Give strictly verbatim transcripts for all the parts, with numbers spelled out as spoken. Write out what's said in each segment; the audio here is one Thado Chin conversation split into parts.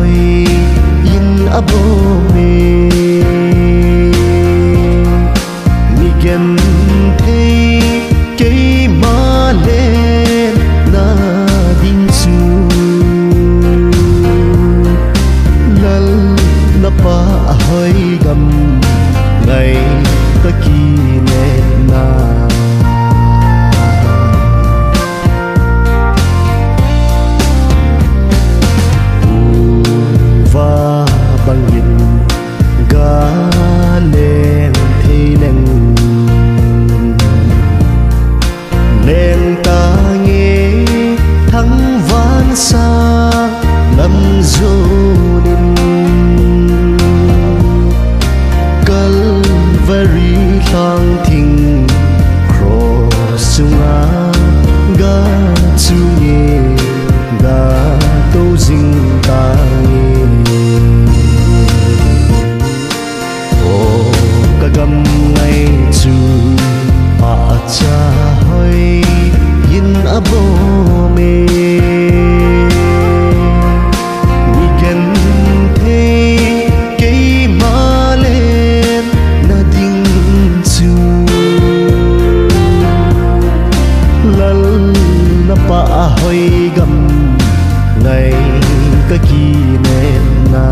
In a bom e, mi genthei keima lenna ding chu, Lal na pa a hoi gam ngai ka kinepna. Uva bangin ga leng thei leng, leng tange thangvahsa lam jonin, Calvary lhangthing cross chunga ga chunge ga to jing tange. O ka gam ngai chu pahcha hoi in a bom e, mi genthei keima lenna ding chu, Lal na pa a hoi gam ngai ka kinepna.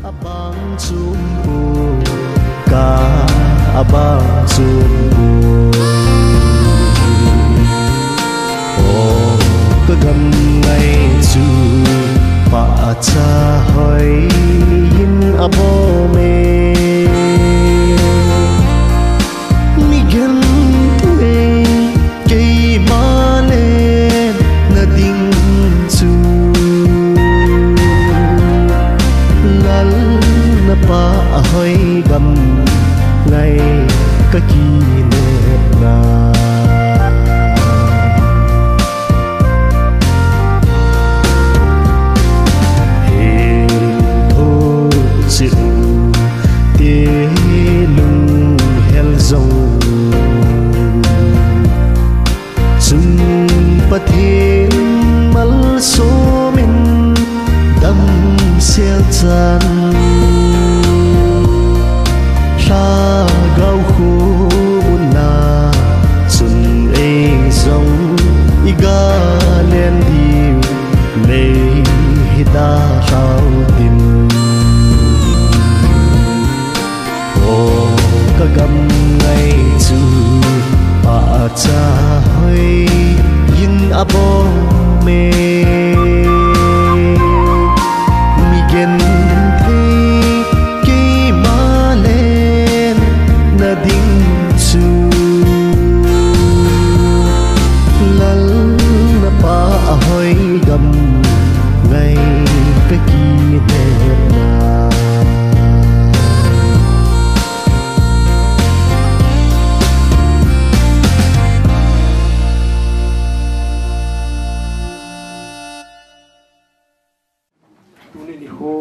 Abang chum u ka abang chum u. O ka gam ngai chu pahcha hoi in a bom e, mi genthei keima lenna ding chu, Lal na pa a hoi gam ngai ka kinepna. He tho si u te lunghel jong chun Pathen malsomin damsel chan, Lhagao khomun a chun ei jong i ga len diu lei hi dalhau tin. O ka gam ngai chu pahcha hoi in a bom e, mi genthei keima lenna ding chu, Lal na pa a hoi gam ngai ka kinepna. Tuni nikho,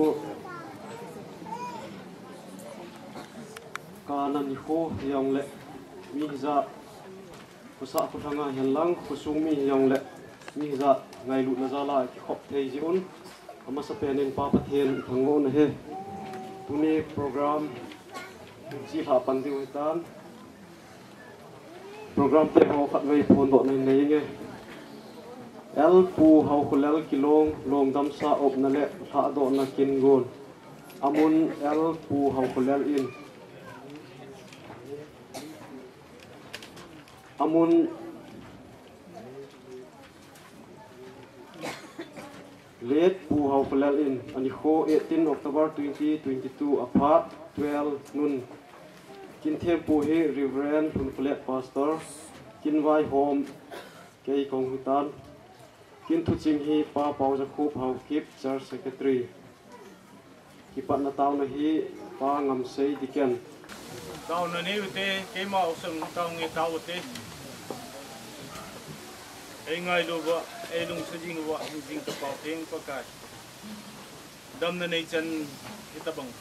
kana nikho hijongle, mi hijat, khosah khothanga hihen lang, khosung mi hijongle, mi hijat, ngailutna jala kikhop thei jeh un, amasapen in Pa Pathen i thangvahna ahi. Tuni program, chilhah pan diu hitan. Program te ho khatvei phondohna nei inge. L Pu Haokholel Kilong, lungdamsa opna le lhahdohna kin gon. Amun L Pu Haokholel in. Amun Late Pu Haophalel in anikho eighteen October twenty twenty-two aphat twelve nun. Kin thempu hi Reverend Lhunphalet Pastor, kin vaihom kei kahung hitan. Kin thuching hi Pa Paojakhup Haokip, Church Secretary. Kipatna taona hi Pa Ngamsei Deacon. Taona nei ute, keima usun taona nge tao ute. Ei ngailu uva, ei lungset jing uva, hing jing ka Pa Theng Pakai. Damna nei chan hitabang.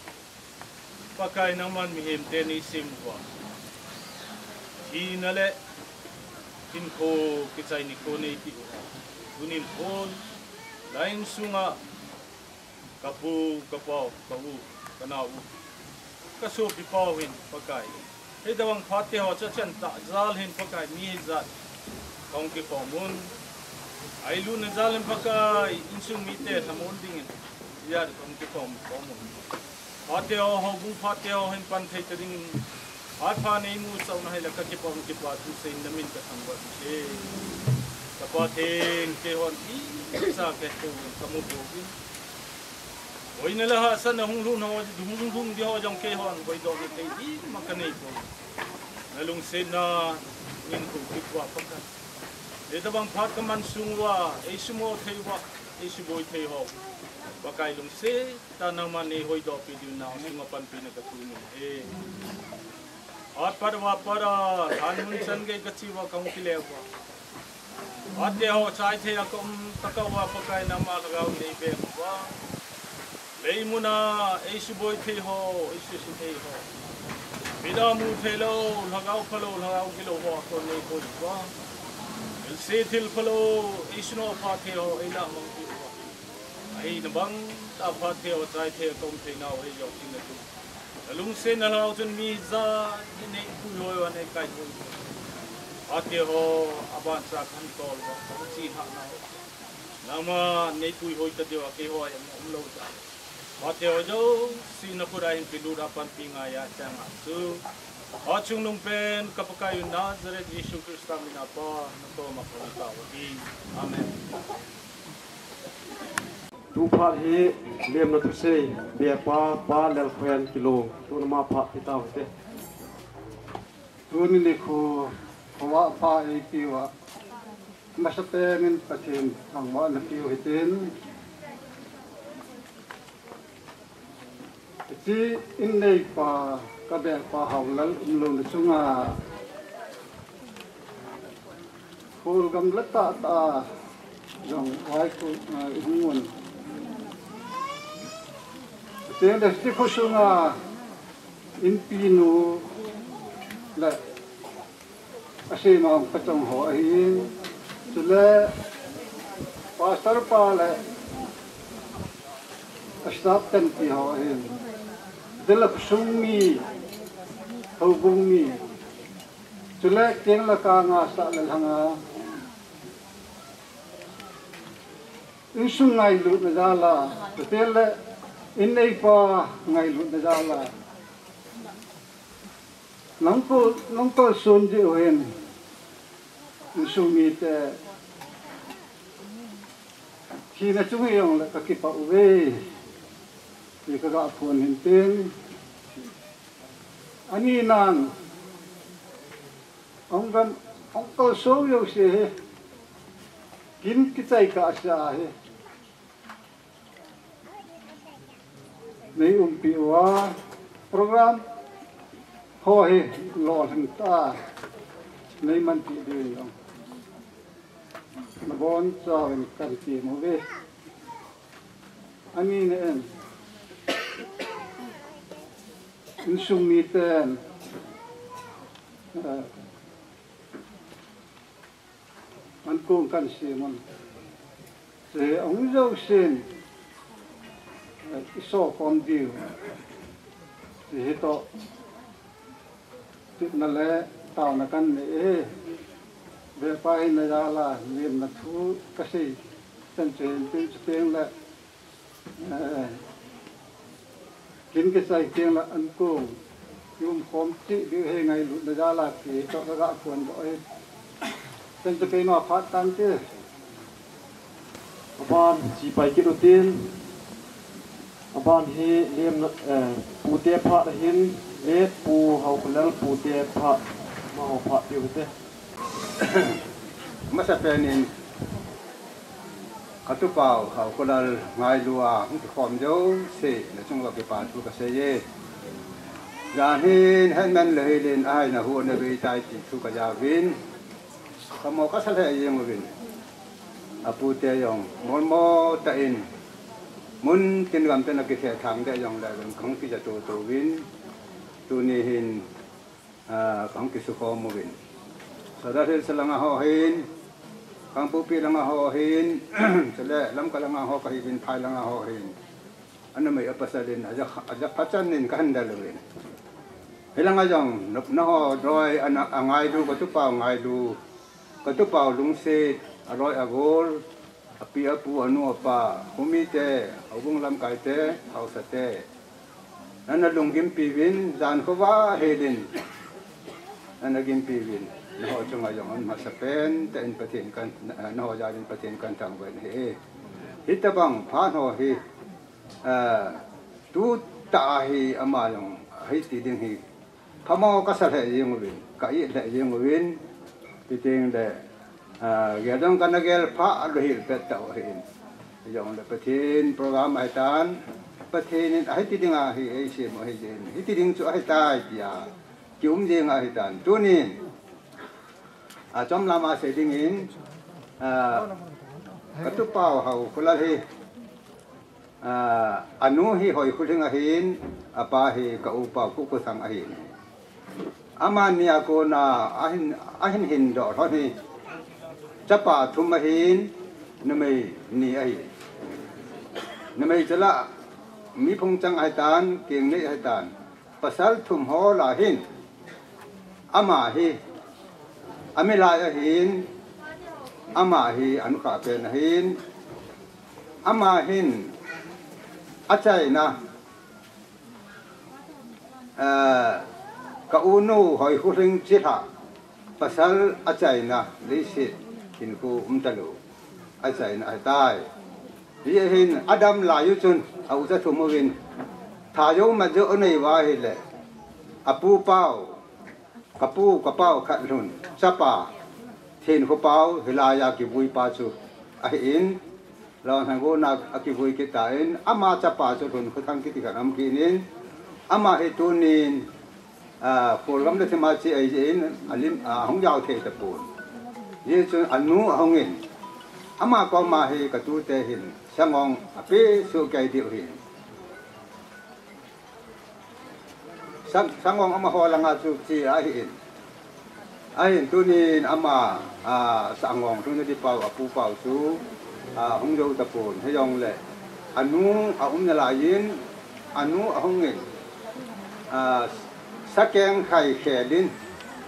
Pakai nangman mihem te nei sem uva. Thina le hinkho kichai nikho nei peh uva. Tunin khun, la insunga, ka pu, ka pau, ka u, ka nao u, ka sopi pau hin Pakai. Hitabang phat te ho cha chan tah jal hin Pakai mi hijat kahung kikhom un. Ailutna jal hin Pakai, insung mite lhamon dingin, hijat kahung kikhom, khom un. Phat te ho, houbung phat te ho hin pan thei ta dingin, phat pha nei mu chauna hile ka kipah, kipa thu seiyin namin ka thangvah e. Ka Pa Theng, keihon imacha kei tou ka mu pouvin. Boina le hahsatna hung lhung ho, hung lhung di ho jong keihon boidoh na thei ima ka nei poi. Na lungsetna in ko kipah Pakai. Hitabang phat ka man sung uva, ei sumo thei uva, ei suboi thei ho, Pakai lungset tah nangman nei hoidoh peh diu nau sunga panpina ka thum e. Phat pat uva pat a, lhan mun chan gei ka che uva kahung kile uva. Phat te ho chai thei a ka um tah uva Pakai nangma lhagao nei beng uva. Lei muna ei suboi thei ho, ei suhset thei ho. Mit a mu thei lou, lhagao phalou, lhagao gilou ho kon nei boi uva. Thil se thil phalou, ei sunoh phat thei ho, ei lah mang thei uva. Ahina bang tah phat te ho chai thei a ka um thei nau hi jong ina tu. Na lungsetna lhagao chun mi ijat hi nei puihoi uva, nei kaihoi uva. Phat te ho aban cha kan tol uva, kan che hah nau. Nangma nei puihoi ta diu a keiho a umlou ta. Phat te ho jouse na khut a hin pelut a panpi ngai a chang a chu. Phat chungnung pen ka Pakai u Nazareth Jesu Christa min a Pa, na koma ka hung tao uve. Amen. Tu phat hi lemna thusei, Bepa, Pa Lalkhohen Kilong, tuna ama phat pe tau hite. Tuni nikho, khovah pha eipeh uva, masapen in Pathen thangvahna peh u hitin. Hiche in neipa, ka Bepa Haolal umlouna chunga, khol gamla tahtah a jong vaikhol, ah, i hung un. Chuteng le hiche khosunga inpinu le asei ma pachong ho ahin, chule pastor pa le a staff tampi ho ahin, chule khosung mi, houbung mi, chule keng le kang a sah le lhang a, insung ngailutna jal a, chuteng le in neipa ngailutna jal a, nangkol, nangkol sun diu hin, insung mite thina chung hijongle ka kipah uve, ti ka ga phon hin tin. Ani nan, hung gam, hung kalson jouse hi, kin kichai kahse ahi. Nei umpi uva, program ho hi lolhing tah a nei manpi diu jong nabonchauvin kan tem uve. Ani na en, insung miten, eh, ankong kan sem un. Hiche hung jousen, eh, i sokhom diu, hiche hi toh, tepna le taona kan nei e. Bepa hina jal a lemna thu ka sei chan chu hin tin, chuteng le, eh, kin kichai teng le ankong i umkhom cheh diu hi ngailutna jal a ti toh ka ga phondoh e. Teng te keima phat tante. Aban chi pai kit utin. Aban hi lem, eh, pute phat ahin, le Pu Haokholal pute phat, amaho phat tiu hite. Masapen in, Atu Pau Haokholal ngailua hung kikhom jouse nachung uva kipa thu kasei e. Jan hin hetman le hilin ahaina hu ana vei tai ti thu kajauvin. Kamo kasa lheh jeng uvin. Apute jong molmo tah in, mun tin gam tin akithethang deh jongle, kahung kija toto uvin. Tuni hin, ah, kahung kisukhom uvin. Sadar Hills langa ho hin, Kangpokpi langa ho hin, chule Lamka langa ho kahiuvin, phai langa ho hin. Ana mei apasal in, aja, aja phachan in kahin del uvin. Hilanga jong, nop, naho roi, ana, angailu, katupa ngailu, katupa lungset, aroi agol, api apu, anu apa, Khomite, houbung lamkaite, haosate. Nana lunggimpi uvin, jan khovah helin. Nana gimpi uvin, naho chunga jong amasapen tah in Pathen kan, naho jalin Pathen kan thangvah in ahi. Hitobang phat ho hi, ah, tutah a hi ama jong hiti ding hi phamo kasa lheh jeng uvin, ka it lheh jeng uvin, titeng le, ah, gel jong kana gel pha lou hel pet tau ahin. Jongle Pathen program ahitan, Pathen in ahiti dinga hi eisem u ahi jeh in, hiti ding chu ahitai tia kium jeng ahitan. Tunin, ah, chomlam a sei dingin, ah, katupa u Haokholal hi, ah, anu hi Hoikholhing ahin, apa hi ka upa u Khokhosang ahin. Amani a kona ahin, ahin hindoh lhon hi, chapa thum ahin, numei ni ahi. Numei chula mi phung chang ahitan, keng nei ahitan. Pasal thum ho lah hin, ama hi amilai ahin, ama hi anukhah pen ahin, ama hin achaina, eh, ka unu Hoikholhing chilhah pasal achaina, leiset hinkho umtalou achaina ahitai. Hijeh hin adam lai u chun, a ucha thum uvin, tha jou mat jou anei uva ahile, apu pau, kapu, kapau khat lhun, chapa, Thenkho pau, hilai a kivui pa chu ahin, Lhangona akivui kit tan, ama chapa chu Lhunkhotang kiti khat aum kit in, ama hi tunin, ah, Kholgam le thima che ahi jeh in, alim, ah, hung jao thei tapon. Hijeh chun anu ahung in, ama koma hi katute hin, sangong ape soh kei diu ahi. Sang, sangong amaho langa chu che ahin. Ahin tunin ama, ah, sangong lhunna ding pau, apu pau chu, ah, hung jou tapon. Hijongle, anu aum nalaiyin, anu ahung in, ah, sakeng khai khelin,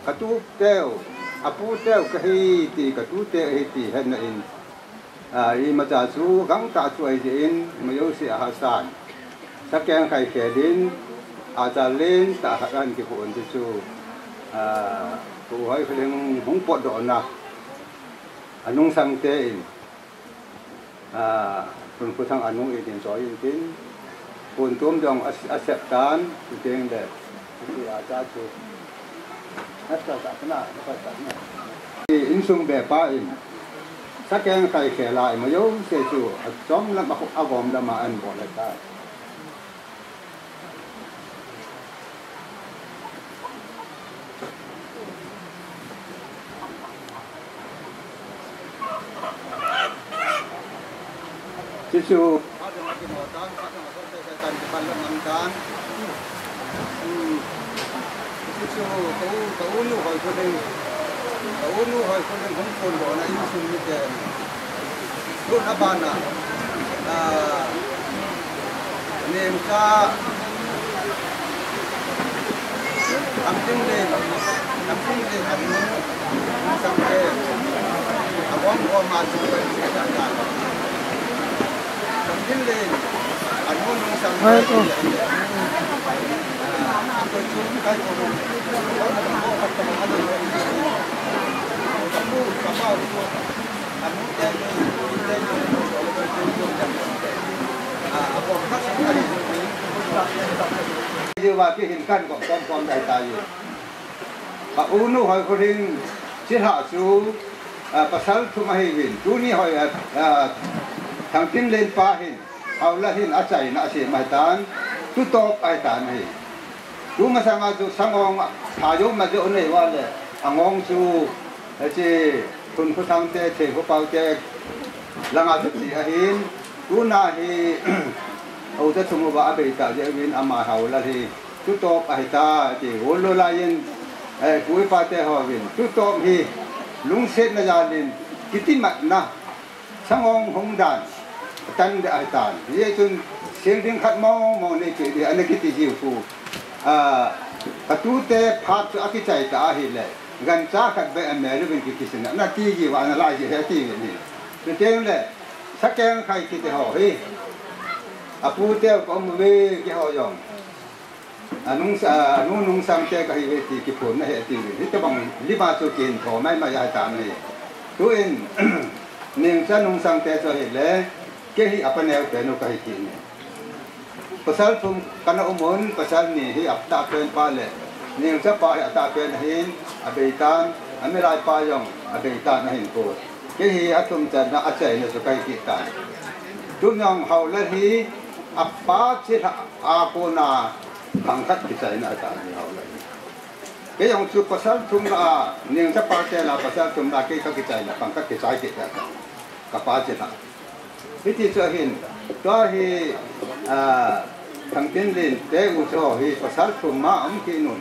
katuteu, aputeu kahi ti, katute ahi ti hetna in, ah, imacha chu gangtah chu ahi jeh in, ima jouse ahahsan. Sakeng khai khelin, achal lentah khat ahin kipoh un ti chu, ah, Pu Hoikholhing hung potdohna, anungsang te in, ah, Lhunkhotang anu in, in choi in tin, pontom jong a, asep tan, chuteng le, chuti a cha chu. Nasa sa kana, nasa sa kana. Insung be pa in, sakeng khai khel a ima jouse chu, achom lam a, agom lam a ahin bol ahitai. Chuchu. Chuchu, ka u, ka unu Hoikholhing, ka unu Hoikholhing hung pondohna insung miten. Tun abana, ah, Nengcha, Kamtinlen, Kamtinlen anu, Nungsangte, agom gom a chu, Kamtinlen anu Nungsangte, ah, Tua kihin kan kom kom kom dai tai. Ka unu hoi ko ring chi ha chu, ah, pasal thum ahi vin. Tuni hoi, ah, ah, Thangtinlen pa hin, Haolal hin achaina ase mai tan, tutop ai tan ahi. Tuma sanga chu Sangong, thayo ma jo nei vale, angong chu, ache, Khun Khuthang te, Theng Khupau te, langa chu ti ahin, tuna hi, Haolal thum uva abei ta jeh uvin ama Haolal hi, tutop ahi ta, ti, ulu laiyin, eh, pu pa te hovin, tutop hi, lungsetna jalin, kitimatna, Sangong hung dan, tan de ahi tan. Hijeh chun, sel ding khat mong mong nei pe di, ana kiti jiu pu. Ah, ka tute phat chu akichai ta ahile, gancha khat be a mel uvin ki kisin, ana ti jiu, ana lai jiu he ti uvin hi. Chuteng le, sakeng khai kiti ho hi. Apu teu ka um uve kiho jong. Anung sa, anu Nungsang te kahi ve ti kiphonna he ti uvin. Hitobang lima chu kihin tho mai mai ahi tan ahi. Tuin, Nengcha Nungsang te chu ahile, kei hi apa neo pen u kahi kit ne. Pasal thum kana um un, pasal ni hi atah pen pa le, Nengcha pa hi atah pen ahin, abei tan, amilai pa jong abei tan ahin ko. Kei hi athum channa achaina chu kahi kit tan. Tun jong Haolal hi apa chilhah a kona khang khat kichaina ahi tan ahi Haolal hi. Kei jong chu pasal thum lah a, Nengcha pa te lah a pasal thum lah a kei kakichaina khang khat kichai kit ahi tan. Kapa chilhah. Hiti chu ahin, tua hi, ah, Thangtinlen te u chu hi pasal thum ma um kit un.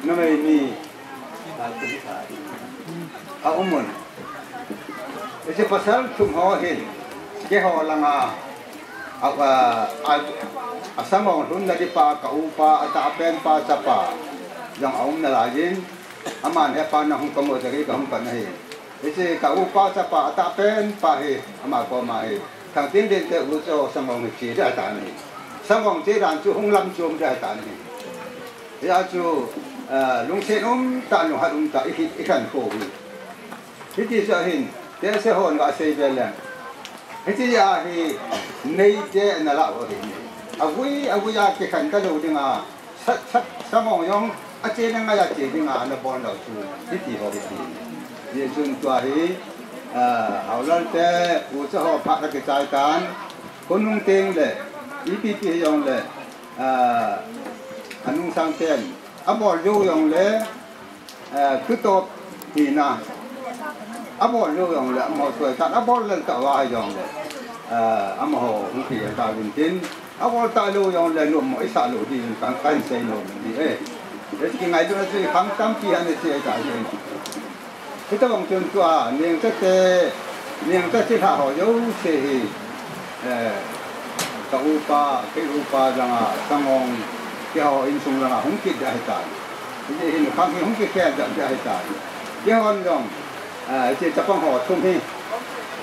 Numei ni, a um un. Hiche pasal thum ho hin, keiho langa, a, a, a, a Sangong lhunna di pa ka upa, atah pen pa chapa, jong aum nalaiyin, aman hepa nahung kamu jeh in kahung pan ahi. Hiche ka upa chapa atah pen pa hi, ama koma hi, Thangtinlen te u chu Sangong hi che ding ahi tan ahi. Sangong che dan chu hung lam chom ding ahi tan ahi. Hia chu, eh, lungset um tah, lunghat um tah, i, i khan kho hi. Hiti chu ahin, te se hon ga sei ve leng. Hiti a hi, nei te na la o hi. Avui, avui a kikhen talou dinga, sat, sat, Sangong jong, ache na ngai a che dinga, na bon lou chu. Hiti ho hiti. Hijeh chun tua hi, eh, Haolal te, u cha ho phat akichai tan. Khonung teng le, ipi pi jong le, ah, a Nungsang ten, abol jou jong le, ah, tutop hina, abol jou jong le, amaho tuai tan, abol lel tah uva jong le, ah, amaho hung pi ta vin tin, abol talou jong le, nom mo i sa lou ding kan, kan sei nom di e. Eti ngai tu na sei khang tampi han sei ta sei. Hitobang chun tua, Nengcha te, Nengcha chilhah ho jouse hi, eh, ka upa, kei upa langa, Sangong, keiho insung langa hung kit ding ahi tan. Hijeh hin khang hi hung kikhel ding ahi tan. Keihon jong, eh, hiche chapang ho thum hi,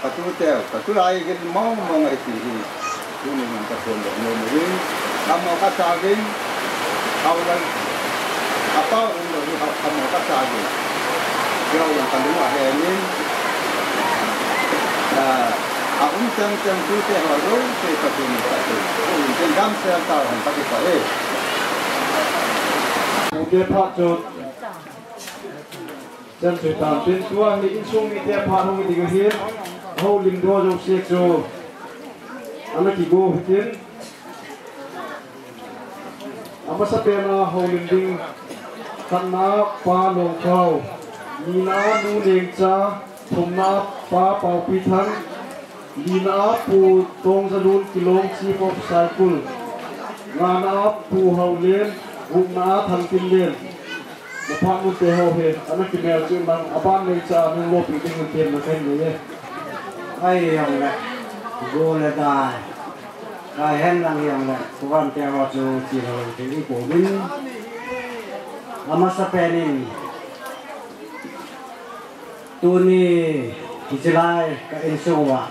ka tu teu, ka tulai gin mong mong ahi ti hi. Tuni nang ka phone le nom uvin. Kamo ka sa uvin. Haolal. Apa um lou hi kamo ka sa uvin. Keiho jong ka lung ahen in. Ah, a um chang chang tute ho jouse ka tin ka tin. Um chang damsel tau hen ka kipah e. Tute phat chu. Chan chu tan tin tua hi insung mite phat hung ding ahin, houlim doh jouse chu ana kigo hitin. Amasapen a houlim ding, khatna a Pa Longkhao, nina a Nu Nengcha, thumna a Pa Paopithang, lina a Pu Tongzalun Kilong Chief of Saikul, ngana a Pu Haolen, gupna a Thangtinlen. Na phat mun te ho hi, ana kimel chu nang, aban nei cha nung lopi ding un tem na kai nei e. Ai jong le, go le dai. Kai hen lang jong le, kuvan te ho chu chi lo te i ko min. Amasapen in, tuni, hiche lai, ka insung uva.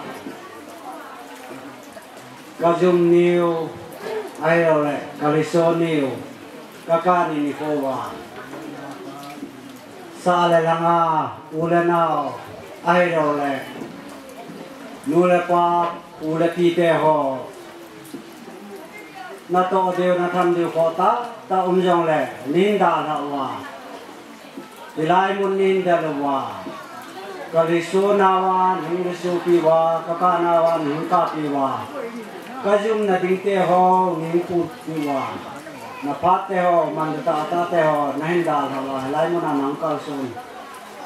Ka jum niu, ahilouleh, ka liso niu, ka kani nikho uva. Sa le langa, u le nao, ahilouleh, nu le pa, u le pi te ho. Natoh diu, nathan diu kho ta. Ta um jongle, nahin dalhah uva. Hilai mun nahin del uva. Ka lhiso nauva, nahin lhisopi uva, ka kah nauva, nahin kahpi uva. Ka jumna ding te ho, nahin pupi uva. Na phat te ho, man tah tah te ho, nahin dalhah uva. Hilai mun a nahung kalson.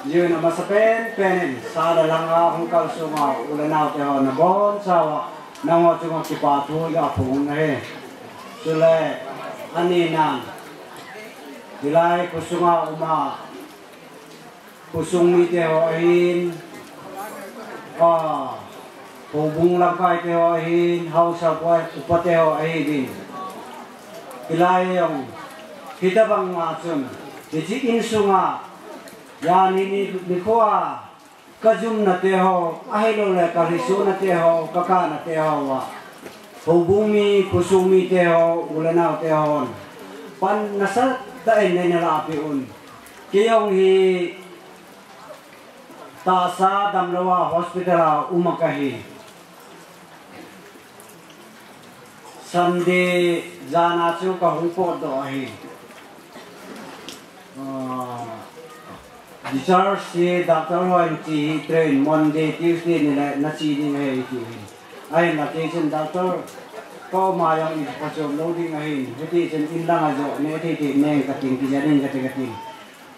Jui na masa pen pen in, sa le lhang a hung kalsong a, u le nao te ho, nabonchauva. Nangho chunga kipa thu kaphong ahi. Chule, ani nan. Hilai khosunga uma. Khosung mite ho ahin. A, houbung lamkai te ho ahin. Haosa upa, upa te ho ahin. Hilai jong. Hitabang a chun. Hiche insunga. Jani ni, nikho a. Ka jumna te ho, ahilouleh ka lhisona te ho, ka kahna te ho a. Houbung mi, khosung mite ho, u le nao te hon. Pan nasatah in neina lahpeh un. Kei jong hi tahsa damlou a hospital a um a kahi. Sunday jan a chu kahung potdoh ahi. Ah, discharge hi doctor hon che hi train Monday, Tuesday ni le nache ding ahi ti hi. Ahinla kei chun doctor ka um a jong iphachom lou ding ahin. Hiti chun in lang a jo ne thei thei neng kating, kijan in kati kating.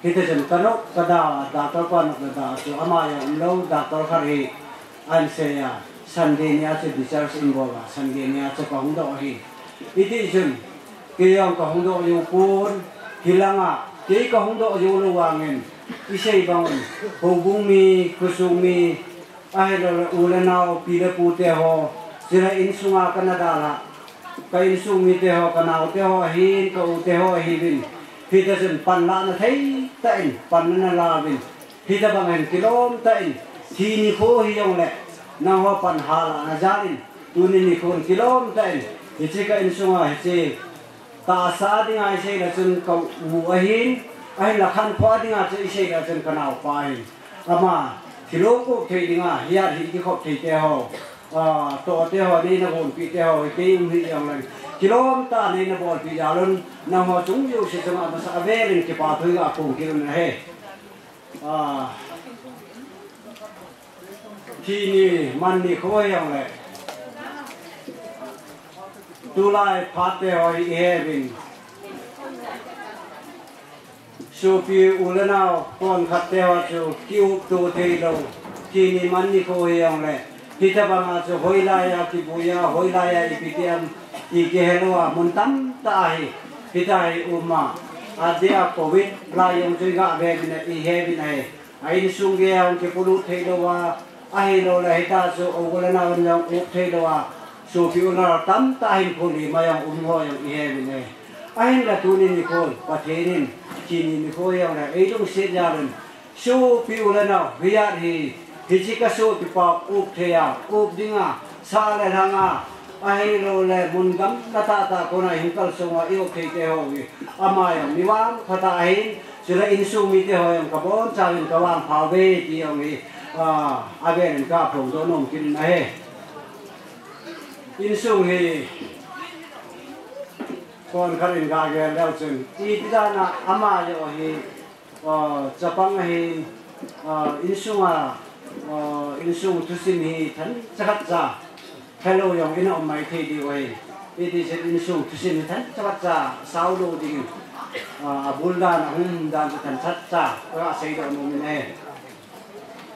Hiti chun kanop kada, doctor pa nop kada chu ama jong umlou, doctor khat hi ahin sei a, Sunday ni a chu discharge in bol a, Sunday ni a chu kahung doh ahi. Hiti chun Kei jong kahung doh jou pon, hilanga, kei kahung doh jou lou vangin, isei bang un, houbung mi, khosung mi, ahilouleh u le nao, pi le pu te ho, chule insunga kana dalha, ka insung mite ho, ka nao te ho ahin, ka u te ho ahiuvin, hita chun panlahna thei tah in, pan nana lauvin, Hitabang hin kilom tah in, thi nikho hijongle, nangho pan halahna jal in, tuni nikho kilom tah in, hiche ka insunga hiche, tahsa dinga isei le chun ka u ahin, ahinla khankho dinga chu isei le chun ka naopa ahin. Ama, thilong kop thei dinga, hiat hi kikhop thei te ho, a, toh te ho, neina gonpi te ho, kei um hijongle, kilom tah neina bolpi jal un, nangho chung jouse chunga masa avel in kipa thu kaphong kit un ahi. A, thi ni man nikho hijongle. Tulai phat te ho hi ihe uvin. Sopi u le nao, konkhat te ho chu, kiupto thei lou. Thi ni man nikho hijongle. Hitabanga chu hoilai a kibui a, hoilai a ipi ti ham, ti kihe lou a, mun tamtah ahi. Hita hi um a, adeh a covid lai jong chu iga ve uvin ahi, ihe uvin ahi. A insung gei a hung kipolut thei lou a, ahilouleh hita chu u le nao in jong up thei lou a, sopi u le nao tamtah hin phuli ma jong um ho jong ihe uvin ahi. Ahinla tuni nikho, Pathen in, thi ni nikho hijongle, eilungset jal un, Sopi u le nao, hiat hi, hiche ka sopi pa up thei a, up dinga, sa le lhanga, ahilouleh mun gamla tahtah kona ihung kalsonga i-up thei te ho hi, ama jong mi vangpha tah ahin, chule insung mite ho jong kabonchauvin kavangpha uve ti jong hi, a, avel in kaphongdoh nom kit in ahi. Insung hi, konkhat in kagel leu chun, iti dan a ama jong hi, Aa, chapang ahin, aa, insunga, aa, insung thusim hi thancha khatcha helou jong ina um maithei diu ahi. Hiti chun insung thusim hi thancha khatcha saulou dingin, aa, abul dan, ahung dan chu thancha khatcha kaseidoh nom in ahi.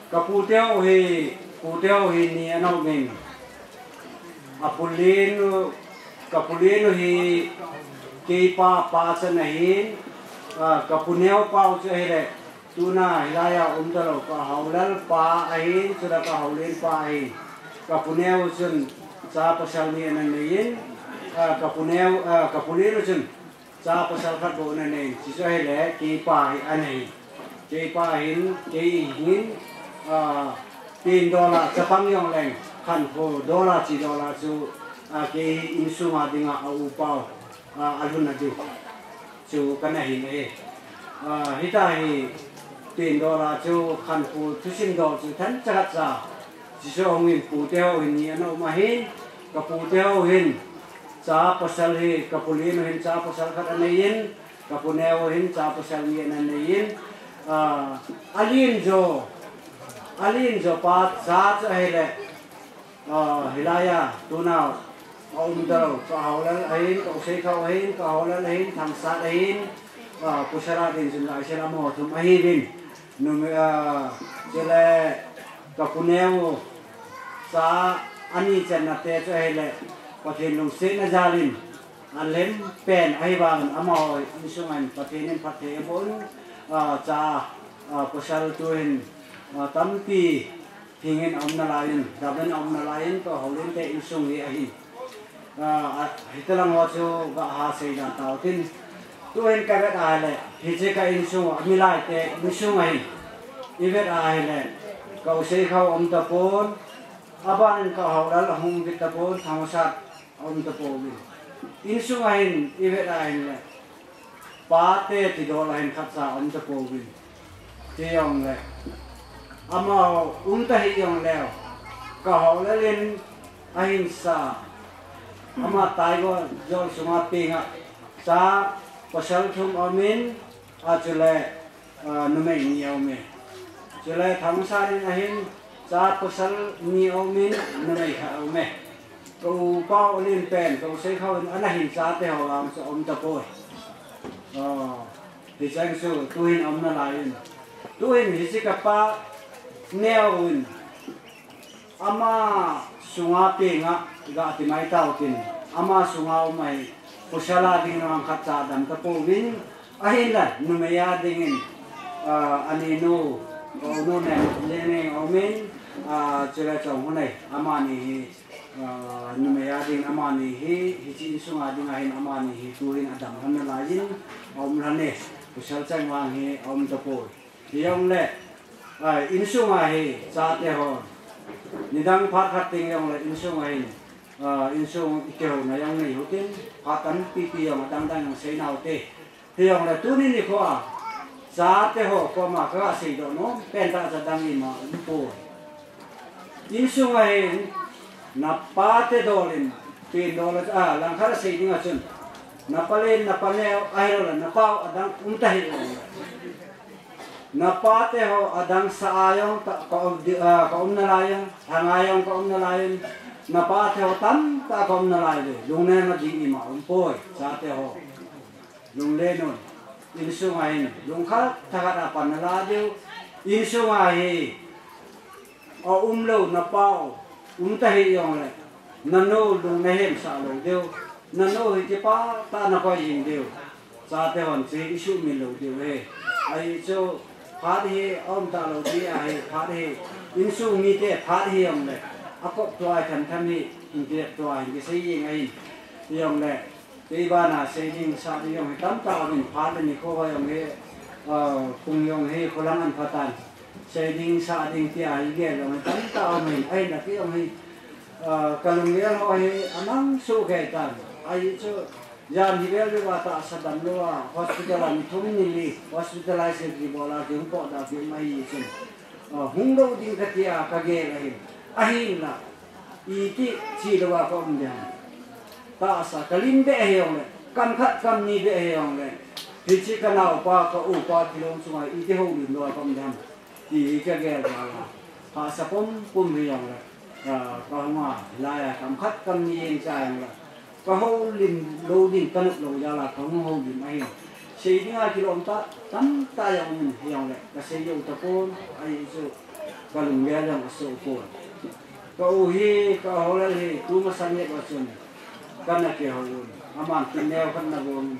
Ka puteu hi, puteu hi ni ana um in. Apu Lenu, ka pu Lenu hi keipa pachan ahin, a, ka pu Neo pau chu ahile, tuna hilai a um talou, ka Haolal pa ahin, chule ka Haolen pa ahin. Ka pu Neo chun cha pasal ni ana nei in, a, ka pu Neo, a, ka pu Lenu chun Cha pasal khat bou ana nei, chuche chu ahile, keipa hi ana hi. Keipa hin, kei hin, ah, tin dola chapang jong leng, khankho dola chi dola chu, ah, kei insunga dinga a upau, ah, alhunna ding chu kana hin ahi. Ah, hita hi tin dola chu khankho thusim dol chu thancha khatcha. Chuche chu ahung in pute ho hin ni ana um ahin, ka pute ho hin, Cha pasal hi, ka pu Lin u hin cha pasal khat anei in, ka pu Neo u hin cha pasal ni anei in, ah, a Lin jo, a Lin jo pa cha chu ahile, ah, hilai a, tunau, a um talou, ka Haolal ahin, ka U Seikhao ahin, ka Haolal ahin, Thangsat ahin, ah, pasal a ding chun lai sel amaho thum ahiuvin. Numi, ah, chule ka pu Neo u cha ani channa te chu ahile, Pathen lungsetna jal in, a lem pen ahivangin amaho insung a hin Pathen in phatthei aboh in, ah, cha, ah, pasal tu hin, ah, tampi hing in a um nalai in, dam in a um nalai in, ka Haolin te insung hi ahi. Ah, ah, hitilang ho chu ga ha sei da tau tin. Tu hin ka vet a le, hiche ka insung, a milai te insung ahi. I vet a le, ka U Seikhao um tapon, aban in ka Haolal ahung kit tapon, Thangsat um tapouvin. Insung a hin, i vet a le, pa te tidol a hin khatcha um tapouvin. Ti jong le, amaho um ta hih jong leu, ka Haolal in ahin sa, ama Taigol jol sunga penga cha pasal thum aum in, a chule, ah, numei ni aum e. Chule Thangsat in ahin cha pasal ni aum in, numei khat aum e. Ka upa u Lin pen, ka U Seikhao in ana hin chate ho vang chu um tapoi. Ah, hicheng chu tu hin a um nalai in. Tu hin hiche ka pa Neo u in, ama sunga penga ga ti mai tau tin, ama sunga um ahi, pasal a ding in khatcha dam tapouvin, ahinla numei a ding in, ah, ani nu, ka u nu Neo, Neo Neng aum in, ah, chule Chonghun ahi, amani hi, ah, numei a ding in amani hi, hiche insung a ding a hin amani hi tu hin adam lhon nalai in, a um lhon e, pasal cheng vang hi a um tapoi. Hijong le, ah, insung a hi chate ho, nidang phat khat teng jong le insung a hin, ah, insung i kihouna jong nei u tin, phat tampi pi jong adang dang jong sei nau te. Hijong le tuni nikho a, chate ho koma ka seidoh nom pen tah chu adang ima um poi. Insung a hin, na pa te dol in, pen dol a, ah, langkhat a sei ding a chun, na pa Lin, na pa Neo, ahilou le, na pa u adang um ta hih lou le, na pa te ho adang sa a jong ka, ka um di, ah, ka um nalai jong, lhang a jong ka um nalai jong, na pa te ho tamtah ka um nalai le, lungnem a ding ima um poi, chate ho. Lunglen un, insung a hin, lungkhat thakhat a pan nala diu, insung a hi, a um lou na pa u, um ta hih jong le, na nu lung na hemsah lou diu, na nu hi kipah tah a na koi jing diu, chate hon chu i sumil lou diu ahi. Ahi chu, phat hi a um talou ding ahi, phat hi, insung mite phat hi jong le, a kop tua hi tham tham hi, in kep tua hin kisei jeng ahin, jong le, Kei bana sei ding sah ding jong hi tamtah aum in, phat le nikho ho jong hi, ah, kung jong hi kholang an pha tan. Sei ding sah ding tia hi gel jong hi tamtah aum in, ahinla kei jong hi, ah, ka lunggel ho hi amang soh kei tan. Ahi chu, jan hi vel vel a tahsa damlou a, hospital a ni thum ni li, hospitalize kibol a, kihung potdoh kit ahi chun, ah, hung lou ding katia ka gel ahin. Ahinla, iti chi lou a ka um ding ham. Tahsa ka lim beh hi jong le, kam khat kam ni beh hi jong le, hiche ka naopa, ka upa kilom chunga iti houlim lou a ka um ding ham, ti hi ka gel val a. Hahsa pum pum hi jong le, ah, ka hung a, hilai a kam khat kam ni jeng cha jong le, ka houlim lou ding ka nop lou jal a ka hung houlim ahin. Sei dinga kilom tah tamtah jong um in, hi jong le, ka sei jou tapon, ahi chu, ka lunggel jong asoh pon. Ka u hi, ka Haolal hi, tu masang nep a chun, kana kihou un. Aman tin neo khat ana bol un.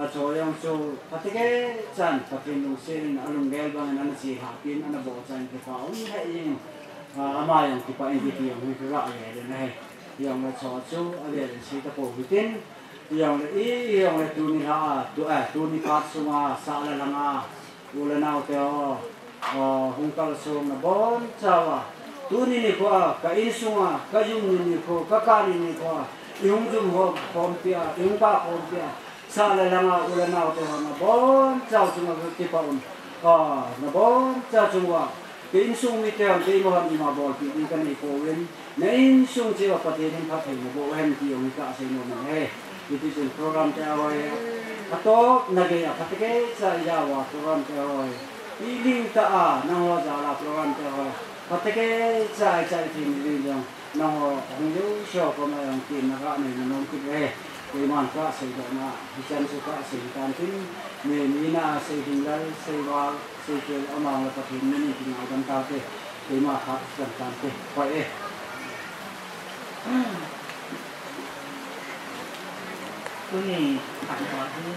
Acho jong chu, phatecha chan, Pathen lungset in, alunggel bang in, ana che lhah pin, ana bol chan, kipah um lheh jeng in. Ah, ama jong kipah in, kiti jong hi, kipah lheh jeng in ahi. Jong le cho chu, avel in sei tapou hitin. Jong le i, jong le tuni lha, tu, eh, tuni phat sunga, sah le lhang a, u le nao te ho, ah, hung kalsong nabon chauva. Tuni nikho a, ka insunga, ka jum ni nikho, ka kah ni nikho a, i hung jum ho khompi a, i hung kah khompi a, sah le lhang a, u le nao te ho nabon chau chunga kipah un. Ah, nabon chau chunga, Insung mite ham, keima ham ima bolpi ding kanei pouvin, na insung cheh uva Pathen in phatthei naboh hen ti jong hi kasei nom e. Hitichun program te ahoi, atop na gei a phatecha ijat uva program te ahoi, iling tah a nangho jal a program te ahoi, phatecha ichai thei uvin jong, nangho hung jouse koma jong tin naga nei nom kit e. Keiman kasei doh na hichan chu kasei tan tin, mi, mi na sei ding lal, sei val, sei kel ama le Pathen min in kingaidam tate, keima khat chan tante, hoi e. Tuni phat ho hi,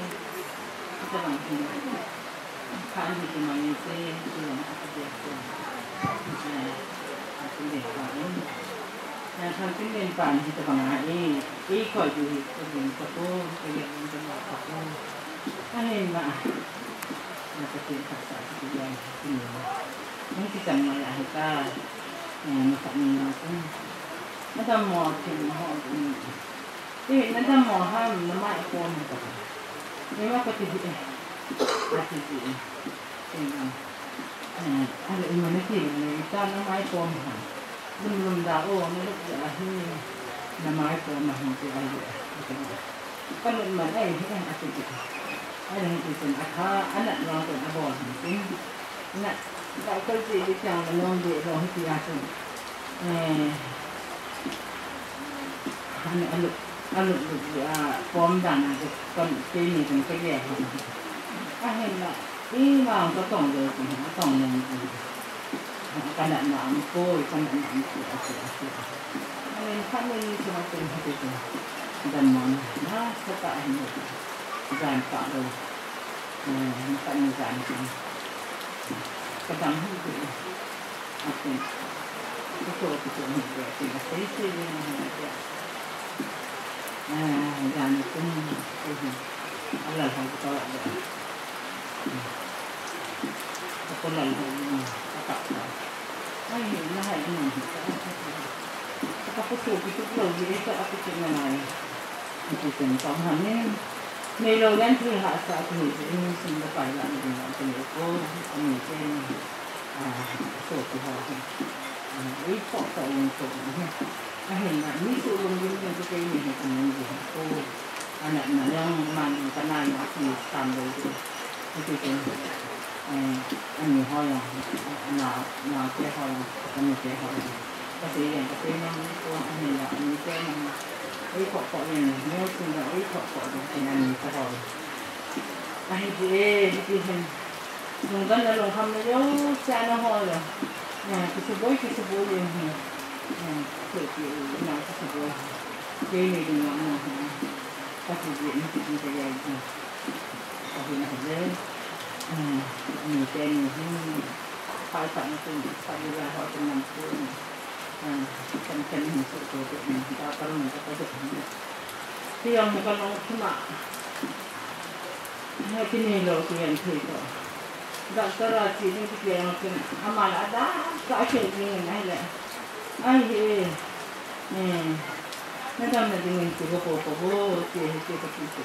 hitabang hi, phat hi kimani se, kilom a kibia se. Eh, a kibia pa in. Eh, Thangtinlen pan hitabang a, eh, eh, koi du hi, koi du hi, koi du hi, koi du hi, koi du hi. Ahin ma. Na Pathen phatsah kiti jeng kini. Hung kichang mai ahi ta. Eh, na khat ni na kun. Na dammo thim ho ni. Eh, na dammo ham, na mai pom ham ta. Ni ma kati hi. Kati hi. Eh, na. Eh, ale ima na ki ni ta na mai pom ham. Lum lum da o, na lup da hi. Na mai pom ham ti ai. Ka lut man ahi, ahi, ati ti. Ahi, ati ti, atha, anat vang kon abol hin tin. Na, doctor ti di chang na nom di lo hi ti a chun. Eh, ani alut, alut lut di a, pom dan a di kon, keini kon kagel ho. Ahin la, ima ka tong le ti, atong le ti. Kana na am ko, kana na am ko, ati, ati. Ahin khat ni ti ma tin, ati ti. Dammo na, na, sa ta ahin. Jan pa lo. Eh, na khat ni jan pa. Ka dam hi ti. Ati. Ka to, ka to ni ti. Ati, ka sei sei ni na ti. Eh, jan ni kum, kum. Ala ha ka la. Ka ko la ni, ka ta. Ai, na hai ni. Ka ko to ki to lo ni, ka ati ti na na. Ati ti na ta ha ni. Nei lo yan thil hahsa ti hi, in sum da pai la ni ding a ti ko, ani te ni, a, so ti ho hi. A, i pho pho yin ko hi. Ahin na, mi su lung yin yin ti keini hi, ani ni ko. Ana na yang man ka na ya ti tam lo ti. Ati ti. Eh, ani ho jong, na, naote ho jong, anute ho jong. Kasei jeng, kasei nom ko, ahinla, anute nom. Ei kho kho jeng, neo sing jong, ei kho kho jeng, tin anute ho jong. Ahi ti e, hiti hin. Lungdon na lungkham na jouse ana ho jong. Eh, kisuboi, kisuboi jeng hin. Eh, so ti, na kisuboi. Keini ding na ho. Kati jeng, kati jeng, kati jeng. Ka hin ahile, um, mi teni hin, pai sa na kun, sa ni la ho kun nam kun, um, kan kan hin su ko ko, um, ta ka rung ka ka dok hin. Ti jong ka long thima. Nga ti ni lo ti yan thei ko. Doctor a ti ni ti yang kun, ama la da, ka ke ni na le. Ai he, um, na dam na ding in ti ko ko ko, ti he ti ko ti ko.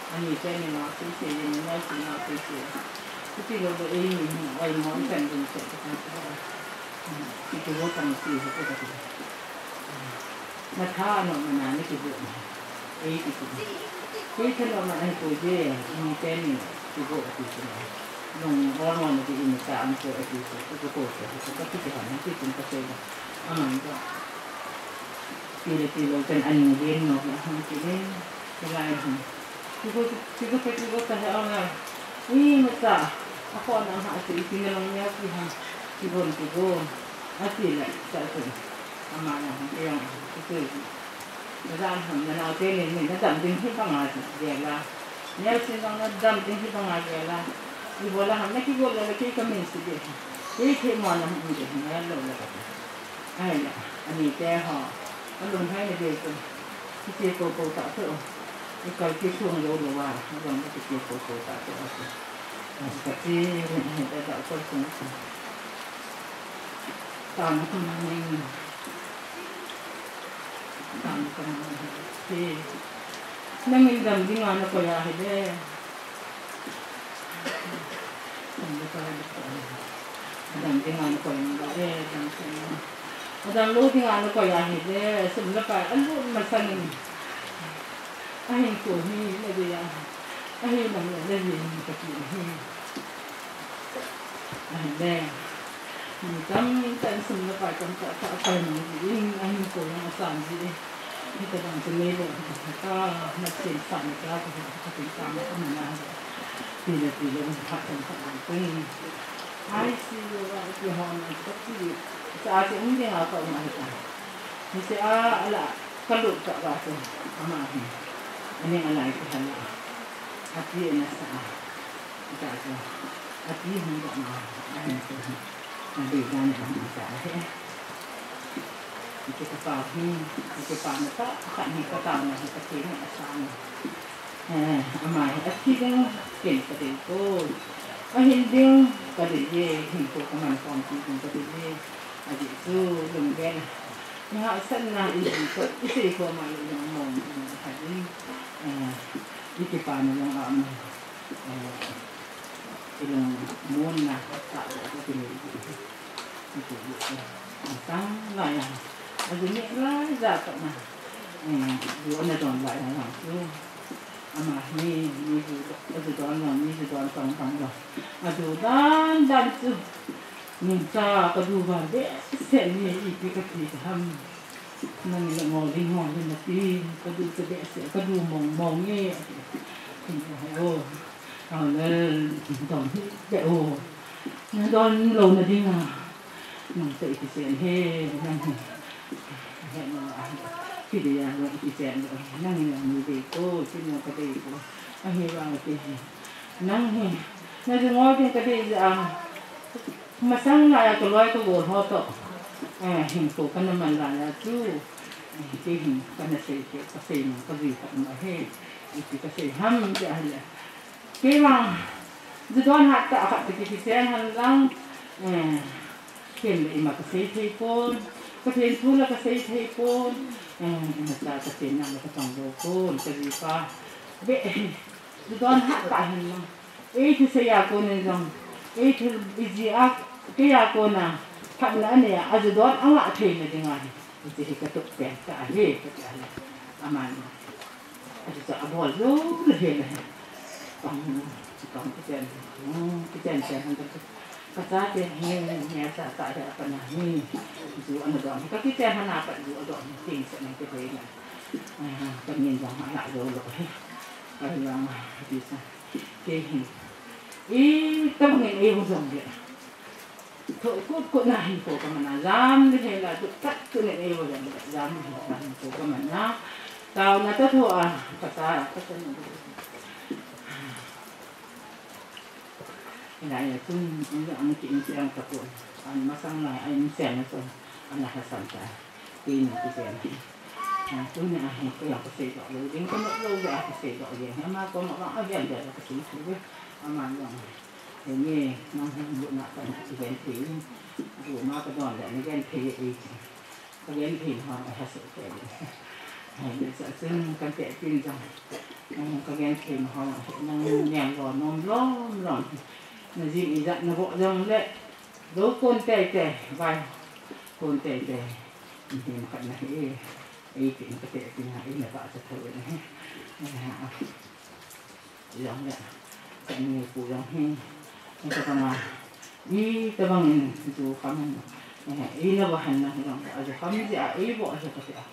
Ani teni ma, ti ti ni ma, ti ma, ti ti. Ti ti lo lo, eh, ni, ai mo, kan ding se, kan se. Ti ti lo, kan ti, ti ti. Na tha no, na na, ni ti lo. Ei, ti ti. Ti ti lo, na ai ko je, ni teni, ti lo, ti ti. Nung, ol mo, ni ti, ni ta, ni ko, ti ti. Ti ti ko, ti ti, ti ti, ti ti, ti ti. Aman ko. Ti le ti lo, kan ani gen no, ni ti le. Ti lai, ni. Ti ko, ti ko, ti ko, ta he, ol na. Ni, ma ta. Ako na ha, ti, ti na long ya, ti ha. Ti bon, ti bon. Ati le, ta, ti. Ama na, ti yang, ti, ti. Na dam ham, na naote ni, ni na dam ding hi banga gel a. Neo sin dong na dam ding hi banga gel a. Ibola ham, na kigol le kei ka min si de. Kei kei mo na hung de, na lo le ka. Ai la, ani te ho. Alung hai na de ko. Kiti ko ko ta to. I kal ki sung lo lo wa, alung kiti ko ko ta to. Ka ti, ni da da ko sung. Ta na ko na ni. Nangin dam dinga nakoi ahile. Dam dinga nakoi ahile. Dinga nakoi nang da e, dang sen. Adang lou dinga nakoi ahile, sum le pai alut masangin. Ahin ko hi, nadei a. Ahin nang le, nadei kati hi. Ahile. Mi tamtah in sum le pai tamtah tah apai nang jin, ahin ko nang asan jin. Hitabang chu neilou, ka, na chen sa na ka, ka, ka tin ta ma ka mana. Ti le ti le, um, phat kan sa ang kung. Ai, si lo, wa, ki ho na, ka ti. Sa ti, um, ding a ka, um, ai ta. Ni se a, ala, ka lut ka, wa, so, ama hi. Ani ala, ki hala. Ati, na sa. Ka, so. Ati, hung, ka, ma. Ani, so. Nadei dan, ani, sa, he. Iti ka pa hi, iti pa na ta, ka ni ka ta na hi ka ti na sa na. Eh, ama hi athi ding, ken ka dei ko. Ahin ding, ka dei ye, hin ko ka man kon ti ding ka dei ye. Adi chu, lung gel. Ni ha san na i ji ko, i sei ko ma i lung mo, i lung ka dei. Eh, iti pa na lung a mo. Eh, i lung mo na, ta, ta, ta, ta, ta, ta. Masang lai a. Aju ni lai ja ta na. Eh, ju ana don lai a lang chu. Ama hi, ni ju, aju don lang, ni ju don tang tang lang. Aju dan dan chu. Nung cha ka du van behseh ni ipi ka ti ka ham. Nang le ngol ding ngol ding na ti, ka du behseh, ka du mong mong e. Ka ti ho. Ahile, don hi be o. Na don lou na ding a. Nang sei kichen he, nang hi. He nang a hi. Kidei a nang kichen lou. Nang hi nang ni dei ko, kei nang ka dei ko. Ahivang kei hi. Nang hi. Na dei ngol ding ka dei a. Masang lai a ka loi ka gol ho toh. Eh, hin ko ka na man lai a chu. Eh, kei hin ka na sei kei, ka sei nang ka jui ka ma he. Iti ka sei ham ti ahile. Kei vang, ju don hat tah khat ti kichen han lang, eh, ken le ima ka sei thei pon, Pathen thu la ka sei thei pon, eh, ima cha Pathen nang la ka tong lou pon, ka ji pa. Be, ju don hat tah hin lang. Ei thu sei a kon in jong, ei thu i ji a, kei a kon a, phatna anei a, aju don anga thei na ding ahi. Iti hi ka tup pen ta ahi, ka ti ahi. Aman. Achu cha abol jou le he le. Pang, pang kichen, hmm, kichen chen han ka, ka chate hi, hi cha cha he apa na hi. Ju ana don, ka kichen han apa ju adon, ting se na ke de na. Ah, ka nin jong ana jou lou he. Ka jong, ti sa. Ke hi. I tam ngen e hu jong le. Tho kut kut na hin ko ka man a, jam le he la, tu tat tu ne e wo jam, jam le he la hin ko ka man a. Tao na ta tho a, ka ta, ka ta na. Ina ina tun, ina ang ki in siang ka ko. An masang na, an siang na so, an na ha san ta. Ki ni ki siang. Tun ni a hin ko yang ka sei do lo, ding ka no lo ya ka sei do ye. Ama ko ma ba a ya ya ka sei tu. Ama yang. Henge, nang hin bu na kan kigen thei. Bu ma ka don le, ni gen thei e. Ka gen thei ma, ha se ke. Henge, sa sen kan te tin jang. Nang ka gen thei ma, nang niang lo, nom lom lom. Na jin i jat na bo jang le. Lo kon te te, bai. Kon te te. Ni ma kan na he. Ei tin ka te tin ha, ei na ba sa tho ne. Jong le, ka ni pu jong hi, tabang a, i tabang in ju kham, eh, i na ba han na jong, a ju kham ji a, i bo a ju ka ti a,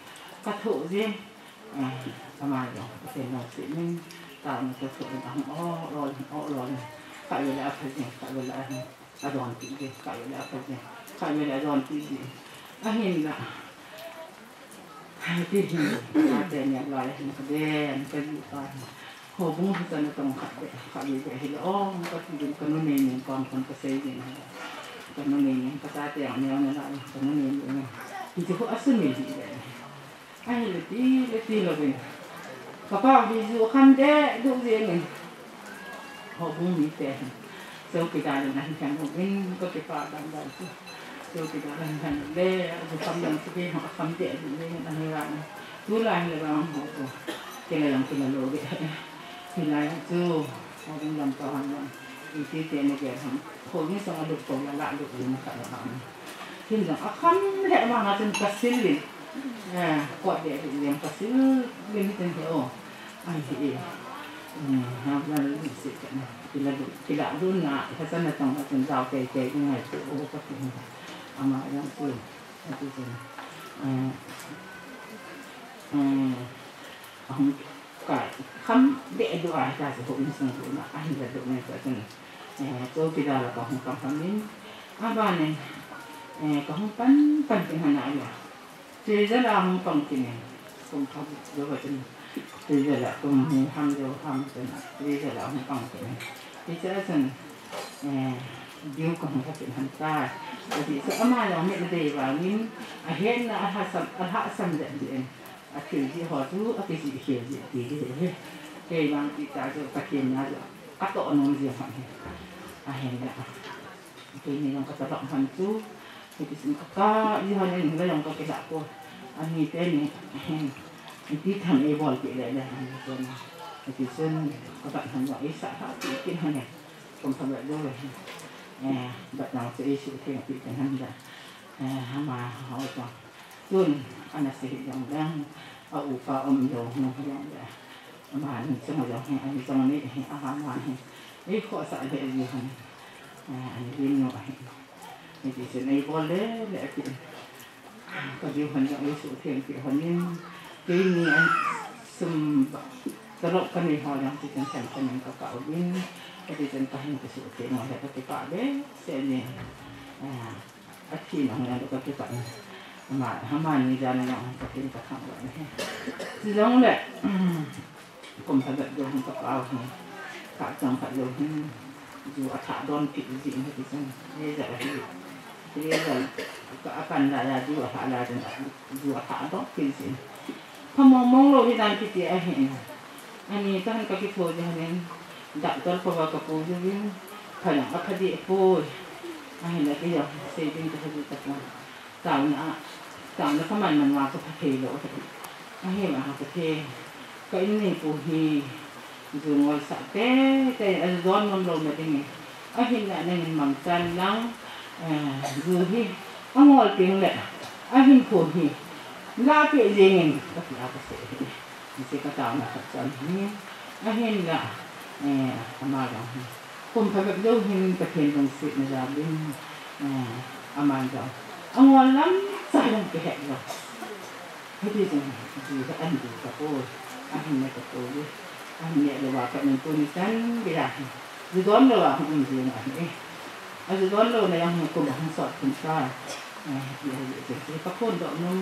ka tho ji, eh, ama jong, ka te no si min, ta na ka tho in a hung o, o, o, o, ka i le a pha ji, ka i le a hin. Adon ti di, ka i le a pha di, ka i le adon ti di. Ahin la. Hai ti hin, ka te ni lai hin ka den, ka ju ka. Ho bung hi ka na tong khat be, khat be be hi la, o, ka ti din ka nu nei ning kon kon ka sei din. Ka nu nei ning ka ta te ang neo na lai, ka nu nei ning. Ti ti ho asumi di le. Ahi le ti, le ti lo vin. Ka pa hi ju kham de, du jeng in. Ho bung mi te hin. Chowkidar in ahi khan u in, ka kipa dan dan chu. Chowkidar ahi khan le, ju kham dan chu ke ha kham de, du jeng in ahi ran. Tu lai le vang ho ko. Ke le yang ke le lo de. Hi lai chu, ho bung lam pa han lang. Iti te na gel ham. Houin sung a lut ko la la lut in kha la ham. Hin jong a kham le ma nga chun ka sil in. Eh, ko de de lem ka sil in tin he o. Ai he e. Hmm, ha la lu si ka na. Kila lu, kila lu na, ha sa na tong ka chun jao te te in ngai tu o ka tin. Ama yang tu. Ati chun. Eh, eh, ahung Ka kham deh deh a, ka chu houin sung a, ahin la deh nen ka chun, eh, chowkidar a ka hung pang pang in, abanin, eh, ka hung pan pan tin hana ya. Chejal a hung pang tin e, kum pha deh deh a chun, chejal a kum ni ham deh ham chun, chejal a hung pang tin e. Hiche a chun, eh, Diu ka hung pha tin han ta. Ka ti chu ama jong mit na dei vangin, ahetna a lhasam, a lhasam leh deh in. Athil jeh ho chu, akijih khel jeh ti ding ahi. Kei vang ti ta chu, Pathen na chu, katoh nom jing ham ahi. Ahinla. Keini jong ka tolak man chu. Hiti chun ka kap ji hon in, la jong ka kilah poi. Ani teni, ahin. Ipi tham eibolpeh le le, ani teni. Hiti chun, ka bat hon jong, eisah lhah pi kin hon e. Kum phabep jou le. Eh, bat jong chu eisuhtheng pi kin hon le. Eh, ama ho jong. Tun, ana sei hi jong leng, a upa um lou nu hi jong le. Ama ni chunga jong hi, ani jong ni hi, ama hi. Ei khohsah le ji hon. Eh, ani lim nu ahi. Hiti chun eibol le, le ati. Ka ji hon jong eisuhtheng pi hon in. Keini an sum ba, talop ka nei ho jong ti chun chan chan in ka kah uvin. Hiti chun ka hin kisuhtheng u le ka kipah behseh in. Eh, Athi nang nang ka kipah in. Ama, ama ni jan nang ka tin ka thang lo ni. Chulong le, kum phabep jou hin ka pao hin. Ka chang phat jou hin. Ju athah don pi ji hin ti chun. Ni ja hi. Ni ja ka apan la ya ju athah la jan ju athah don pi ji. Phamong mong lou hi dan kiti ahi. Ani tahin ka kitho jeh in, doctor koma ka pui uvin, pha jong apha deh poi. Ahinla kei jong sei ding kaha ji tapon. Taona a, taona ka man man uva ka pha thei lou. Ahi ma ha ka the. Ka in nei pu hi, ju ngol sah tei tei, ajon nom lou na ding e. Ahinla nangin mangchan lang, eh, ju hi angol teng le, ahinkho hi, la peh jeng in, kati a kasei hi. Hiche ka taona khat chu ahi. Ahinla, eh, ama jong hi. Kum phabep jou hin Pathen lungsetna jal in, eh, ama jong. Angol lam cha jong kihet lou. Hiti chun, ji ka an ji ka poi, ahin ne ka poi, ahin ne lou va ka nung tuni chan geiya hi. Ju don lou va hung um jing ahi e. Aju don lou na jong hi kum ahung sot kum ta. Eh, ji ahi e, ji ka phondoh nom.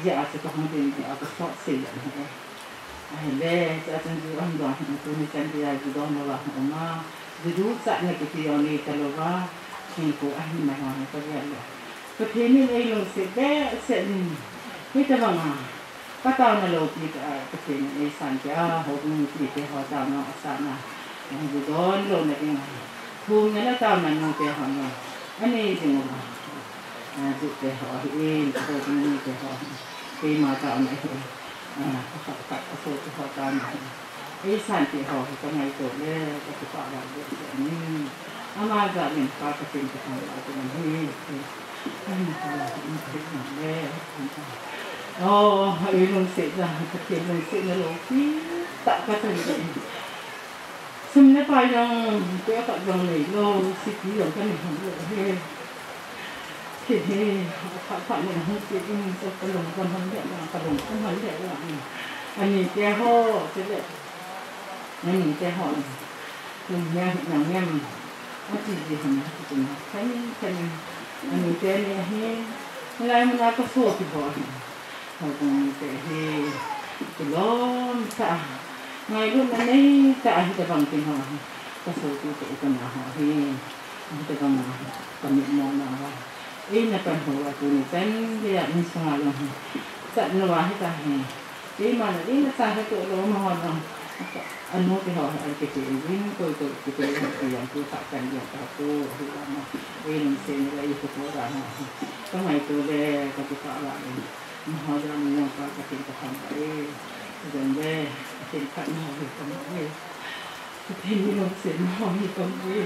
Ji a chu ka hung ding ji a ka sot sei jeng ahi e. Ahile, cha chan ju ahung don hi tuni chan geiya ju don lou va hung um a. Ju duchatna kiti jong nei ta lou va. Hinkho ahi mai ho hi ka gel le. Pathen in eilungset behseh in, hitabang a, ka taona loupi tah a, Pathen in eisanpeh a, houbung mipite ho taona asan a, ju don louna ding a, thumna le taona nungte ho jong, anei ding uva, a, jute ho ahi in, houbung mite ho, keima taona ahi in. Ah, khat, khat, asopi ho taona hi. Eisanpeh ho hi ka ngaito le, ka kipah val behseh in. Ama jal in Pa Pathen kathangvah in ahi. Ahin ka la in ka hin le. Oh, eilungset jeh, Pathen lungsetna loupi tah ka chan jeh in. Sum le pai jong, peh khat jong nei lou, siti jong ka nei hon lou hi. Thi hi, phat phat nei hon ti in, so ka lung ka hon le la, ka lung ka hon le la. Ani te ho, te le. Ani te ho. Lung ya hi nang yam. Ati ji hon, ati ji hon. Khan, khan. Ani te ni hi. Lai mun a ka sopi ho hi. Houbung mite hi kilom tah a, ngailutna nei tah a hitabang tin ho hi, ka sopite u ka na ho hi, hitabang a ka mitmo nauva, eina pan hou a tuni chan geiya insung a jong hi, chat nauva hita hi, keima na eina cha hetoh lou amaho jong, anu te ho hi an kiti uvin, koi koi kiti uvin, ti jong tu kha chan geiya ka tu, hi la ma, ei lungset na la ei kho ra na hi, ka ngaito le, ka kipah le. Nangho jong nangpa Pathen kathangvah e. Jong le, Pathen phatna ho hi kamu e. Pathen in lungsetna ho hi kamu e.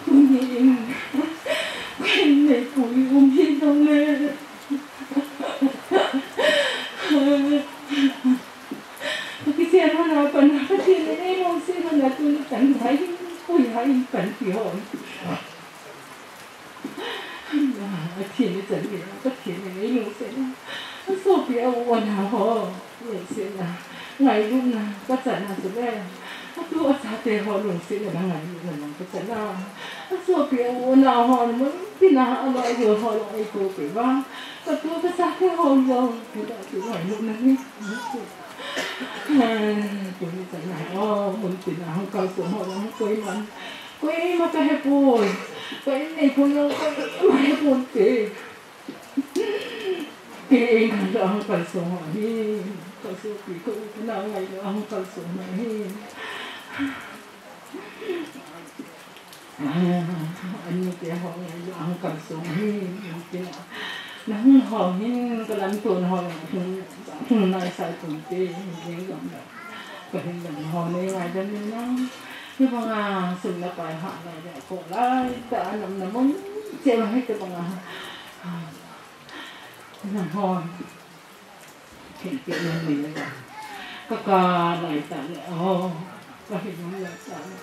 Tuni in, ka inneipu hi um hih jongle, ka kichen hon a pat a Pathen in eilungset hon a tuni chan gei hin, koi ham in panpi hon. Pathen in chan gei, Pathen in eilungset a, asopi a u ana ho lungsetna, ngailutna kachan a chule, atu achate ho lungsetna le ngailutna jong kachan a, asopi a u ana ho mun tina, aloi jol ho jong eipopeh uva, katu kachate ho jong, katu ngailutna hi. Tuni chan a, o, mun tina hung kalsong ho jong koiman, koima kahepoi. Ka inneipu jong koima heponte. Kei ngailutna a hung kalsong ho ahi. Kasopi ka u ka nao ngailutna a hung kalsong ho ahi. Anute ho ngailutna a hung kalsong ahi. Tina, nahung ho hin kalamton ho hung, hung naisai ponte, hin jeng jongle. Kahin dam ho nei ngaidam in lang. Hibanga sum le pai hah lai le kho lai tah a, nam na mun cheh a, hitobanga nam ho thilpeh nei le, kaka lai tah le, o, kahin dam lai tah le,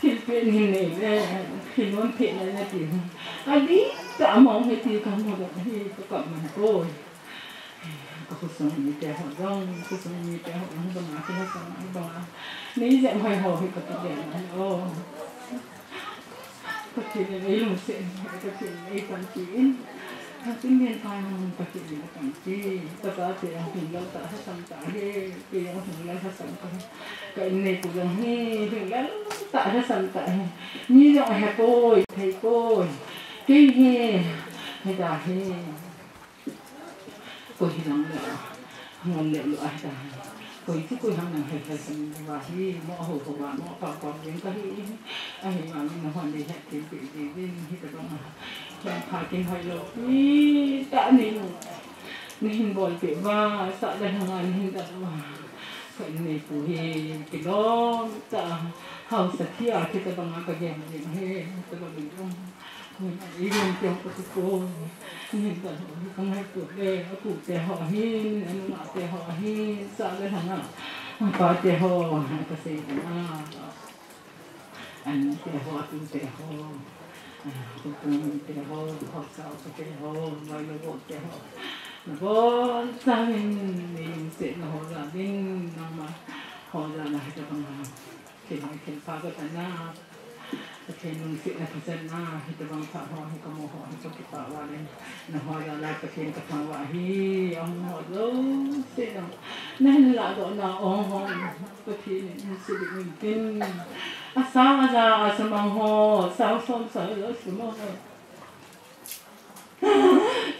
thilpeh nei le, hin hon peh le nati. Adih tah a mong hi ti kamu le hi, kakap man poi. Ka khosung mite ho jong, khosung mite ho jong, banga kilhasam a, banga nei jep hoi ho hi kakile nai o. Pathen in eilungset, Pathen in eipanpi in. Ka tin den pa jong Pathen in eipanpi. Kachate jong hung lal tah, lhasam tah hi, kei jong hung lal lhasam tah hi. Ka inneipu jong hi, hung lal tah, lhasam tah hi. Mi jong ahepoi, theipoi. Kei hi, hita hi. Koi hijongle, ngol le lo ahi tai. Koi chu koi ham nang hai hai san uva hi, mo ho ho va, mo pa pa veng kahi. Ahivangin nahon neihethem peh diuvin, hitobanga khenpha kinhoi lou pi tah nei, neihin bolpeh uva, sah le lhanga neihin dal uva. Ka inneipu hi kilom tah, haosa thi a, hitobanga kagel jeng ahi, hitobang in um. Eiho teu kati poi, nei dal ho hi kangaito le, apute ho ahin, anungah te ho ahin, sah le lhanga, apate ho, kasei ding a, anute ho, atute ho, apung te ho, haosa te ho, vailou te ho, nabonchauvin, neilungsetna ho jal in, nangma ho jal a hitobanga khenhoi khenpha kachan a, Pathen lungsetna kachan a, hitobang phat ho hi kamu ho hi kakipah uva le, naho jal a Pathen kathangvah e, ahung ho jouse jong nahin lahdoh nau hon Pathen in sibit intin, asang aja asamang ho, sang som sang ja asamang ho.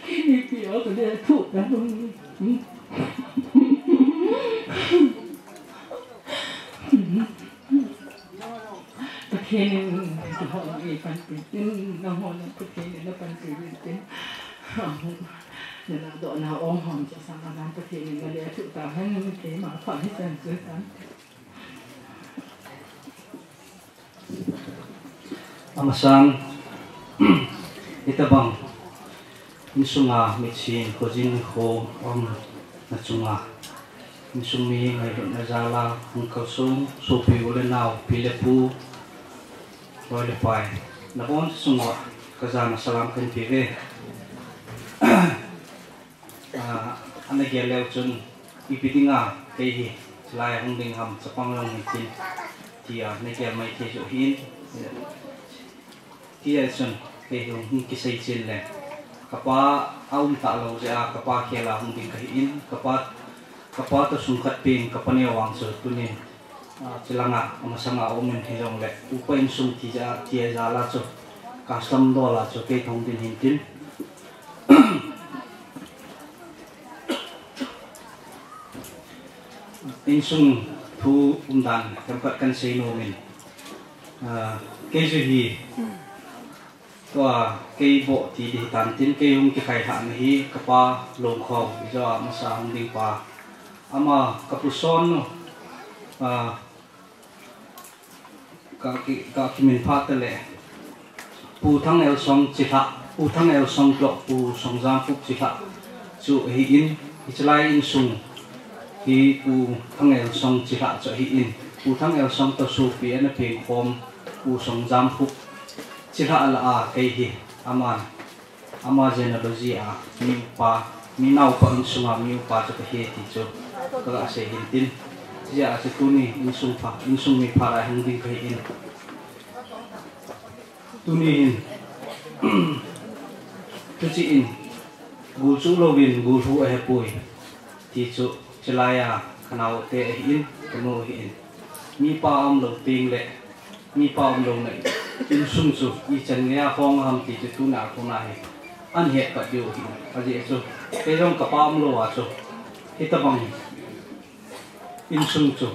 Kei nipi a kale thuh ta. Pathen in kihou eipanpi tin, nahon Pathen in napanpi uvin tin. Nalahdoh nau hon chu asang aja Pathen in nale thuh tahen, keima phat hichan chu tan. Amasan, hitobang insunga mitsin, khojin, kho, um, na chunga, insung mi ngailutna jal a hung kalsong sopi u le nao, pi le pu, loi le pai, nabonchauva kajana salam kahin peuve. Ah, ana gel leu chun, ipi dinga kei hi chulai a hung ding ham, chapang jong hitin, tia nagel mai thei joh hin. Tia chun, kei hi hung kisei chen le, kapa aum talou jeh a, kapa khel a hung ding kahin, kapa, kapa toh sung khat pen, kapa neo vang chu tunin, ah, chulanga, amasanga um in hijongle, upa insung ti ja, tia jal a chu, custom dol a chu, kei thong din hintin. Insung thu umdan themkhat kahin sei nom in, ah, kei chu hi, tua kei boh ti ding hitan tin, kei hung kikhai lhah na hi, kapa Longkhom, ijo a masa hung ding pa. Ama kapu Son nu, Ah, ka ki, ka kimin phat tale. Pu Thang Elsong Chilhah, Pu Thang Elsong toh Pu Songjamkhup Chilhah chu ahin, hichelai insung hi Pu Thang Elsong Chilhah chu ahin, Pu Thang Elsong toh sopi ana pengkhom Pu Songjamkhup Chilhah lah a kei hi, aman, ama genealogy a mi upa, mi naopa insunga mi upa chu kahi ti chu kaga sei hin tin. Hijeh a chu tuni insung pha, insung mi phat a hung ding kahin. Tuni hin, tuchi in, gulchuh louvin gulhu ahepoi ti chu, chilai a kanaote ahin, kanu ahin. Mipa umlou teng le, mipa umlouna insung chu ichan geiya hong ham ti chu tuna kona hi ahin het pat diu ahin. Ajeh chu, kei jong kapa umlou a chu, hitobang insung chu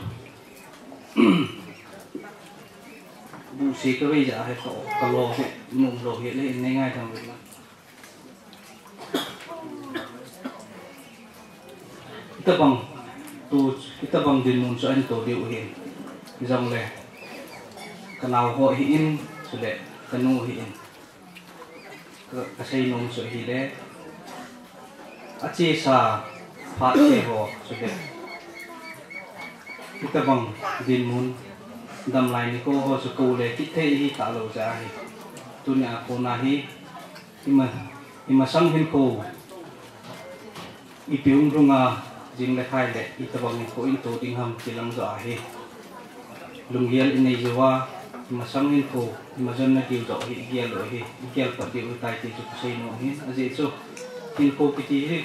buhse kavei jeh a hi ka, kalo hi, umlou hi le, in nei ngaidam uvin lang. Hitobang, tu, hitobang dinmun chu ahin to diu ahin. Hijongle, kanao ho ahin, chule, kanu ahin. Ka, kasei nom chu ahile, achesa phat te ho, chule, hitobang dinmun, damlai nikho ho chu kou le kit thei ihi talou jeh ahi. Tunia kona hi, ima, imasang hinkho ipi hung lhunga, jing le khai le, itobang hinkho in to ding ham ti lang joh ahi. Lunggel inei jiuva, imasang hinkho, ima jonna diu joh hi igel u ahi, igel pat diu ahitai ti chu kasei nom ahin. Ajeh chu, hinkho kiti hi,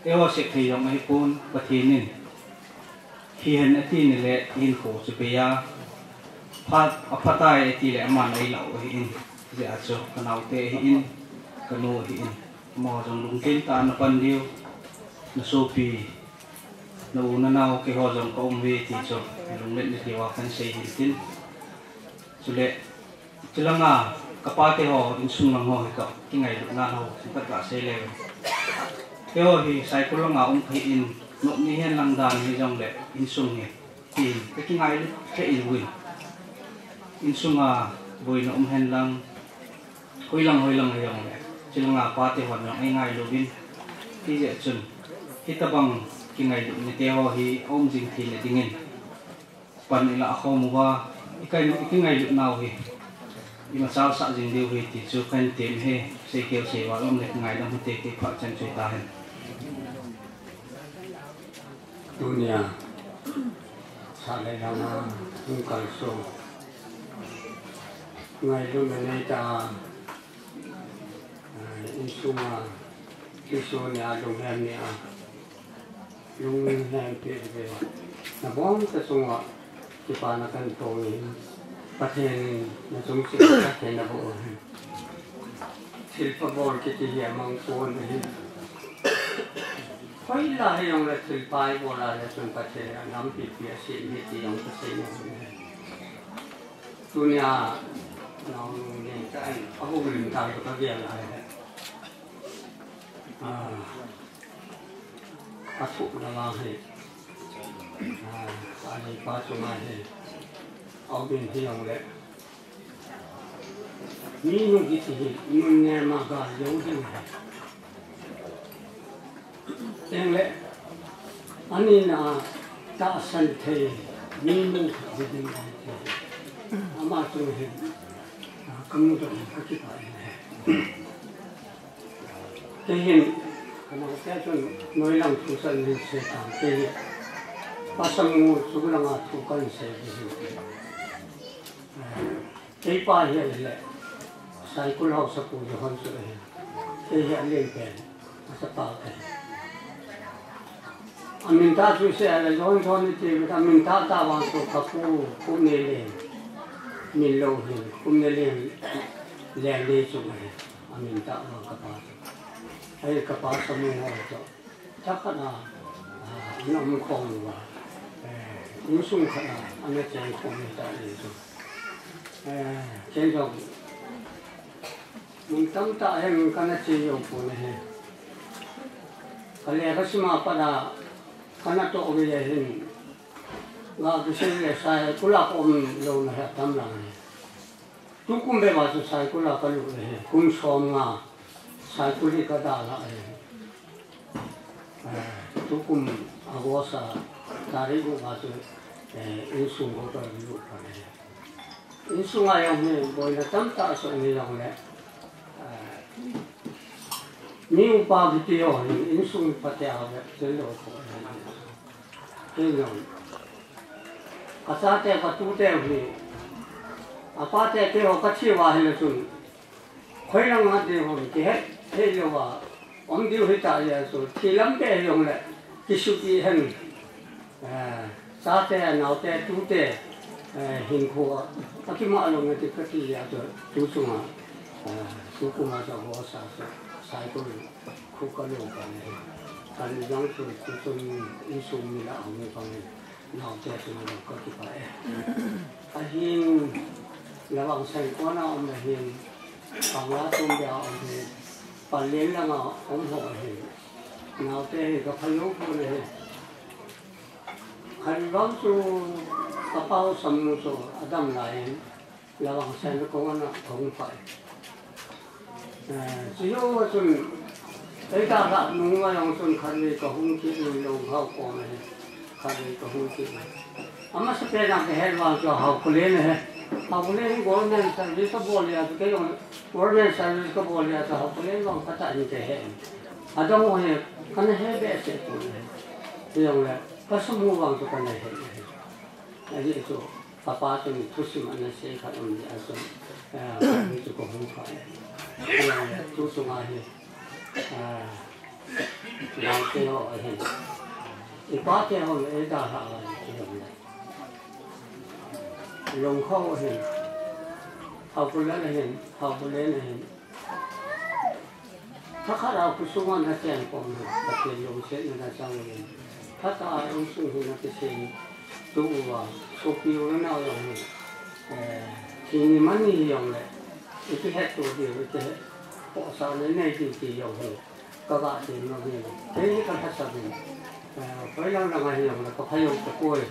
eiho seh thei jong ahipon, Pathen in hihen ati nile hinkho chu abeiya, phat, aphatai ati le aman eilah u ahin, hijeh a chu kanaote ahin, kanu ahin, amaho jong lungkimtah a napan diu, nasopi, nau nanao keiho jong kaum uve ti chu lungletna diuva kahin sei hin tin. Chule, chulanga kapate ho insung lang ho hi ka kingailutna ho, singkat kasei le. Keiho hi Saikul langa um kahin, nop ni hen lang dan hijongle insung hi, tin, kakingailut lheh uvin. Insunga boina um hen lang, hoilang hoilang hijongle, chulanga pate hon jong eingailu uvin. Hijeh chun, hitobang kingailutna te ho hi aum jing theina dingin, pan ilah khom uva, ikai, ikingailutnau hi imachal sah jing diu ahi ti chu kahin tem e. Seikhel seival um le kingaidam hite, kei phat chan chu hitahen. Tunia, sah le langa hung kalson, ngailutna neitah a, ah, insunga, Jesu nia, lunghem nia, lunghem peh uve. Nabonchauva chunga kipana kahin phong e. Pathen in nachung cheh a Pathen naboh u ahi. Thilpha bol kiti hi amang pon ahi. Hoilai hijongle thilpha ibol a le chun Pathen in anampipi asem ahi ti jong kasei nom e. Tunia, naonu neitah in, ahoulim tah kagel ahi. Ah, athuhna vang hi, ah, ajipa chunga hi, aum in hijongle, minu kiti hi, mun nema gal jou ding ahi. Tengle, ani na tahsan thei, minu khat hiding ahi ti. Ama chunga hin, ah, kamudoh in kakipah in ahi. Kei hin, kanaote chun, noilang thu chan hin sei tan, kei hi, Pasang Mu chu langa thu kahin sei ding ahi. Keipa hi ahile, Saikul haosapu John chu ahi. Kei hi alen pen, achapa kahi. Amin tah chu sei a le John John iti, amin tah tah vang chu kapu, Kumneleng, min lou hin, Kumneleng, Lenglei chu ahi. Amin tah vang kapa chu. Ahi kapa Samu ho chu. Thakhat a, ah, ana um khom uva, eh, insung khat a, ana cheng khom u ahitai chu. Eh, ken jong, mun tamtah a hin kana che jou pon ahi. Ka lekha sim a pat a, kana toh uve ahin. Ga kisei le Saikul a ka um louna hi atam lang ahi. Tukum bep a chu Saikul a ka lut ahi. Kum som nga Saikul hi ka dalha ahi. Eh, tukum August a tarik gup a chu, eh, insung ko ka lut pan ahi. Insung a jong hi boina tamtah asoh in hijongle, eh, mi upa kiti ho hi insung pate a bep chilou ko ahi. Kei jong ka chate ka tute hi, apa te keiho ka thi uva ahile chun, khoi lang a ding ham kihe thei lou a um diu hita jeh a chu, thi lam beh hijongle kisupi hen, eh, chate, naote, tute, eh, hinkho a kimang lou nge ti ka ti jeh a chu, tu chunga, eh, tukum a chu August a chu Saikul khu ka lut pan ahi. Kan jong chu, tu chung insung mi lah a hung pang in, naote chunga jong ka kipah e. Ahin, Lavangsen kona um ahin, Kangla tum beh a um ahin, Pallel langa um ho ahin, naote hi ka phalou pon ahi. Khat vang chu ka pau Samnu chu adam lai in, Lavangsen kona ka hung pha e. Eh, chujou a chun, ei dalhah nung a jong chun khatvei ka hung kit in Longkhao koma hi, khatvei ka hung kit in. Amasapen a ka het vang chu Haokholen ahi. Haokholen hi government service ka bol jeh a chu, kei jong government service ka bol jeh a chu Haokholen vang phatah in ka he in. Adang ho hi kana he behseh pon ahi. Hijongle ka sum u vang chu kana he ahi. Ajeh chu, kapa chun thusim ana sei khat um jeh a chun, eh, khatvei chu ka hung pha e. Eh, tu chunga hi, eh, naote ho ahin, i pate ho le ei dalhah uva ti jong le, Longkhao ahin, Haokholen ahin, Haokholen ahin, Thakhat a khosung a na cheng kom hi, Pathen lungsetna na chang uvin. Phatah a insung hi na kisem tup uva, sopi u le nao jong hi, eh, thini mani hijongle, i kihetto diu, i kihet, khohsahna nei diu ti jong hi, ka ga ti nom in. Kei hi ka lhasam in, eh, khoi lang lang a hijongle, ka pha jong ka poi.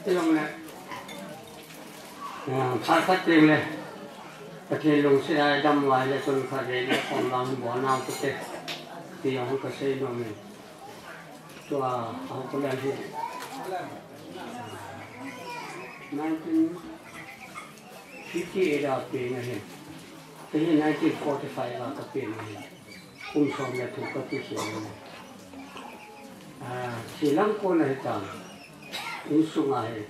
Hijongle, ah, phat khat teng le, Pathen lungset a i dam uva ahile chun khatvei le khom vang bol nau kate, ti jong ka sei nom e. Tua, Haokholen hi nineteen fifty-eight a pen ahi. Kei hi nineteen forty-five a ka pen ahi. Kum som le thum ka kikhel ahi. Ah, thi lang kon ahi tan. Insung a hi,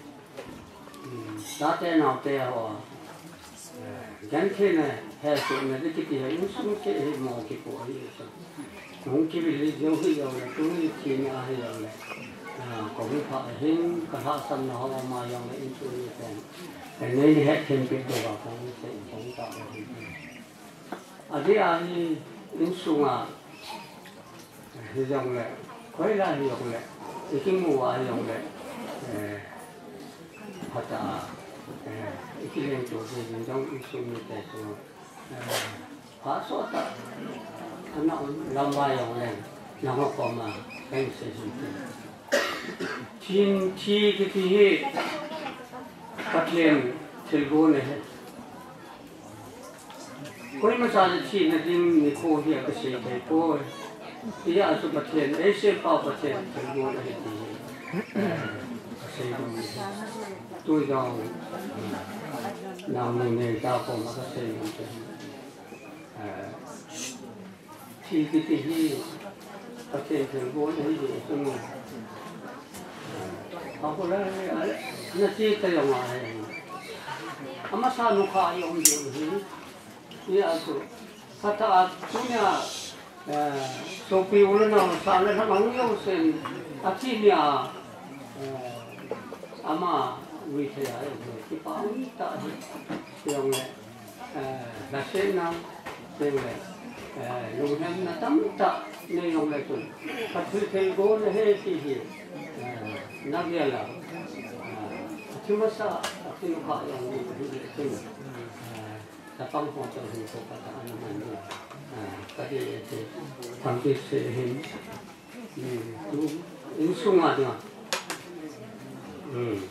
um, chate naote ho, eh, gentheina, hesohna ding kiti hi insung cheh hi mo kipo ahi. Hung kivil jou hijongle, tuni thina hijongle, ah, ka hung pha ahin, ka lhahsamna ho ama jongle, insung miten, eh, nei hetthempi diuva ka hung sei, ka hung tah ahi. Adeh a hi insung a hijongle, khoi lah a hijongle, i kimu uva hijongle, eh, phatah a, eh, i kilengto ding jong insung mite chu, eh, phat sot tah a ana um lam uva jongle, nangho koma kahin sei hin tin. Thi, thi kiti hi Pathen thilgon ahi. Koima cha le thina ding nikho hi akisei thei poi. Hijeh a chu Pathen, eisempau Pathen thilgon ahi ti hi, eh, kasei nom e. Tu jong, eh, nang ni nei ta koma kasei nom e. Eh, thi kiti hi Pathen thilgon ahi jeh chun, eh, Haokholen hi, eh, ana che ta jong ahi. Amasa nukha i um diu hi. Hijeh a chu, phatah a tunia, eh, sopi u le nao sang le lhang hung jousen, athi nia, eh, ama ui thei a, eh, kipa um tah ahi. Hijongle, eh, lhasetna, hijongle, eh, lunghemna tamtah nei jongle chun, Pathen thilgon ahi ti hi, eh, nagel a, eh, athi masa, athi nukha jong ahi jeh chun, eh, Chapang ho toh hinkho phatah a ana man diu, ah, ka dei e ti, tampi sei hin, um, tu, insung a dinga, um,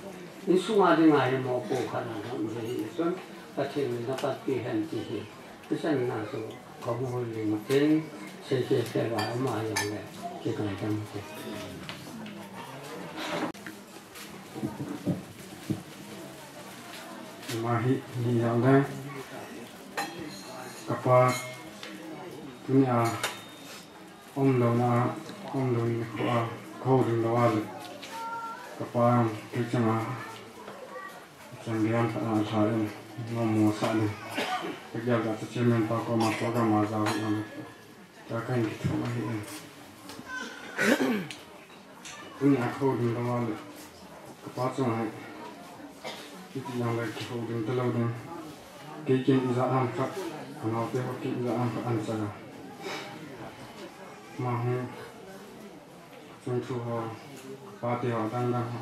Insung a dinga hi mopo khat ana um jeh hi chun, Pathen in na patpi hen ti hi. Ichan na chu ka mu ling tin, sei kei kei va ama jong le, ki kai dam te. Ama hi, ni jong le, ka pa, tunia, Umlouna, umlouna nikho a, ka houlim lou a le. Ka pa jong, kei chunga, chang gei a khat ana lha in, ngam mo sa le. Ka gel a chu chairman pa koma program a jao hi ang. Tua kahin kithum ahi in. Tunia ka houlim lou a le. Ka pa chunga hi. Iti jong le kihoulim talou ding. Kei kin ijat ham khat. Ka naote ho kin ijat ham khat ana chai a. Ama hi. Chung thu ho. Ka pa te ho dang dang ho.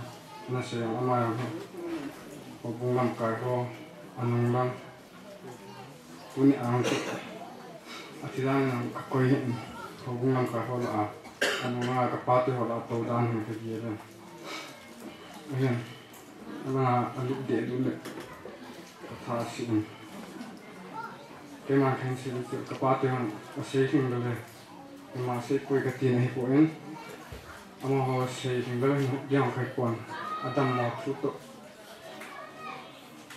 Ana sei jong ama jong hi. Houbung lamkai ho. Anung lang. Tuni ang chu, athi dan in ka koi hin, houbung lamkai ho lah a, anung langa ka pa te ho lah a tou dan hin ka gel in. Ahin, alanga alup deh duh le, ka tha asi in. Keiman kahin sei chu, ka pa te hon asei lhing lou le, keima sei poi ka tina ahipoi. Amaho sei lhing lou le hin, hung kai pon, adammo thu toh.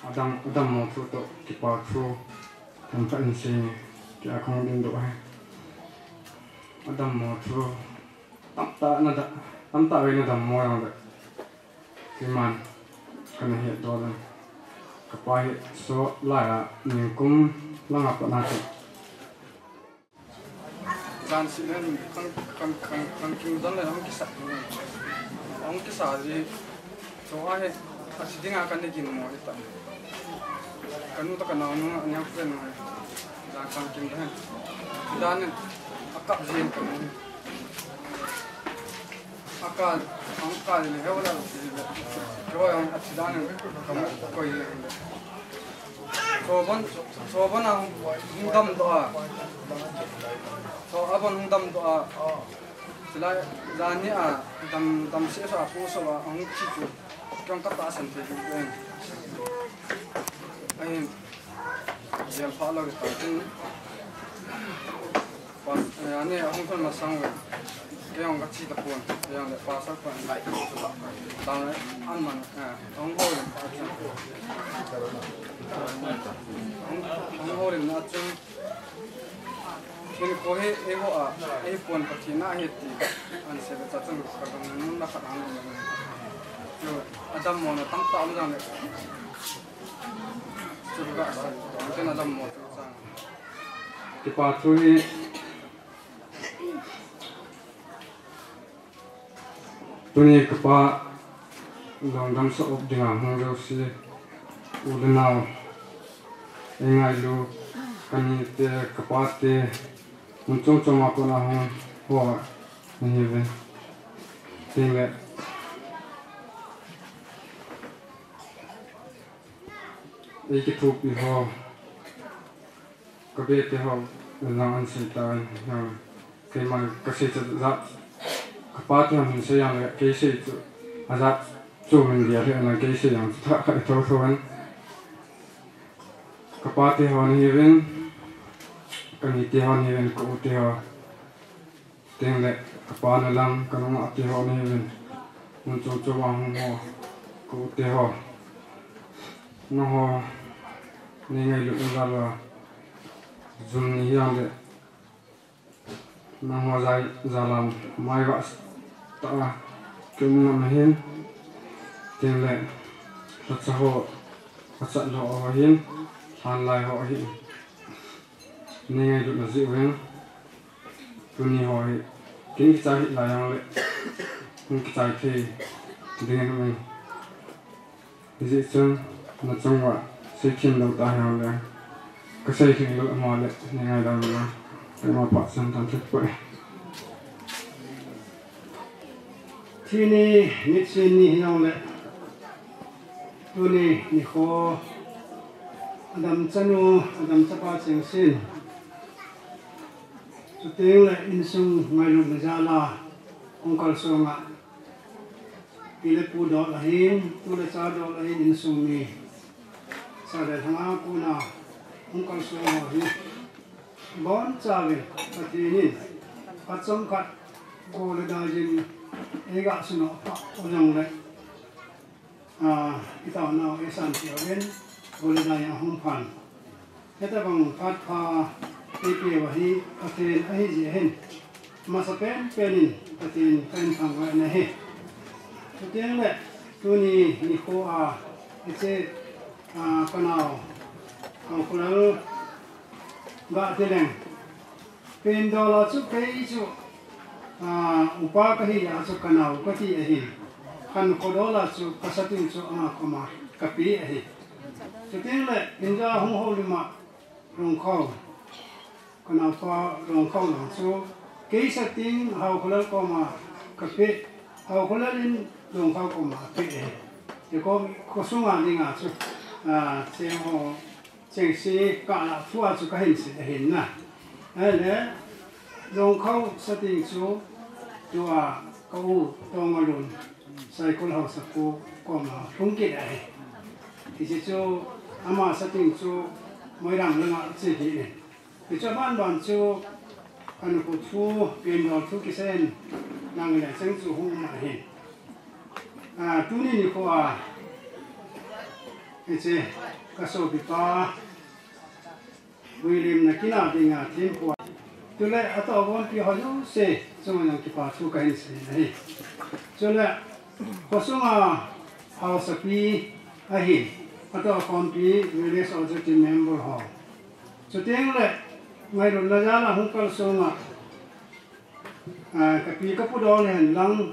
Adam, adammo thu toh, kipa thu, themkhat in sei nge, tia kahung dingdoh ahi. Adammo thu, tamtah na da, tamtah vei na dammo jong le. Keiman, kana hetdoh le. Ka pa hi, so lai a, nikum langa pat na chu. Jan seh le, khang, khang, khang, khang kim dan le, hung kisa. Hung kisa ji. Cho a he, athi dinga kana gin mo hi ta. Kanu toh kanaonu, ania pen mo. Jan khang kim dan. Dan le, akap ji kanu. Aka, ang ka le, he wala le. Cho a, athi dan le, kamu koi le. Sobon, sobon a hung, hung damdoh a. So, abon hung damdoh a. Sila, jani a, dam, dam seh so a, pu so a, hung chi chu. Kong ka tahsan thei chu. Ahin, jel pha lou ta tin. Pas, eh, ani ahung thon masang ve. Kei jong ka chi tapon. Kei jong le pastor pa. Tang le an man, eh, ahung houlim pa chun. Ahung, ahung houlim na chun. Hinkho hi eiho a, eipon Pathen a ahi ti. An sei le cha chun ka dong nun na khat ang. Chu adammona tamtah um jong le. Chu ka sei. Ken adammo chu chang. Kipa thu hi. Tuni ka pa lungdam sah up dinga hung jouse, u le nao, eingailu, ka nite, ka pate, mun chom chom a kona hung ho, nahiuve. Tin le, eikithopi ho, ka bete ho, lang an sei tan, keima ka sei cha jat, ka pate ho hin sei jong le, kei sei chu, ajat chu min dia le, lang kei sei jong chu, tha khat tho tho an. Ka pate ho nahiuvin, ka nite ho nahiuvin, ka ute ho. Tin le, ka pa na lang, ka nungah te ho nahiuvin. Mun chom chom a hung ho, ka u te ho. Nangho, nei ngailutna jal a. Jum ni hijongle. Nangho jal a, maivah tah a, ka um ngam ahin. Tin le, lhacha ho, lhacha ho ahin, lhan lai ho ahin. Nei ngailutna jeh uvin. Tuni ho hi, kin kichai hih lai jongle, kin kichai thei ding ahi. Hijeh chun, nachung uva, seithem lou ta hijongle, kasei lhing lou ama le, nei ngaidam uvin, keima pachan tan thei poi. Thi ni, mitsin ni hijongle, tuni nikho, adam chanu, adam chapa chengse in. Chuteng le insung ngailutna jal a, hung kalsong a, Pi le pu dol ahin, tu le cha dol ahin, insung mi. Sa le thanga kuna, hung kalsong ho hi. Bonchauvin, Pathen in, achom khat, go le dai jin, eiga suno pha, ojong le. A, itaonau, eisan tiuvin, go le dai ahung phan. Hitabang phat pha eipeuva hi Pathen ahi jeh hin, masapen pen in Pathen kahin thangvah in ahi. Chuteng le tuni nikho a hiche, a, kanao, a, Haokholal Gahtileng, Pen dol a chu kei chu, a, upa kahi a chu kanao kati ahi. Khankho dol a chu kasating chu ama koma kape ahi. Chuteng le, inja hung houlim a Longkhao, kanaopa Longkhao lang chu kei sating Haokholal koma kape, Haokholal in Longkhao koma ape ahi. Hikom khosunga dinga chu, a, cheng ho, chengse kah a thu a chu kahin sei ahin na. Ahile, Longkhao sating chu tua ka u Tongalun, Saikul Haosapu koma lhung kit ahi. Hiche chu ama sating chu Moirang langa che kit in. Hichu aban ban chu kanu khu thu, pen dol thu kisei in nang le cheng chu hung um ahi. A, tuni nikho a, hiche, kasopipa, William na kina dinga thempu a. Chule atoh agonpi ho jouse chunga jong kipa thu kahin sei ahi. Chule khosunga haosapi ahi. Atoh agonpi village executive member ho. Chuteng le ngailutna jal a hung kalsong a A, kapi kapu dol hen lang,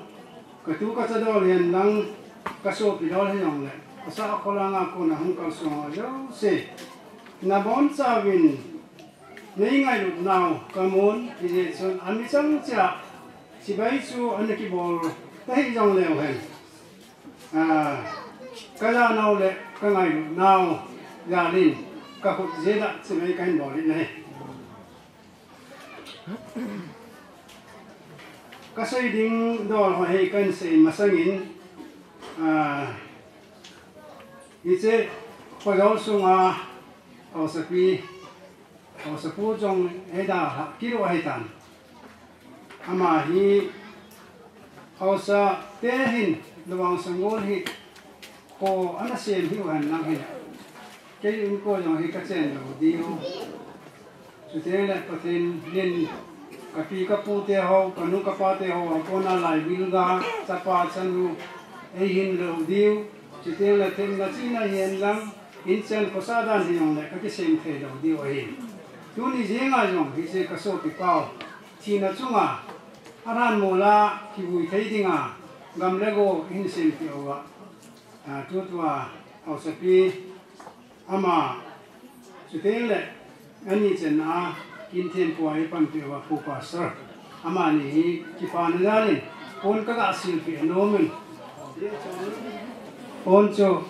katu kacha dol hen lang, kasopi dol hen jong le, kasah kholanga kona hung kalsong ho jouse. Nabonchauvin, nei ngailut nau kamun, hijeh chun, amichang cheh a, chibai chu ana kibol, tahih jong leu hen. A, kaja nau le, kangailut nau, jal in, kakhut jeh a, chibai kahin bol in ahi. Kasei ding dol ho hi kahin sei masangin, a, hiche Khojol sunga haosapi, haosapu jong hei dalha kit u ahitan. Ama hi haosa te hin Lawang Sanggol hi kho ana sem hiu hen lang hin. Kei in kho jong hi kachen lou diu. Chuteng le Pathen in kapi kapu te ho, kanu kapa te ho, akona lai bil ga, chapa chanu, eihin lou diu. Chuteng le themna chihna hihen lang, inchen khosa dan hijongle kakisem thei lou diu ahi. Tuni jenga jong hiche kasopipau thina chunga, alhan mola kivui thei dinga, gam le go hin sempeh uva. A, tutua, haosapi, ama, chuteng le, ani chenna, kin thempu a eipanpeh uva Pu Pastor. Amani hi, kipana jalin, pon kaga silpeh nom in. Pon chu,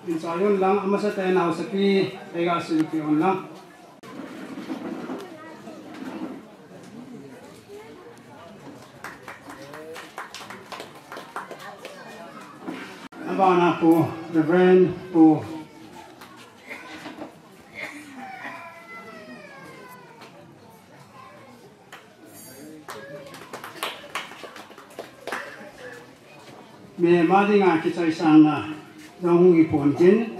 inchai un lang, amasatah in haosapi, eiga silpeh un lang. Abana Pu, Reverend Pu. Mihem a dinga kichaisangna jong hung hipon tin,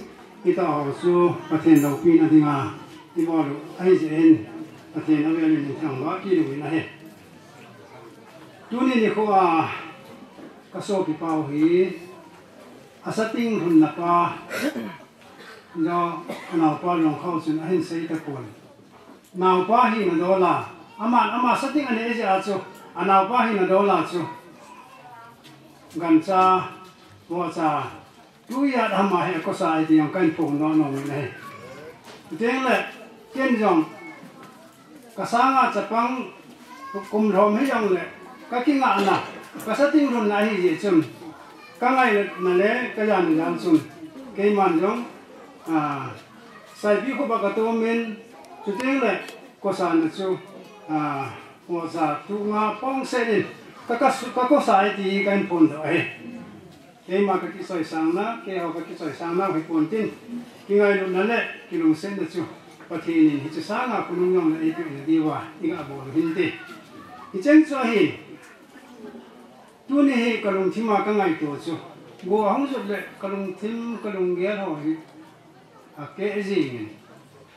itaho chu Pathen loupina dinga ibol u ahi jeh in, Pathen avel in thangvah kit uvin ahi. Tuni nikho a kasopipau hi, asating lhunna pa, jo, anaopa Longkhao chun ahin sei tapon. Naopa hina dol a, aman ama sating anei jeh a chu, anaopa hina dol a chu, gancha, vohcha, tuiya ham a hi akosa ahi ti jong kahin phongdoh nom in ahi. Chuteng le, ken jong, kasanga chapang kum lhom hijongle, kakingahna, kasating lhunna ahi jeh chun, kangaina le kajana jal chun, keiman jong, a, Saipi khopa katom in, chuteng le, kosana chu, a, vohcha tunga pongset in, Ka, ka, ka kosa e ti ka in phondoh e. Keima ka kichoisang na, keiho ka kichoisang na hi pontin. Kingailutna le kilungsetna chu Pathen in hiche sanga khonung jong le eipeh na diuva, iga bol u hinte. Hicheng chu ahi. Tuni hi ka lungthima ka ngaito chu. Go ahung jot le ka lungthim, ka lunggel ho hi. Akeh jingin.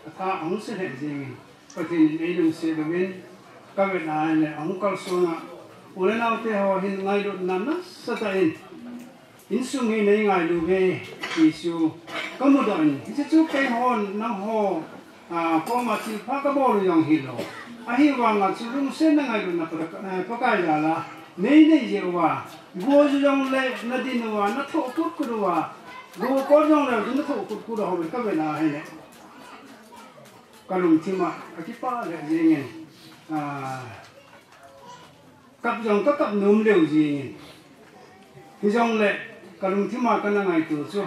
Atha ahung se lheh jingin. Pathen in eilungset uvin. Ka vet a ahile ahung kalsona. U le naote ho hin ngailutna nasatah in. Insung hi nei ngailu uve, ti chu ka mudoh in. Hiche chu keihon, nangho, a, koma thilpha ka bol u jong hilou. Ahivanga chu lungsetna ngailutna Pakai, eh, Pakai jal a. Nei nei jeh uva. Go ju jongle na din uva, na thoh kut kut uva. Go kot jongle na thoh kut kut uva, ka vet a ahile. Ka lungthima, ka kipah lheh jingin. A, Kap jong ka kap nom lheh jingin. Hijongle ka lungthima ka na ngaito chu.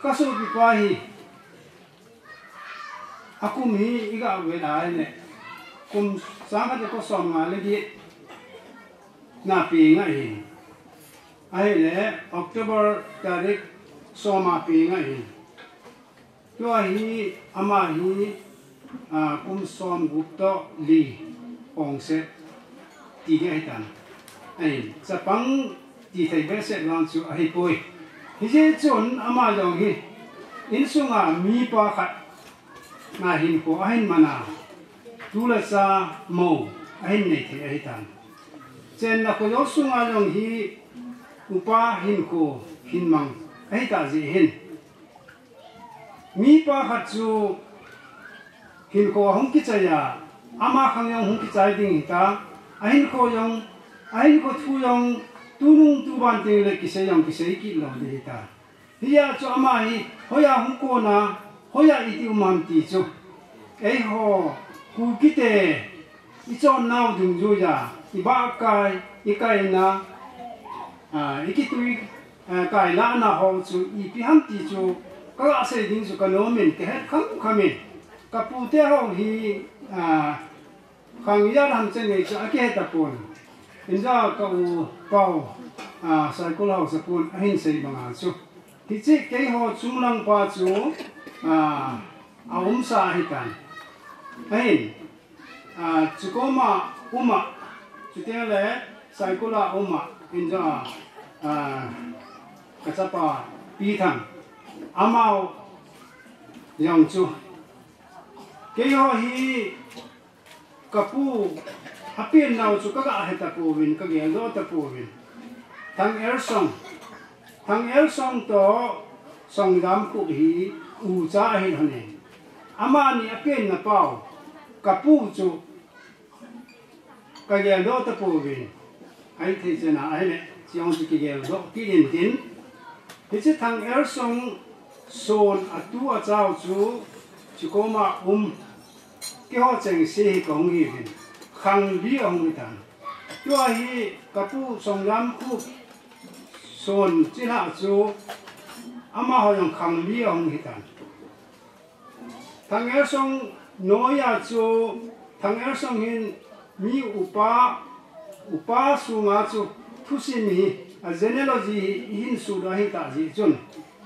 Ka sopipa hi. Akum hi iga vet a ahile. Kum sang khat le ko som nga le get. Na peng ahi. Ahile October tarik som a peng ahi. Tua hi, ama hi, a, kum som gup toh li hung se ti ding ahitan. Ahin, chapang ti thei behseh vang chu ahipoi. Hijeh chun ama jong hi, insunga mipa khat na hinkho ahin man a, tu le cha mou ahin nei thei ahitan. Chenna khojo sunga jong hi, upa hinkho hin mang ahitah jeh hin. Mipa khat chu hinkho ahung kichai a, ama khang jong hung kichai ding hita, ahinkho jong, ahinkho thu jong, tunung tuban teng le kisei jong kisei kit lou ding hita. Hijeh a chu ama hi, hoiya hung kon a, hoiya iti um ham ti chu. Eiho, Kuki te, ichon nau dungjuiya, ibahkai, ikaina, a, ikitui, a, kailahna ho chu ipi ham ti chu, ka gasei ding chu ka nom in, ka het kham kham in. Ka pu te ho hi, a, khang ijat ham chen nei chu akihe tapon. Inja ka u pau, a, Saikul Haosapu in ahin sei banga chu. Hiche keiho chunglang pa chu, a, aumsa ahitan. Ahin, a, chukoma uma, chuteng le Saikul a uma, inja, a, ka chapa Pi Thang. Amau jong chu. Keiho hi ka pu apen nau chu ka ga he tapouvin, ka geldoh tapouvin. Thang Ersong. Thang Ersong toh Songjamkhup hi ucha ahi lhon e. Amani apen na pau ka pu chu ka geldoh tapouvin. Ahithei chana ahile, chujong chu kigeldoh kit intin. Hiche Thang Ersong son atu achau chu, chukoma um, keiho chengse hi kahung hiuvin. Khang li ahung hitan. Tua hi ka pu Songjamkhup son chilhah chu, amaho jong khang li ahung hitan. Thang Ersong noiya chu, Thang Ersong hin mi upa, upa sunga chu thusim hi, a genealogy hi, ihin sudoh ahitah jeh chun,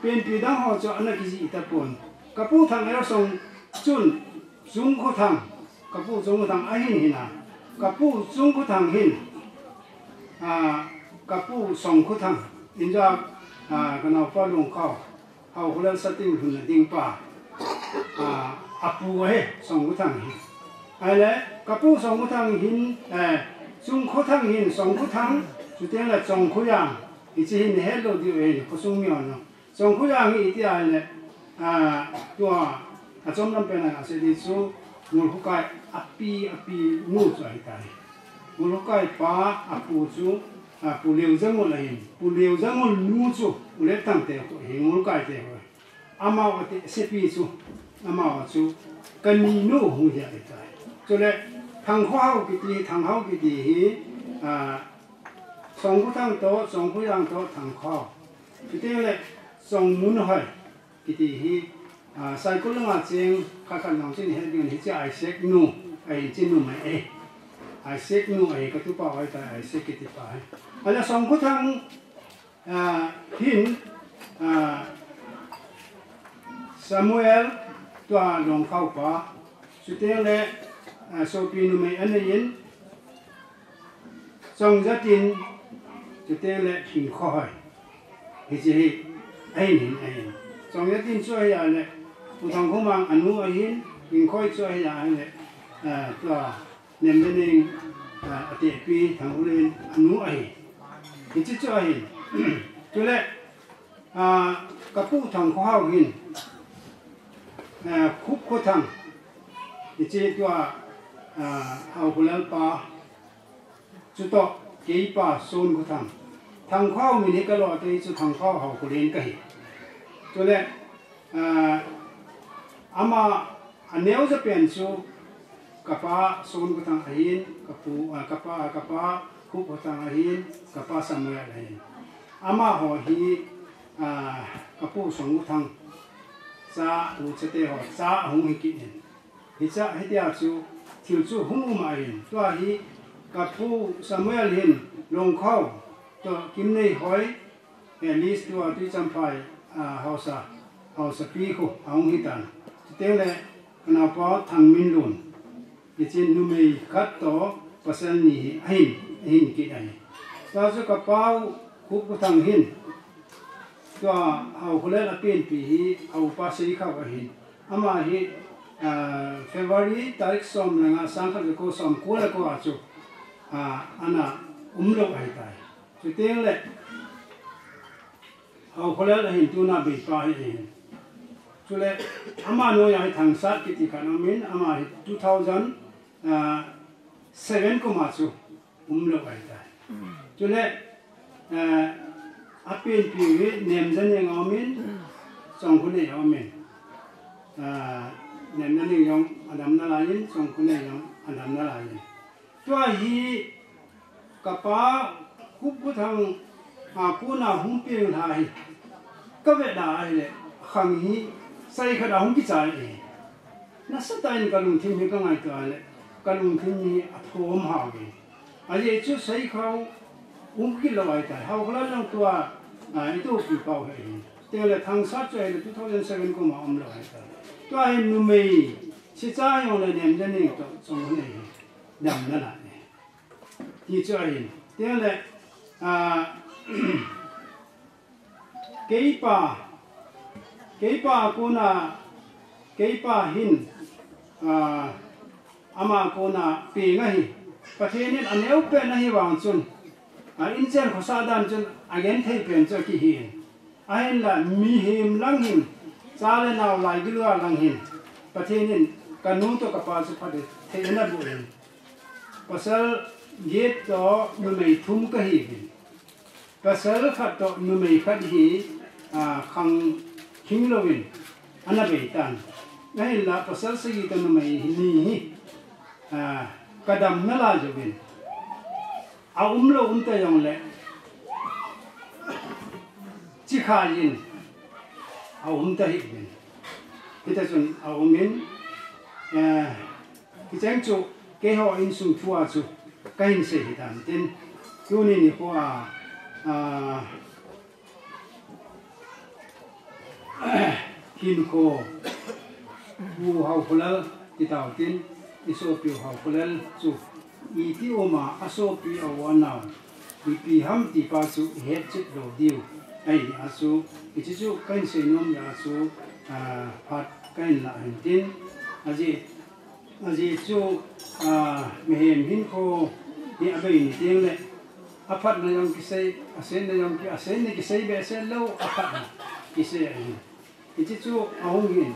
penpi dang ho chu ana kijih tapon. Ka pu Thang Ersong chun, Chungkhothang, ka pu Chungkhothang ahin hina. Ka pu Chungkhothang hin, a, ka pu Songkhothang, inja, a, ka naopa Lungkhao. Hao Kholal Sating lhunna ding pa, a, apu ahi, Songkhothang hi. Ahile, ka pu Songkhothang hin, eh, Chungkhothang hin, Songkhothang, chuteng le Chongkhoyang, hiche hin nahet lou diu ahi, khosung mi hon jong. Chongkhoyang hi iti ahile, a, tua, achom lam pen a asei ding chu, Ngulkhokai api, api nu chu ahitai. Ngulkhokai pa apu chu, a, Pu Liujangul ahin. Pu Liujangul nu chu, U Letthang te khu hi, Ngulkai te khu. Amau ate sepi chu, amau chu, ka ni nu hung hi ahitai. Chule, Thangkhohao kiti, Thanghao kiti hi, a, Songkhothang toh, Songkhoyang toh, Thangkhohao. Chuteng le, Songmunhoi. Kiti hi, a, Saikul langa cheng khat khat jong chu nahet diu ahin, hiche Isaac nu, ahin, hiche numei e. Isaac nu ahi, katupa ahitai, Isaac kitipa ahi. Ahile Songkhothang, ah, hin, ah, Samuel tua Longkhao pa, chuteng le, ah, sopi numei anei in, Chongjat in, chuteng le Hingkhohoi. Hiche hi, ahin hin, ahin. Chongjat in chu ahi a le, U Thangkhomang anu ahin, Hingkhohoi chu ahi a le, ah, tua, Nemjaneng, ah, atepi Thangkholel in anu ahi. Hiche chu ahin. Chule, ah, kapu Thangkhohao hin, ah, Khupkhothang. Hiche tua, ah, Haokholel pa. Chutoh, keipa Sonkhothang. Thangkhohao min hi kalo te chu Thangkhohao Haokholel kahi. Chule, ah, ama aneocha pen chu kapa Sonkhothang ahin, kapu, ah, kapa, kapa Khupkhothang ahin, kapa Samuel ahin. Amaho hi, ah, kapu Songkhothang cha, uchate ho cha ahung hi kit in. Hicha, hitia chu, thil chu hung um ahin. Tua hi, kapu Samuel hin, Longkhao, toh Kimneihoi, Alice tua Tuichanphai, ah, haosa, haosapi khu, ahung hitan. Chuteng le, kanaopa Thangminlun. Hichun numei khat toh, pasal ni hi, ahin, ahin kit ahi. Tua chu kapau, Khupkhothang hin. Tua Haokholel apenpi hi, a upa Seikhao ahin. Ama hi, ah, February tarik som le nga, sangkhat jako somko le ko a chu, ah, ana umlou ahitai. Chuteng le, Haokholel ahin tuna beipa hi ahin. Chule, ama noiya hi Thangsat kiti khat aumin, ama hi two thousand, ah, seven kum a chu umlou ahitai. Chule, eh, apenpi hi Nemjaneng aumin, Chongkhonei aumin. Ah, Nemjaneng jong adam nalaiyin, Chongkhonei jong adam nalaiyin. Tua hi kapa Khupkhothang a kona hung peng lha hi. Kave da ahile, khang hi, sai khat a hung kichai e. Nasatah in kalungthim hi kangaito a le, kalungthim hi athom hao e. Ajeh chu Seikhao um kit lou ahitai. Haokholel lang tua, ah, itopi pau hi ahi. Chuteng le Thangsat chu ahile two thousand seven kum a umlou ahitai. Tua hi numei, Sicha jong le Nemjaneng toh Chongkhonei hi. Dam nalai e. Ti chu ahin. Chuteng le, ah, Keipa, keipa kona, keipa hin, ah, ama kona peng ahi. Pathen in aneo pen ahi vang chun, ah, inchen khosah dan chun agenthei pen chu akihi in. Ahinla mihem lang hin, cha le nao laigil a lang hin, Pathen in kanu toh kapa chu phatthei ana boh in. Pasal get toh numei thum kahiuvin. Pasal khat toh numei khat hi, ah, khang khing louvin ana bei tan. Ahinla pasal sagi toh numei ni hi, ah, kadam nalai jouvin. Aumlou um ta jongle, chikhai in aum ta hih uvin. Hita chun aum in, eh, Hicheng chu, keiho insung thua chu, kahin sei hitan tin. Tuni nikho a, a, hinkho, Pu Haokholel, ti tau tin, isopiu Haokholel chu, iti um a, asopi a u anao, ipi ham ti pa chu, ihet chet lou diu. Ahi a chu, hiche chu, kahin sei nom a chu, a, phat kahin la hin tin, ajeh Ajeh chu, ah, mihem hinkho hi abei ni teng le, aphatna jong kisei, asetna jong ki, asetna kisei behseh lou, aphatna kisei ahi. Hiche chu ahung hin,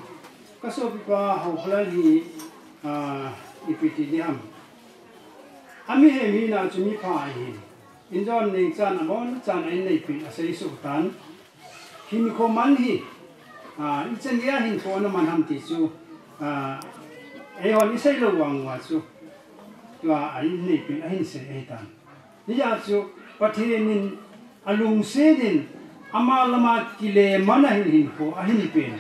kasopipa Haokholel hi, ah, ipi ti diham. Amihem hina chu mipha ahi. Injon neng chan abon chan a in neipeh asei suh tan. Hinkho man hi, ah, ichan geiya hinkho ana man ham ti chu, ah, eihon isei lou vang uva chu, tua a in neipeh ahin sei ahitan. Hijeh a chu Pathen in alungset in ama lama kile man a hin hinkho ahin pen.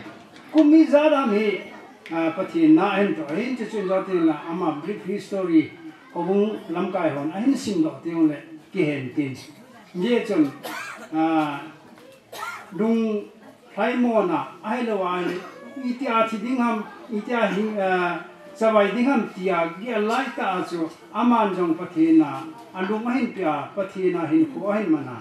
Kum ijat ham hi, ah, Pathen na ahin toh, ahin chu chu injon teng le ama brief history, Houbung lamkai hon ahin simdoh teng le kihen tin. Hijeh chun, ah, lung lhaimona, ahilou ahile, itia thi ding ham, itia hi, ah, chavai ding ham tia gel lai tah a chu, aman jong Pathen a, alung ahin pia, Pathen a hinkho ahin mana.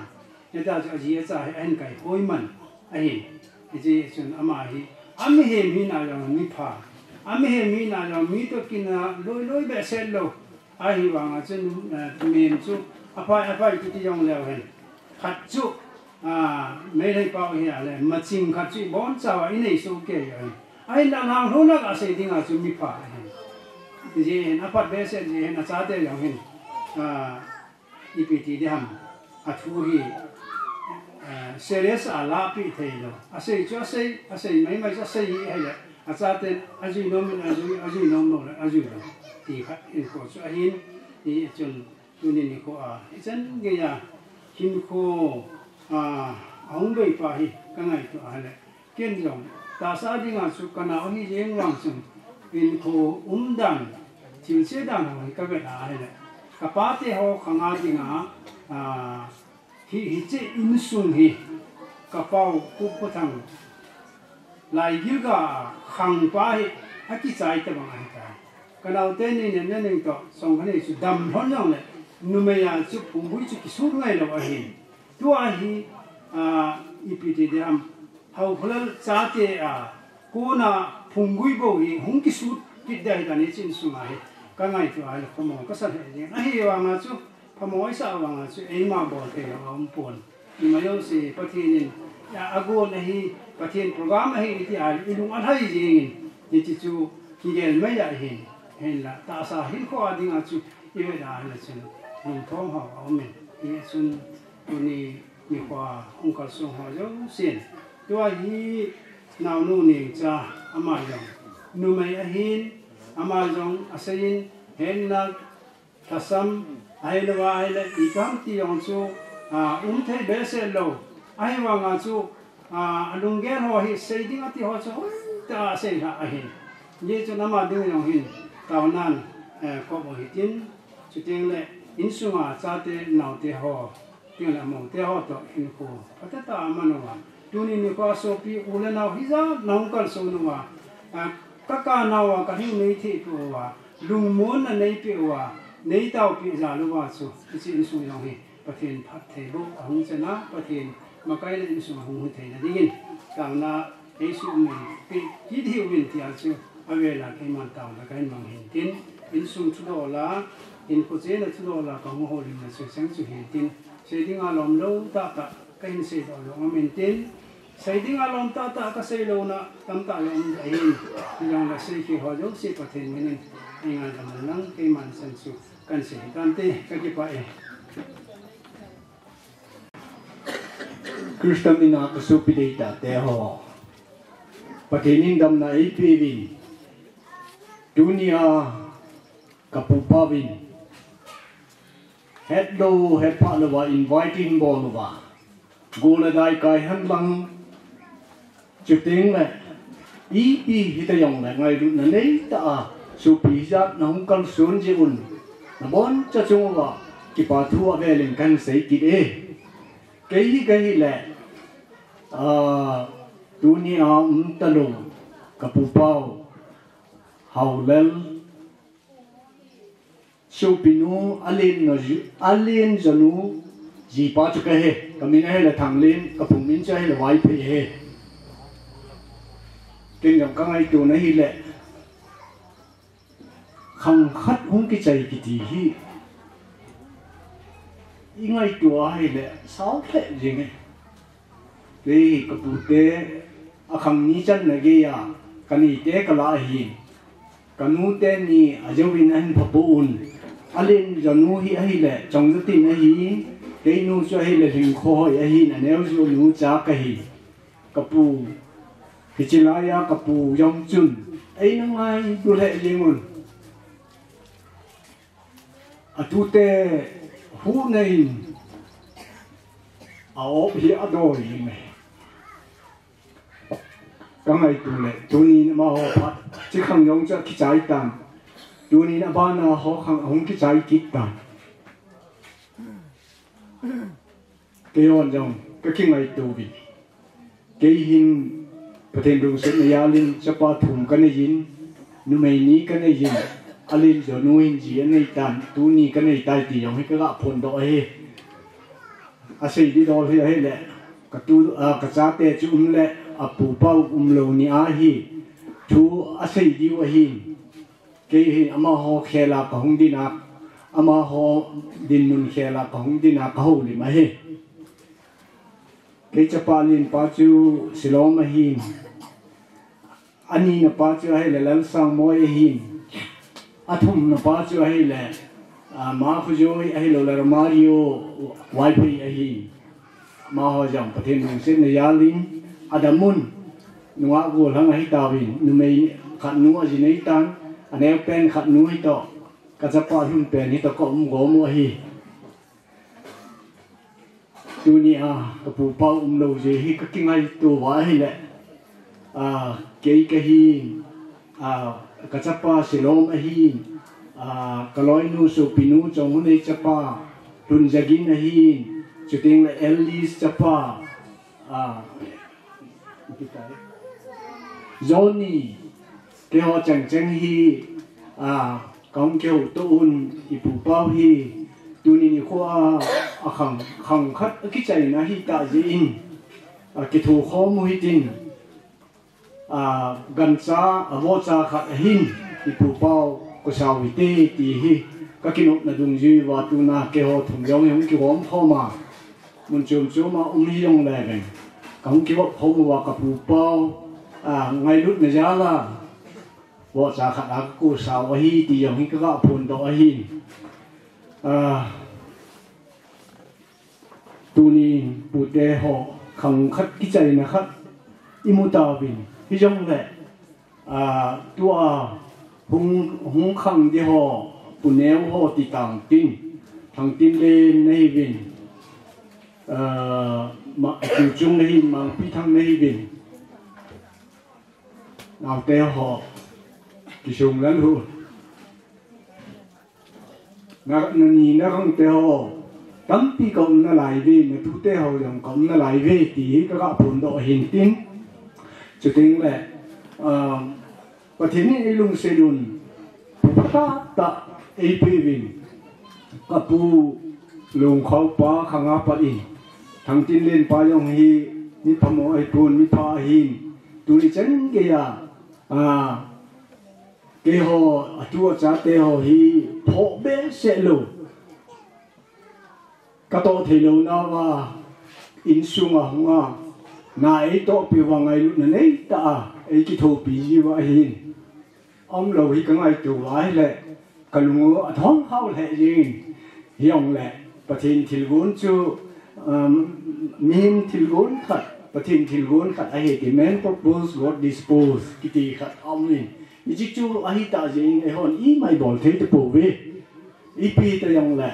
Hita chu aji acha hi ahin kai hoi man ahi. Hijeh chun ama hi, amihem hina jong mipha. Amihem hina jong mi toh kina loi loi behseh lou. Ahivanga chun, eh, mihem chu aphai, aphai kiti jong leu hen. Khat chu, ah, Meitei pao hi ale, maching khat chu ibonchauva inei soh kei ahi. Ahinla nang lhona kasei dinga chu mipha ahi. Hijeh hin, aphat behseh jeh hin, achate jong hin. Ah, ipi ti ding ham, athu hi, eh, serious a lapi thei lou. Asei chu asei, asei maimai chu asei hi ahile, achaten ajui nom in ajui, ajui nom lou le, ajui lou. Ti khat hinkho chu ahin, hichun tuni nikho a, hichan geiya, hinkho, ah, ahung bei pa hi, kangaito ahile. Ken jong, tahsa dinga chu kanao hi jeng vang chun, hinkho umdan, thilse dan ho hi kavet a ahile. Kapate ho khanga dinga, ah, hi, hiche insung hi, kapau Pu Khothang, Laigilga khangpa hi, akichai tabang ahitai. Kanaote ni nem nem toh, song khat ni chu dam lhon jongle, numei a chu phunggui chu kisut ngai lou ahi. Tua hi, ah, ipi ti ding ham, Haokholal chate a, kona phunggui bou hi hung kisut kit ding ahitan hiche insung a hi. Kangaito ahile phamo kasa lheh jeng. Ahivanga chu, phamo isah vanga chu, eima bol thei lou aumpon. Ima jouse Pathen in, a, agon ahi, Pathen program ahi, iti ahile, ilung alhai jengin, hiche chu, kigel mai ahin. Hinla, tahsa hinkho a dinga chu, ivet ahile chun, lungthom ho aumin. Hichun, tuni, nikho a hung kalsong ho jousen. Tua hi naonu Nengcha ama jong numei ahin, ama jong aseiyin, henna, lhasam, ahilou ahile, ipi ham ti jong chu, ah, um thei behseh lou. Ahivanga chu, ah, alunggel ho hi sei ding ati ho chu hoitah a asei lhah ahin. Hijeh chun ama ding jong hin, taonan, eh, kop u hitin, chuteng le, insunga chate, naote ho, Tin le amoute ho toh hinkho phatah tah a aman uva. Tuni nikho a sopi u le nao hijat na hung kalson uva. A, ka ka nao a ka hing nei thei peh uva. Lungmonna nei peh uva. Nei taopeh jal uva chu. Hiche insung jong hi Pathen phatthei boh ahung chan a, Pathen makai le insung ahung hi theina dingin. Taona Jesu min peh kit hih uvin tia chu avel a keiman taona kahin mang hin tin, insung thudol a, hinkho chena thudol a kahung houlimna chu cheng chu hin tin, sei dinga lom lou tahtah kahin seidoh jong um in tin, sei dinga lom tahtah kasei louna tamtah jong um ahin, hijongle sei khel ho jouse Pathen min in eingaidam un lang keiman chan chu kahin sei hitante, kakipah e. Christa mina kasopi deitahte ho. Pathen in damna eipeuvin. Tunia kapupa uvin. Hetlou, hetphah louva, invite in bol uva. Go le dai kai hen lang. Chuteng le, ipi hita jongle ngailutna neitah a, sopi hijat na hung kalson jeh un, naboncha chung uva, kipa thu avel in kahin sei kit e. Kei hi kahile, ah, tunia um talou, kapupa u, Haolal, Sopinu, Alen nu, Alen jonu, jipa chu kahi, kamin ahile Thanglen, kapu min chu ahile Vaiphei ahi. Ken jong kangaito na hile, khang khat hung kichai kiti hi, ingaito ahile, sao lheh jing e. Kei hi kapute, akhang ni channa geiya, kanite kalah ahin. Kanute ni ajouvin ahin phapoh un. Alen jonu hi ahile, Chongjathin ahi, keinu chu ahile, Lhingkhohoi ahin, aneo jonu cha kahi. Kapu, hiche laiya kapu jong chun, eina ngailu lheh jeng un. Atute huhna in a-op hi adoi in e. Kangaito le, tunin amaho phat, chikhang jong chu akichai tan. Tunin abana ho khang ahung kichai kit tan. Kei hon jong ka kingaito uvin. Kei hin Pathen lungsetna jalin chapa thum ka neiyin, numei ni ka neiyin, alin jong nu hin ji anei tan, tuni ka nei tai ti jong hi ka ga phondoh ahi. Asei didol hi ahile, ka tu, a, ka chate chu um le, apu pau um lou ni ahi. Thu asei diu ahin. Kei hi amaho khela ka hung dina, amaho dinmun khela ka hung dina ka houlim ahi. Kei chapa lenpa chu Silom ahin. Anina pa chu ahile Lalsangmoi ahin. Athumna pa chu ahile, a, Makhojoi ahilou le Romario Vaiphei ahin. Amaho jong Pathen lungsetna jalin adamun, nungah gollhang ahitauvin, numei khat nu aji nei tan, aneopen khat nu hitoh, ka chapa lhunpen hitoh ka um gom u ahi. Tunia ka pupau umlou jeh hi ka kingaito uva ahile, a, kei kahin, a, ka chapa Silom ahin, a, ka loinu sopinu Chonghunei chapa Lhunjagin ahin, chuteng le Ellis chapa, a, Johnny, keiho chengcheng hi, a, kahung kihouto un, i pupau hi, tuni nikho a, akhang, khang khat akichaina ahitah jeh in, akithokhom u hitin, a, gancha, a, vohcha khat ahin, i pupau, kosao hite, ti hi, ka kinopna dungjui uva tuna keiho thum jong hi hung kigomkhom a, mun chom chom a um hijongle veng, kahung kigopkhom uva ka pupau, a, ngailutna jal a, vohcha khat a ka kosao ahi, ti jong hi ka ga phondoh ahin. A, Tuni pute ho khang khat kichaina khat imu tauvin. Hijongle, a, tua hung, hung khang ding ho, Pu Neo ho ti tang tin, Thangtinlen nahiuvin, a, ma, Kiuchung nahiuvin, Mangpithang nahiuvin. Naote ho, kisung lal u. Na, nani na rangte ho, tampi ka um nalai uve, na tute ho jong ka um nalai uve, ti hi ka ga phondoh ahin tin. Chuteng le, um, Pathen in eilungset un, phatah tah eipeuvin, ka pu Lungkhopa khang a pat in, Thangtinlen pa jong hi, mi phamo ahipon, mi pha ahin, tuni chan geiya, a, keiho, atu achate ho hi phoh behseh lou. Ka toh theilou nauva, insung a hung a, na eitohpeh uva ngailutna neitah a, eikithopi jiu ahin. Umlou hi ka ngaito uva ahile, ka lung u athong hao lheh jengin. Hijongle, Pathen thilgon chu, um, mihem thilgon khat, Pathen thilgon khat ahi ti, man purpose, God dispose, kiti khat aumin. Hiche chu ahitah jeh in eihon ima ibol thei tapouve. Ipi hijongle,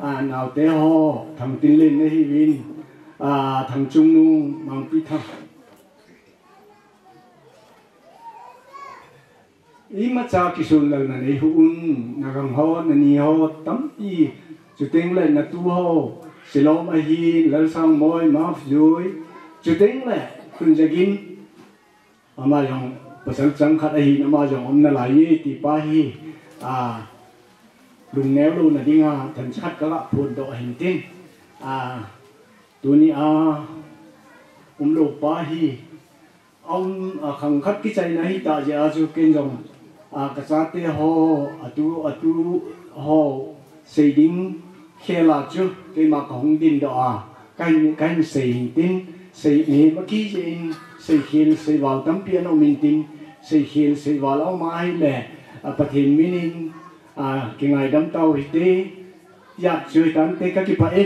a, naote ho, Thangtinlen nahiuvin, a, Thangchungnung, Mangpithang. Imacha kisonlalna neihih un, na rang ho, na ni ho, tampi, chuteng le na tu ho, Silom ahin, Lalsangmoi, Mapjoi, chuteng le Khunjagin, ama jong pasal chang khat ahin, ama jong um nalai e, ti pa hi, a, lungneo louna dinga, thancha khat ka ga phondoh ahin tin, a, tuni a, umlou pa hi, Um, a, khang khat kichaina ahitah jeh a chu ken jong, a, ka chate ho, atu, atu ho, sei ding khel a chu, keima ka hung dingdoh a, kahin, kahin sei hintin, sei, mihem akijeh in, seikhel, seival tampi ana um intin, seikhel, seival aum ahile, a, Pathen min in, a, kingaidam tau hite, ijat chu hitante, ka kipah e.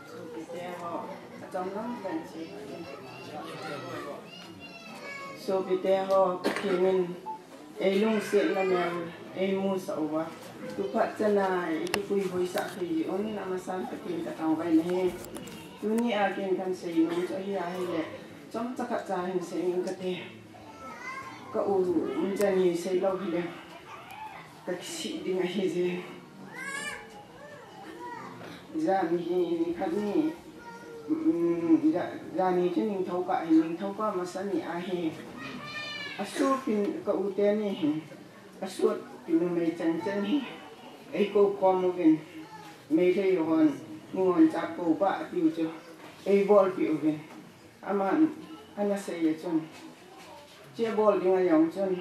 Sopite ho, achom lam pen chi. Sopite ho, Pathen in eilungsetna mel eimusah uva, Tuphat chana ikipui hoisah thei jeh un amasan Pathen katao vai nahi. Tuni a ken kahin seinom chu ahi ahile, chomcha khat cha hin sei ing kate. Ka u umchan hi seilou hile, kakisih ding ahije. Jan hi nikhat ni, um, ja-, jan hi chu Ningthouka hi, Ningthouka masa ni ahi. Asopin ka u teni hin, asopin numei chengcheng hi eikou khom uvin, Meitei hon ningoncha kou ba atiu chu eibolpeh uvin. Aman ana sei a chun, chea bol ding ajong chun,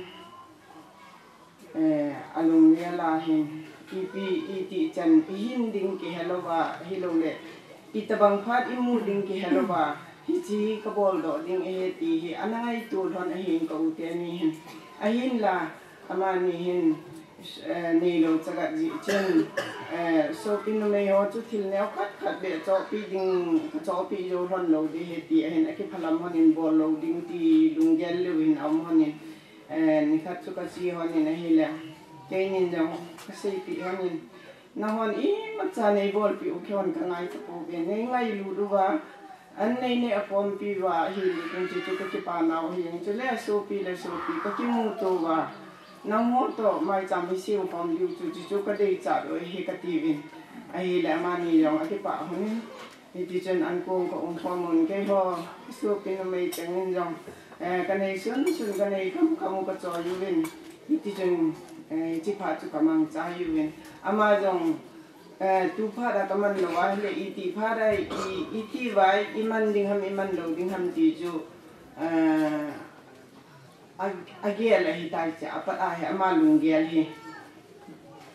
eh, alunggel a hin, ipi, itih chan, ihin ding kihelouva, ahiloule, itobang phat imu ding kihelouva, hiche kaboldoh ding ahi ti hi ana ngaito lhon ahin ka u teni hin. Ahinla, amani hin, eh, neilou chagat jeh chun, eh, sopi numei ho chu thil neo khat khat beh chohpeh ding, kachohpeh jou lhon lou ding ahi ti ahin, akiphalam lhonin bol lou ding ti lunggel leu hin aum lhonin, eh, nikhat chu kache lhonin ahile, keinin jong kaseipeh lhonin, nahon imacha neibolpeh u kihon kangai tapouve, neingailut uva, an neineh apompi uva ahile, chuche chu kakipa nau ahi, chule asopi le sopi kakimuto uva, nangho toh maicham isem khom diu chu, chuche chu kadeichat u ahi katiuvin. Ahile amani jong akipah lhonin, hitichun ankong kaum khom un, keiho sopi numei chengin jong, eh, kanei sunsun, kanei khamkham u kachoi uvin, hitichun, eh, hiche phat chu kamangchai uvin. Ama jong, eh, tuphat a kaman lou ahile, itih phat a, i, itih uva iman ding ham, iman lou ding ham ti chu, eh, a, agel ahitai, hiche apat a hi ama lunggel hi.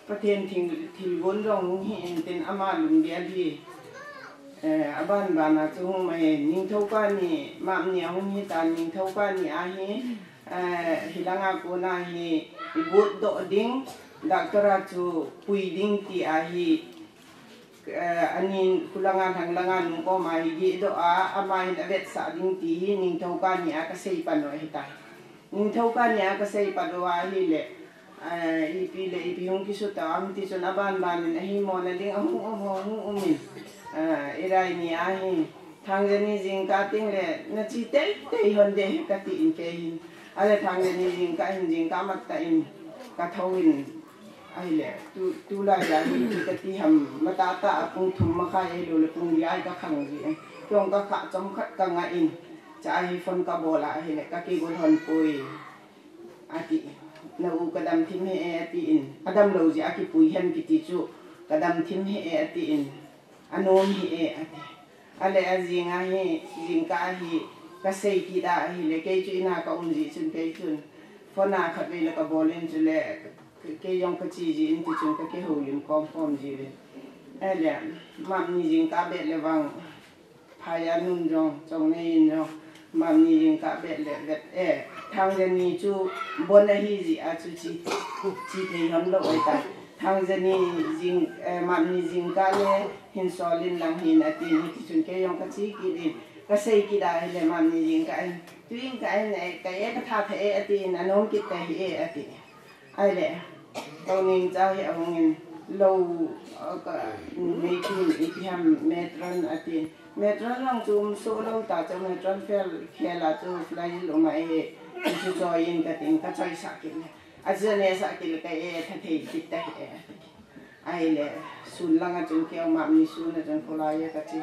Pathen thil, thilgon jong hung hi intin ama lunggel hi, eh, abanban a chu hung mai, Ningthouka ni, Mapni ahung hitan, Ningthouka ni ahi, eh, hilanga kona hi ibutdoh ding, doctor a chu pui ding ti ahi, eh, anin khulanga lhanglanga nung koma hi gihdoh a, ama hin avetsah ding ti hi Ningthouka ni a kaseipan u ahitai. Ningthouka ni a kaseipan u ahile, eh, ipi le ipi hung kisutoh am tichun abanban in ahimona ding ahung um, ahung um in, eh, Irai ni ahi, Thangjani jingkah tengle nache teitei lhon ding ahi katin keihin. Ahile Thangjani jingkah hin jingkah matah in kathouvin, ahile tu, tulai a hi ipi kati ham, matahtah a pung thum makhai ahiloule pung li a kakhang jin, kei jong kakhah chomkhat kangah in, chua hi phone kabol a ahile kakigol lhon poi, atin. Na u kadamthim hih e atin, adamlou jeh a kipui hen kiti chu, kadamthim hih e atin, anom hih e ati. Ahile ajing a hi, jingkah a hi kasei kit a ahile, kei chu in a kaum jeh chun kei chun phone a khatvei le kabol in chule, kei jong kache jin tichun kakihoulim khomkhom jiuvin. Ahile, Mapni jingkah beh le vang, Phaiya nun jong, Chongnei in jong, Mapni jingkah beh le vet, eh, Thangjani chu bon ahi jeh a chu che, che thei lhon lou ahitai. Thangjani jing, eh, Mapni jingkah le hin sol in lang hin atin, hitichun kei jong kache kit in, kasei kit a ahile Mapni jingkah in, tuin ka in, eh, ka e katha tha e atin, anom kit tahih e ati. Ahile, Tounengcha hi ahungin, lou, ah, ka, Meitei in ipi ham matron atin. Matron lang chu umsoh lou ta chu, matron fel, khel a chu fly jil um ahi, chu choi in katin, kachoisah kit le, achu anesah kit le ka e thathei kit tahih e ati. Ahile, sun langa chun kei Mapni sun a chun kholai a kache.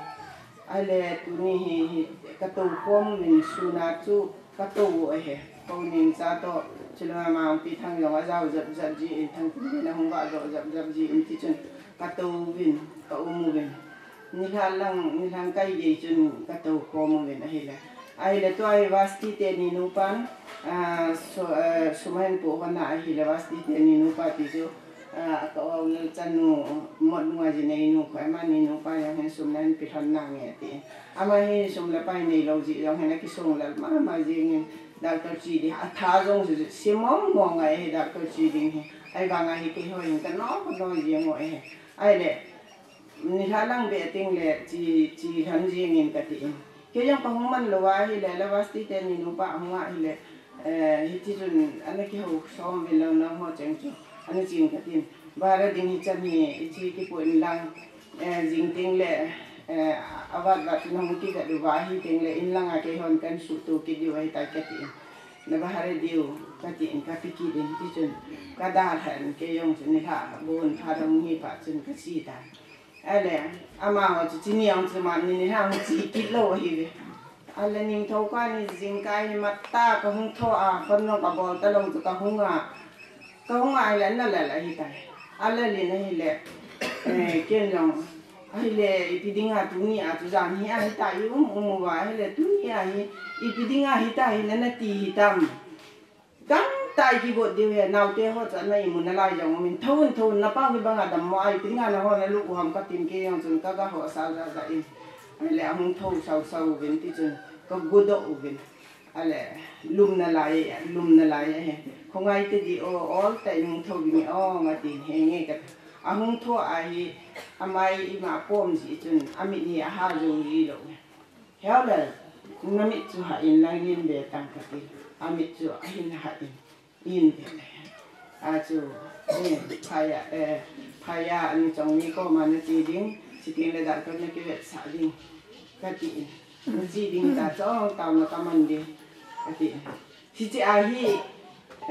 Ahile, tuni hi, hi, katou khom uvin sun a chu katou u ahi. Tounengcha toh, chule ama Pi Thang jong ajao jep jep jin, Thangtinlen ahung vah jo jep jep jin tichun, katou uvin, kaum uvin. Nilhah lang, nilhah kai gei chun katou khom uvin ahile. Ahile tua hi Vasti teni nupan, ah, so, ah, sum ahin pohon a ahile Vasti teni nupa ti chu, ah, ka u Lalchanu, Motnunga jinei nu khu, amani nupa jong hin sum nahin pelhon nange atin. Ama hi sum le pai neilou jeh jong hin akisong lel mama jengin, doctor che ding, atha jong se mong mong ahi, doctor che ding hi. Ahivanga hi keiho hin kano kano jeng u ahi. Ahile, nilhah lang beh tengle che, che lhon jengin katin. Kei jong kahung man lou ahile, la Vasti teni nupa ahung ahile, eh, hitichun ana kihou som uvin lang nangho cheng chu, ana chen katin. Bara ding hi chan hi, ichi kipu in lang, eh, jing ting le, eh, avat vat nong kiga du va hi ting le, in lang a kei hon kan su tu ki diu ai tai ka ti in. Na bara diu, ka ti in ka pi ki ding ti chun, ka da han kei jong chun ni ha, bun pha dong hi pa chun ka si ta. Ale, ama ho chu chini jong chu man ni ni ha, chi ki lo hi ve. Ale, ning tho ka ni jing ka hi mat ta ka hung tho a, kon nong ka bol ta long chu ka hung a. Ka hung a, ahile, na la la hi tai. A la lin ahile, eh, ken jong, ahile, ipi dinga tuni a, tu jan hi a hi ta, i um, um uva, ahile, tuni a hi, ipi dinga hi ta, hi na, na ti hi tam. Gam tai ki bot diu he, naute ho chu, na imu na lai jong, min thon, thon, na pau hi banga dam mo, ai, ipi dinga na ho, na lu u ham ka tin ke jong chun, ka ga ho sa ja ja in. Ahile, ahung tho sau sau uvin, ti chun, ka gu doh uvin. Ale, lum na lai, lum na lai he. Khongai te di o, ol te hung tho bing o, nga tin he nge ka. Ahung tho a hi, amai ima pom ji chun, amit ni aha jo ji lo. Heu le, na mit chu ha in lang in be tang ka ti. Amit chu ahin ha in, in be le. A chu, eh, phaya, eh, phaya ani chong ni koma na ti ding, si ting le da ko na ki vet sa ding. Ka ti in. Chi ding ta chong tao na ka man ding. Ka ti. Hichi a hi,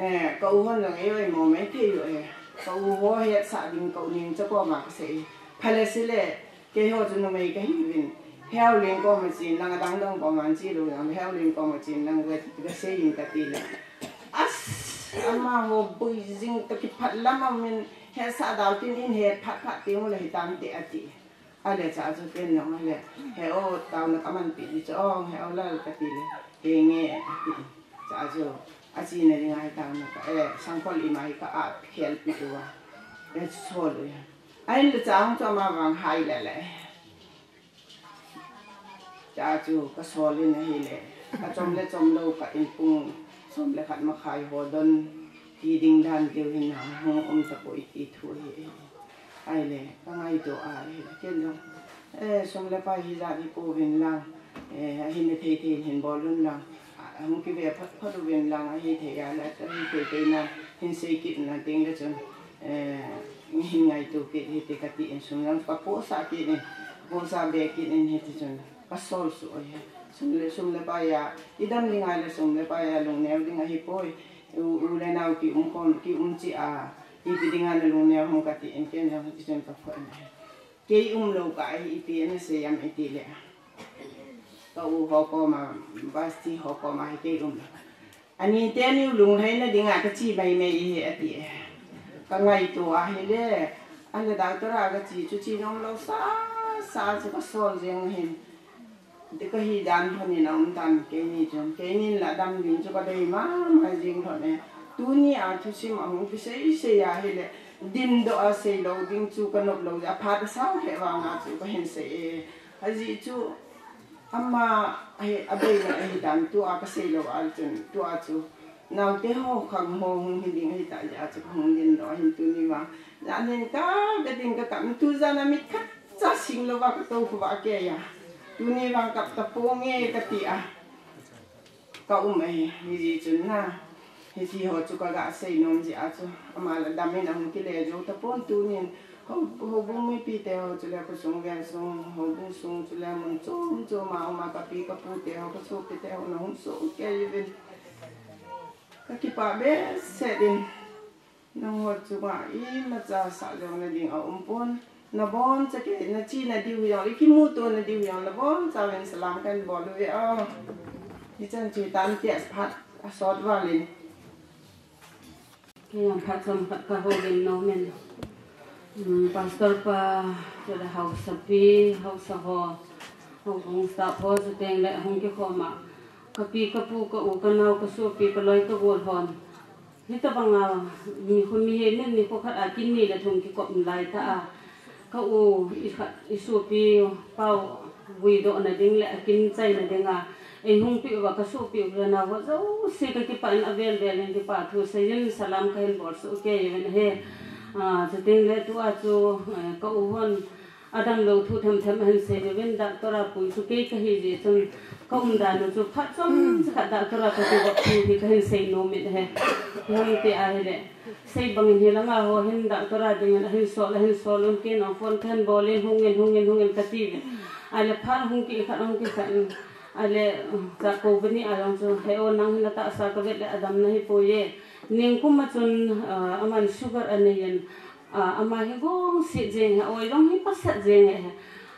eh, ka u hon jong ei oi mo mai thei u e. Ka u ho het sa ding ka u ning cha ko ma ka sei. Phale sile, kei ho chu numei ka hi vin. Heu ling ko ma chin lang a dang dang ko man chi lo lang. Heu ling ko ma chin lang ve ka sei in ka ti le. As, ama ho bui jing ta ki phat lam a min het sa dau tin in het phat phat ti u le hi tam ti a ti. Ale cha chu ken nong ale. He o, tao na ka man pi di chu ong, he o lal ka ti le. He nge a ti. Cha chu a chi na ring ai tao na ka, eh, sangkol i mai ka a khel pi tu a. E sol u ya. Ai le cha ong chu ama vang hai le le. Cha chu ka sol in ahile. Ka chom le chom lo ka in pung. Som le khat ma khai ho don. Ti ding dan diu hin na hung um ta poi ti thu hi. Ahile, ka ngaito a, ahile, ken jong, eh, sum le pai hi jat hi pouvin lang, eh, ahin thei thei hin bol un lang, a, hung kive phat phat uvin lang, ahi thei a le, ahi thei thei na, hin sei kit na ding le chun, eh, hin ngaito kit hite ka ti in sum lang, ka posa kit in, posa be kit in hiti chun, ka sol su ahi. Sum le, sum le pai a, i dam ding a le sum le pai a, lungneo ding ahi poi, u, u le nao ki um khom, ki um chi a, Ipi dinga na lungneo ham ka ti in ken jong ti chun ka phone in. Kei um lou kah a hi ipi ana sei am i ti le. Ka u ho koma, basti ho koma hi kei um lou. Ani teni u lunglhaina dinga ka chi mai mai hi ati e. Ka ngaito ahile. Ahile doctor a ka chi chu chi nom lou sa, sa chu ka sol jeng hin. Ti ka hi dan lhon in a um tan keini chu. Keini la dam ding chu ka dei mama jing lhon e. Tuni a thusim a hung kisei sei ahile, dimdoh a sei lou ding chu ka nop lou, aphat a sao lheh vang a chu ka hin sei e. Ajeh chu ama hi a bei na ahi dan tu a ka sei lou a chun tu a chu. Naote ho khang ho hung hi ding ahi ta jeh a chu ka hung dimdoh ahin tuni vang. Jan hin ka, ka ding ka kap tu jan a mit khat cha sing lou va ka tou khu va kei a. Tuni vang kap ta ponge ka ti a. Ka um ahi, hijeh chun na. Hiche ho chu ka ga sei nom jeh a chu. Ama la dam in a hung kile jou ta pon tunin. Ho, houbung mipi te ho chule khosung veng sung, houbung sung chule mun chom chom a um a ka pi ka pu te ho, ka sopi te ho na hung soh kei uvin. Ka kipah behseh in. Nangho chunga imacha sah jong na ding a um pon. Na boncha kei, na chena diu jong, i kimuto na diu jong, na boncha uvin salam kan bol uve o. Hichan chu hitam tia phat a sot val in. Kei jong phat chomkhat ka houlim nom in. Um, Pastor pa, chule haosapi, haosa ho, houbung staff ho, chuteng le hung kikhom a. Ka pi, ka pu, ka u, ka nao, ka sopi, ka loi, ka gol hon. Hitabang a, nikho mihem in nikho khat a kin ni le thum kikop lai ta a. Ka u, i khat, i sopi, pao, vui doh na ding le, a kin chai na ding a. Ei hung pi uva, ka sopi u le nao ho, jouse ka kipah in a vel vel in kipa thu, sei in salam ka hin bol soh kei uvin ahi. A, chuteng le tu a chu, eh, ka u hon, Adamlou thu themthem ahin sei uvin, doctor a pui chu kei kahi jeh chun ka umdan u chu phat chomcha khat doctor a ka kivop thu hi kahin sei nom in ahi. Hung ti ahile, sei bangin hilanga ho hin doctor a dingin ahin sol, ahin sol un, kei jong phone kahin bol in, hungin, hungin, hungin kati uvin. Ahile phat hung kikhat, hung kikhat in, ahile, Chahkou bani a jong chu, he o, nang hin atahsa kavet le adam nahi poi e. Nikum a chun, ah, aman sugar anei in, ah, ama hi gongset jeng e, oi jong hi pasat jeng e.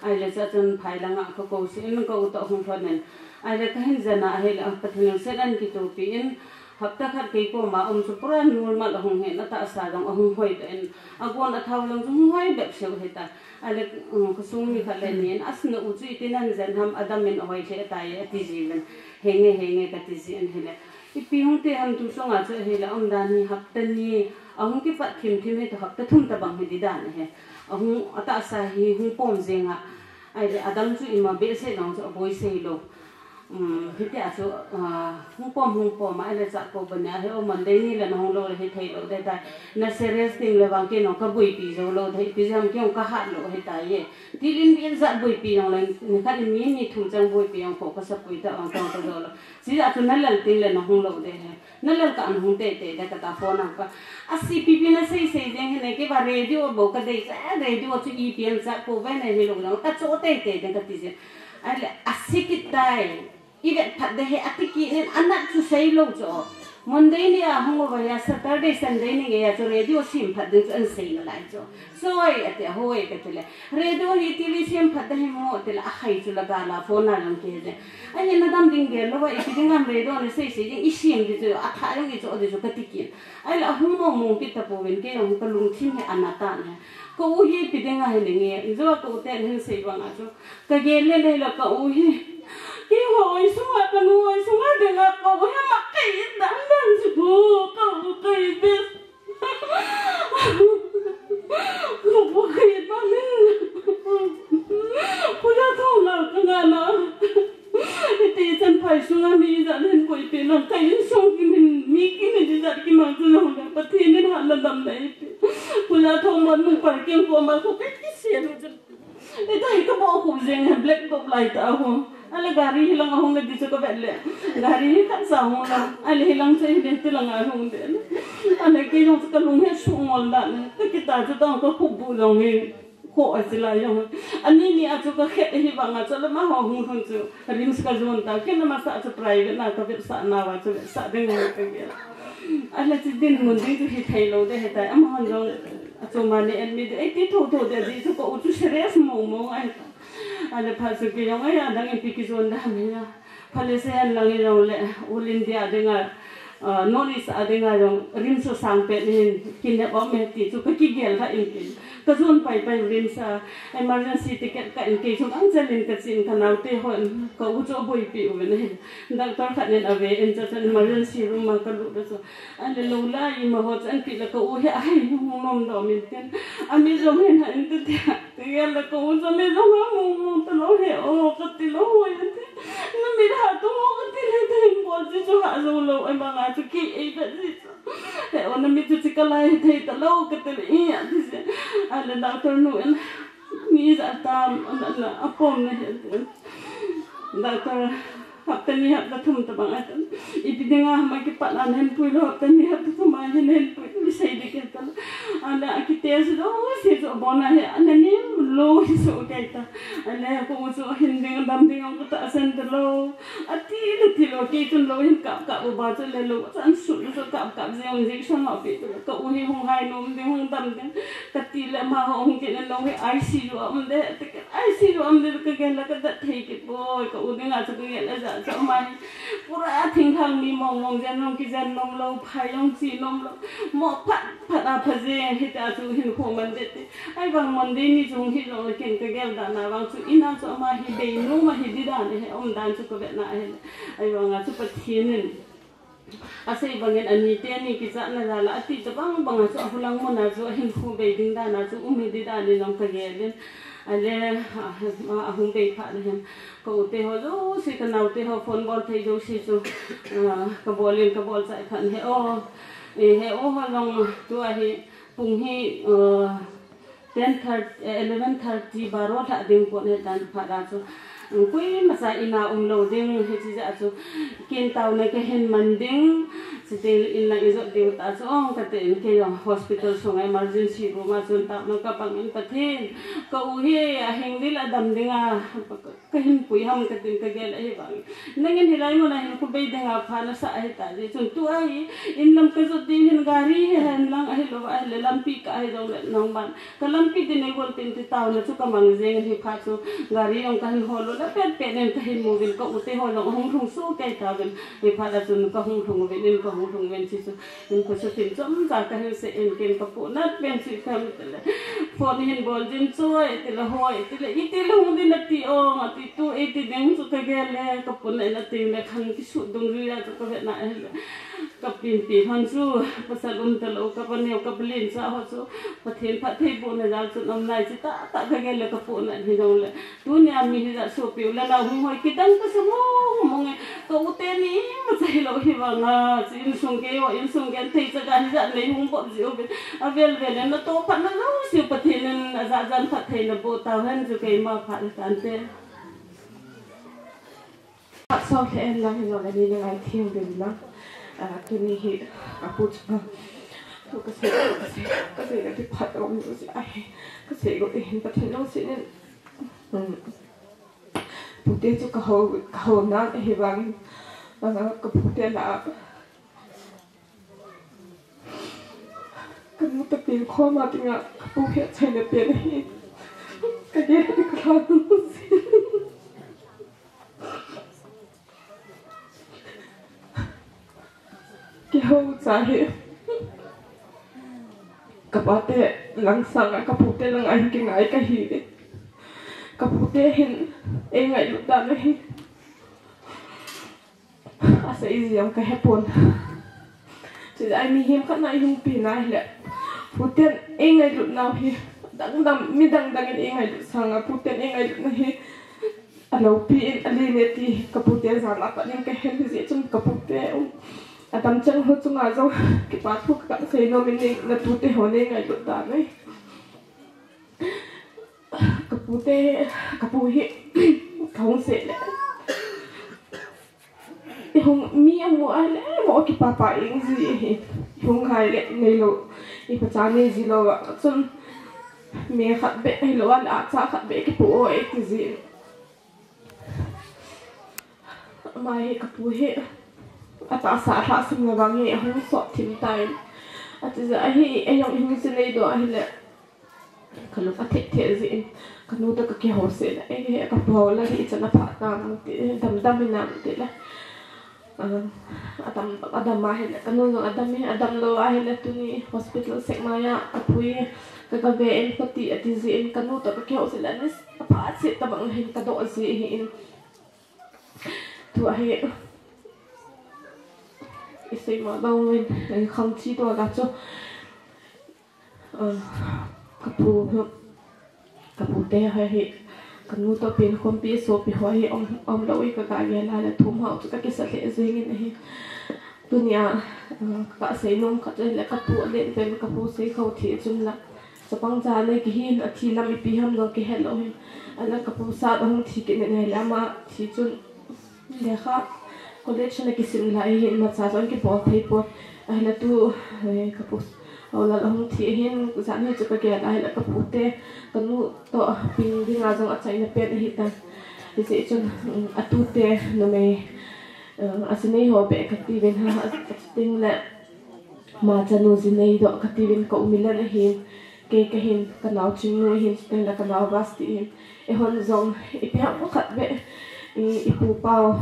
Ahile chua chun phai langa ka kou sih in, ka u toh hung lhon in. Ahile kahin jen a ahile, ah, Pathen lungset in kitopi in, hapta khat kei koma um chu pura normal ahung hin, atahsa jong ahung hoi ta in, agon athao jong chu hung hoi bep seu hita. Ahile, um, khosung mi khat le ni in, "As, na u chu iti nahin jen ham, adam in ahoi lheh tai," ati jin. Henge, henge kati jin ahile. Ipi hung ti ham tu chunga chu ahile, umdan hi hapta ni, ahung kipat thim thim hi toh hapta thum tabang hi di dan ahi. Ahung, atahsa hi hung pom jeng a. Ahile, adam chu ima behseh jong chu aboi sei lou. Um, hitia chu, ah, hung pom, hung pom a, ahile Chahkou bani a, he o, Monday ni le nahung lou le hithei lou ding tai. Na serious ding le vang kei jong kaboipi jou lou ding, ipi jeh ham kei jong kahat lou ahitai e. Til in, in jat boipi jong le, nikhat in mi ni thum chang boipi jong kho kasa pui ta vang kei jong kajou lou. Chijeh a chu nalal teng le nahung lou ding ahi. Nalal kah a nahung teitei ding kati a phone a ka. Asi pipi nasei sei jeng hih in, kei vang radio bou kadei jeh, radio chu ipi ham Chahkou bani a hilou jong kacho teitei ding kati jin. Ahile, asi kit tai. Ivet phat ding ahi ati kit in, anat chu sei lou chu. Monday ni a hung uva ahile Saturday, Sunday ni ngei a chu radio sem phat ding chu ahin sei nalai chu. Soi, ati a, hoi, kati le. Radio hi T V sem phat ding ahi mo, ati le, akhai chu la gal a phone a lang kei je. Ahi, nadam ding gel lou va, ipi ding ham radio nasei sei ding, isem ding chu, athah jong icho ding chu kati kit. Ahile ahung mong mong kit tapouvin, kei jong kalungthim hi ana tan ahi. Ka u hi ipi ding ahi le nge, ijo ka u ten ahin sei bang a chu. Kagel le le la ka u hi. Keiho oi sunga, kanu oi sunga dinga ka u hi ama kai dan dan chu ko, ka u kai be. Ka u kai ba min. Pu Jathong la ka ngah na. Iti chan phai sunga mi ijat hin boipi nang, ka insung kin hin, mi kin hin ijat kimang chu nang le, Pathen in hatna damna eipe. Pu Jathong mon nung parking koma ko kai kisiel u chu. Ita hi kabol khu jeng, black top lai ta ho. Ahile gari hilang ahung le di chu kavet le. Gari hi khat sa hung la. Ahile hilang chu hi de ti lang ahung de. Ahile kei jong chu kalung hi sungol dan. Kakita chu tong kakhup bu jong hi. Kho a chu lai jong. Ani ni a chu kakhet hi vang a chu le amaho hung lhun chu. RIMS kajon ta. Kei na masa chu private na kavetsah na va chu vetsah ding hi kagel. Ahile chu dinmun ding chu hithei lou ding ahitai. Amahon jong achom a nei admit ding, eiti thotho ding, ajeh chu ka u chu serious mong mong ahi. Ahile phat chu kei jong, ai, adang ipi kijon ding ham hia. Phat le sehan lang jong le, All India dinga, ah, North East a dinga jong, RIMS chu sang pet in, kinep um e ti chu kakigel lha in tin. Kajon pai pai RIMS a, emergency ticket ka en, kei chu angchel in kachen, kanaote hon, ka u chu aboipi uvin ahi. Doctor khat in ave in, chuchan emergency room a kalut a chu. Ahile lou lai, ima ho chan pi le ka u hi ahai hung nom dom in tin. Ami jong hin ha in tin tia. Tia le ka u jong mi jong ha mong mong ta lou he o kati lou ho in tin. Na mi ha tu ho kati le tin bol ji chu ha jou lou ai ma nga chu ki ei ta ji chu. He o na mi chu chi ka lai thei ta lou kati le i a ti ji. Ahile doctor nu in. Ni ijat tam, ana, ana, apom na hi. Doctor, hapta ni, hapta thum tabang atan. Ipi dinga ham akipat a nahin pui lou, hapta ni, hapta thum a hin nahin pui, mi sei ding kei tan. Ana, akitest lou, sei chu abon a hi, ana ni lou hi chu kei ta. Ana, ka u chu hin ding, dam ding, ka tahsan ta lou. Ati le ti lou, kei chun lou hin kap kap uva chu le lou, chan sut lou chu kap kap jeng, injection ho pi tu le, ka u hi hung hai nom ding, hung dam ding. Kati le amaho hung kit le lou hi I C U a um de, te ka I C U a um de kagel le kadat thei kit poi, ka u dinga chu kagel le ja chu ama hi. Pura thingthang mi mong mong jen jong kijen nom lou, phai jong chi nom lou. Mo phat phat a pha jeng, hitia chu hinkho man de te. Ahivang Monday ni chu hung hi jong le ken kagel dan a vang chu in a chu ama hi bei nom ahi di dan ahi, um dan chu kavet na ahi. Ahivang a chu Pathen in asei bangin ani teni kichatna jal a ati tabang bang a chu ahulang mun a chu ahinkho bei ding dan a chu um hi di dan in jong kagel in. Ahile, a, a, ahung bei phat na hin. Ka u te ho jouse, ka nao te ho phone bol thei jouse chu, a, kabol in, kabol chai phat in he o. E, he o ho jong tua hi, pung hi, a, ten thirty, eh, eleven thirty, baro lha ding pon hitan phat a chu. Koima cha ina um lou ding, hiche jeh a chu. Ken taona kahin man ding, chuteng le in lang ijot diu ta chu ong kati in kei jong hospital sunga emergency room a chun taona kabang in Pathen. Ka u hi ahing ding le adam ding a, kahin pui ham katin kagel ahi vang. Nangin hilai mun a hin khu bei ding a pha nasah ahi ta jeh chun tua hi in lam kajot ding hin gari hi hen lang ahilou va ahile lampi ka ahi jong le nang ban. Ka lampi ding nei gon tin ti taona chu kamang jeng in hi phat chu gari jong kahin hol lou le pet pet nen kahin mu vin ka u te ho jong ahung lhung soh kei tauvin hi phat a chun kahung lhung vin in kahung lhung vin chi chu in khu chu tin chom cha kahin sei in ken kapu nat pen chu kam tile phone hin bol jin choi tile hoi tile iti le hung din ati ong ati tu iti ding chu kagel le kapu na in ati le khang kisu dung ri a chu kavet na ahile. Kapin pi hon chu, pasal um talou, kapa neo, kapa len cha ho chu, Pathen phattheibohna jal chun um nai chi tah tah kagel le kapu na hi jong le. Tunia mi hijat sopi u le nao hung hoi kidang kasa mong mong e, ka u teni ima cha hilou hi vang a, chi insung kei ho, insung genthei chaga hijat nei hung bol jiu vin. Avel vel in natoh phat na jouse Pathen in ajat jan phattheina boh tauhen chu keima phat le tante. Phat sao lheh hen lang hilou le ni na ngai thei uvin lang. Ah, tuni hi kapu chunga thu kasei, kasei, kasei na ti phat um jouse ahi. Kasei got in Pathen lungset in, um, pute chu kaho, kaho nan ahi vang, ah, kapute lah a kanu toh pengkhom a dinga kapu hi achaina pen ahi. Kagel a ding kalha nu si. Kihou cha hi. Kapa te lang sanga kapute lang ahin kingai kahi. Kapute hin eingailut dan ahi. Asei ji jong kahepon. Chujeh a mihem khat na ihung pi na hile. Puten eingailut nau hi. Dang dang, mi dang dang in eingailut sanga puten eingailut na hi. Aloupi in alen e ti kapute jal a pat in kahen jeh chun kapute um. Adam chang ho chunga jong kipa thu kasei nom in nei, natute ho neingailut dan e. Kapute, kapu hi, kahung seh le. Ihung mi amu a le, mo kipapa ing ji hi. Ihung hai le, neilou. Ipa cha nei ji lou a. Chun, me khat beh, hilou a le, acha khat beh kipu o e ti ji. Ama hi kapu hi atahsa alhahsam na vang hi ahung sot thim tan. Ati jeh a hi, eijong ihung ji nei doh ahile. Kalung athet thet jeh in, kanu toh kakihou seh le, ei, kapu hou le, hichan apha tam ti, dam dam hinam ti le. Ah, adam, adam ahile, kanu jong adam hi, adam lou ahile, tuni hospital sek mai a, kapu hi, ka, kave in, kati, ati jeh in, kanu toh kakihou seh le, ni apha seh tabang hin kadoh jeh hin. Tua hi, isei ma bang in, khang chi tua la chu. Ah, kapu, kapute ho hi, kanu toh pengkhompi sopi ho hi um, umlou hi kaga gel a le thum hao chu kakisa lheh jeng in ahi. Tunia, ah, kasei nom khat chu le kapu alen pen kapu Seikhou thi chun la. Chapang cha nei kihin athi lam ipi ham jong kihet lou hin. Ala kapu sat ahung thi kit in ahile ama thi chun. Lekha college na kisim lai hin imacha jong kibol thei pon. Ahile tu, eh, kapu Haolal ahung thi hin, jani chu kagel ahile kapute, kanu toh peng dinga jong achaina pen ahi tan. Hijeh chun, um, atute numei, eh, aji nei ho beh kati uvin ha, a, achuteng le, ama chanu ji nei doh kati uvin ka u Milen ahin, kei kahin, kanao Chingnu ahin, chuteng le kanao Basti ahin. Eihon jong, ipi ham khat beh, i, ipu pau,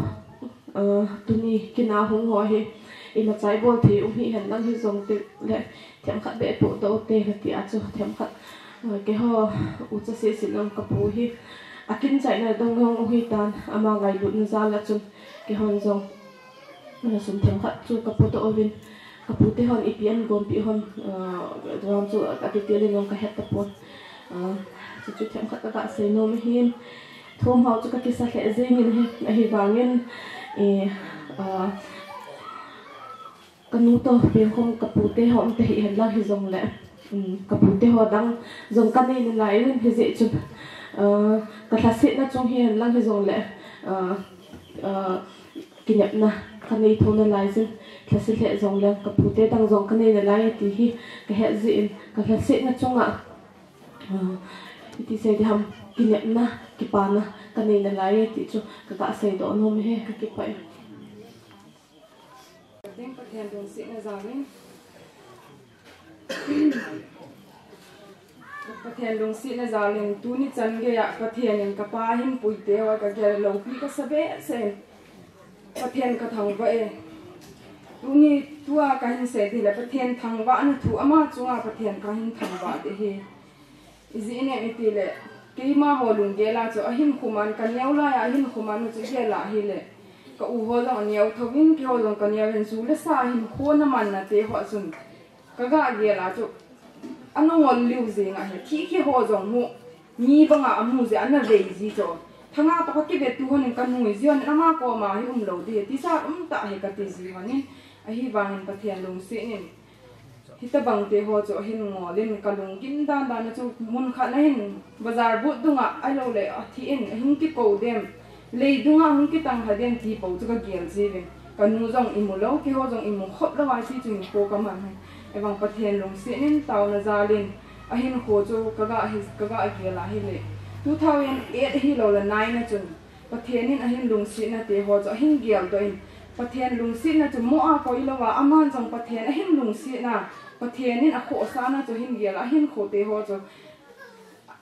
Ah, tuni kin a hung ho hi, imacha ibol thei um hihen lang hijong teng le, themkhat beh podoh ute kati a chu, themkhat, ah, keiho, ucha seh seh lang kapu hi, akin chaina dong dong u hitan, ama ngailutna jal a chun, keihon jong, ah, sum themkhat chu kapodoh uvin, kapute hon ipi ahin gonpeh hon, ah, jong chu adetail in jong kahet tapon. Ah, chuchu themkhat kaga sei nom ahin. Thum hao chu kakisa lheh jeng in ahi, ahivangin, eh, ah, kanu toh pengkhom kapute ho umta hihen lang hijong le. Ka pute ho dang jong ka nei nalai in, hijeh chun, uh, ka lhasetna chung hi henlang hijongle, uh, uh, kinepna ka nei tho nalai jin, lhase lheh jongle ka pute dang jong ka nei nalai ti hi ka het jeh in, ka lhasetna chunga, uh, iti sei diham, kinepna, kipana ka nei nalai ti chu ka ga seidoh nom e, ka kipah e. Pathen lungsetna jal in. Pathen lungsetna jal in, tuni chan geiya Pathen in ka pa hin puite ho ka gel loupi ka sa behseh in. Pathen ka thangvah e. Tuni tua ka hin sei ding le Pathen thangvahna thu, ama chunga Pathen ka hin thangvah ding ahi. Ijeh inem itile, keima ho lunggel a chu ahin khuman, ka neo laiya ahin khuman u chu gel a ahile, ka u ho jong aneo thouvin, keiho jong ka neo in, ju le sa hin khona manna te ho chun ka ga gel a chu ana ngol liu jing ahi. Thi keiho jong mu, mi banga amu ji, ana vei ji chu. Thanga toh ka kivetu hon in ka nui ji hon in, ama koma hi umlou ding, tisa umtah hi ka ti ji hon in, ahivangin Pathen lungset in. Hitabang te ho chu ahin ngol in ka lunggim dan dan a chu mun khat na hin bazar but dunga ahilou le athi in ahung kikou dem, lei dunga hung kitang lha dem ti po chu ka gel jiuvin. Ka nu jong imu lou, keiho jong imu khop lou a ti chu hin ko ka man hin. Ahivang Pathen lungset in taona jal in ahin kho chu ka ga hi, ka ga gel a ahile. Two thousand eight ahilou le nine a chun Pathen in ahin lungsetna te ho chu ahin geldoh in, Pathen lungsetna chu mo a koi lou a, aman jong Pathen ahin lungsetna, Pathen in akhohsahna chu ahin gel a, ahin kho te ho chu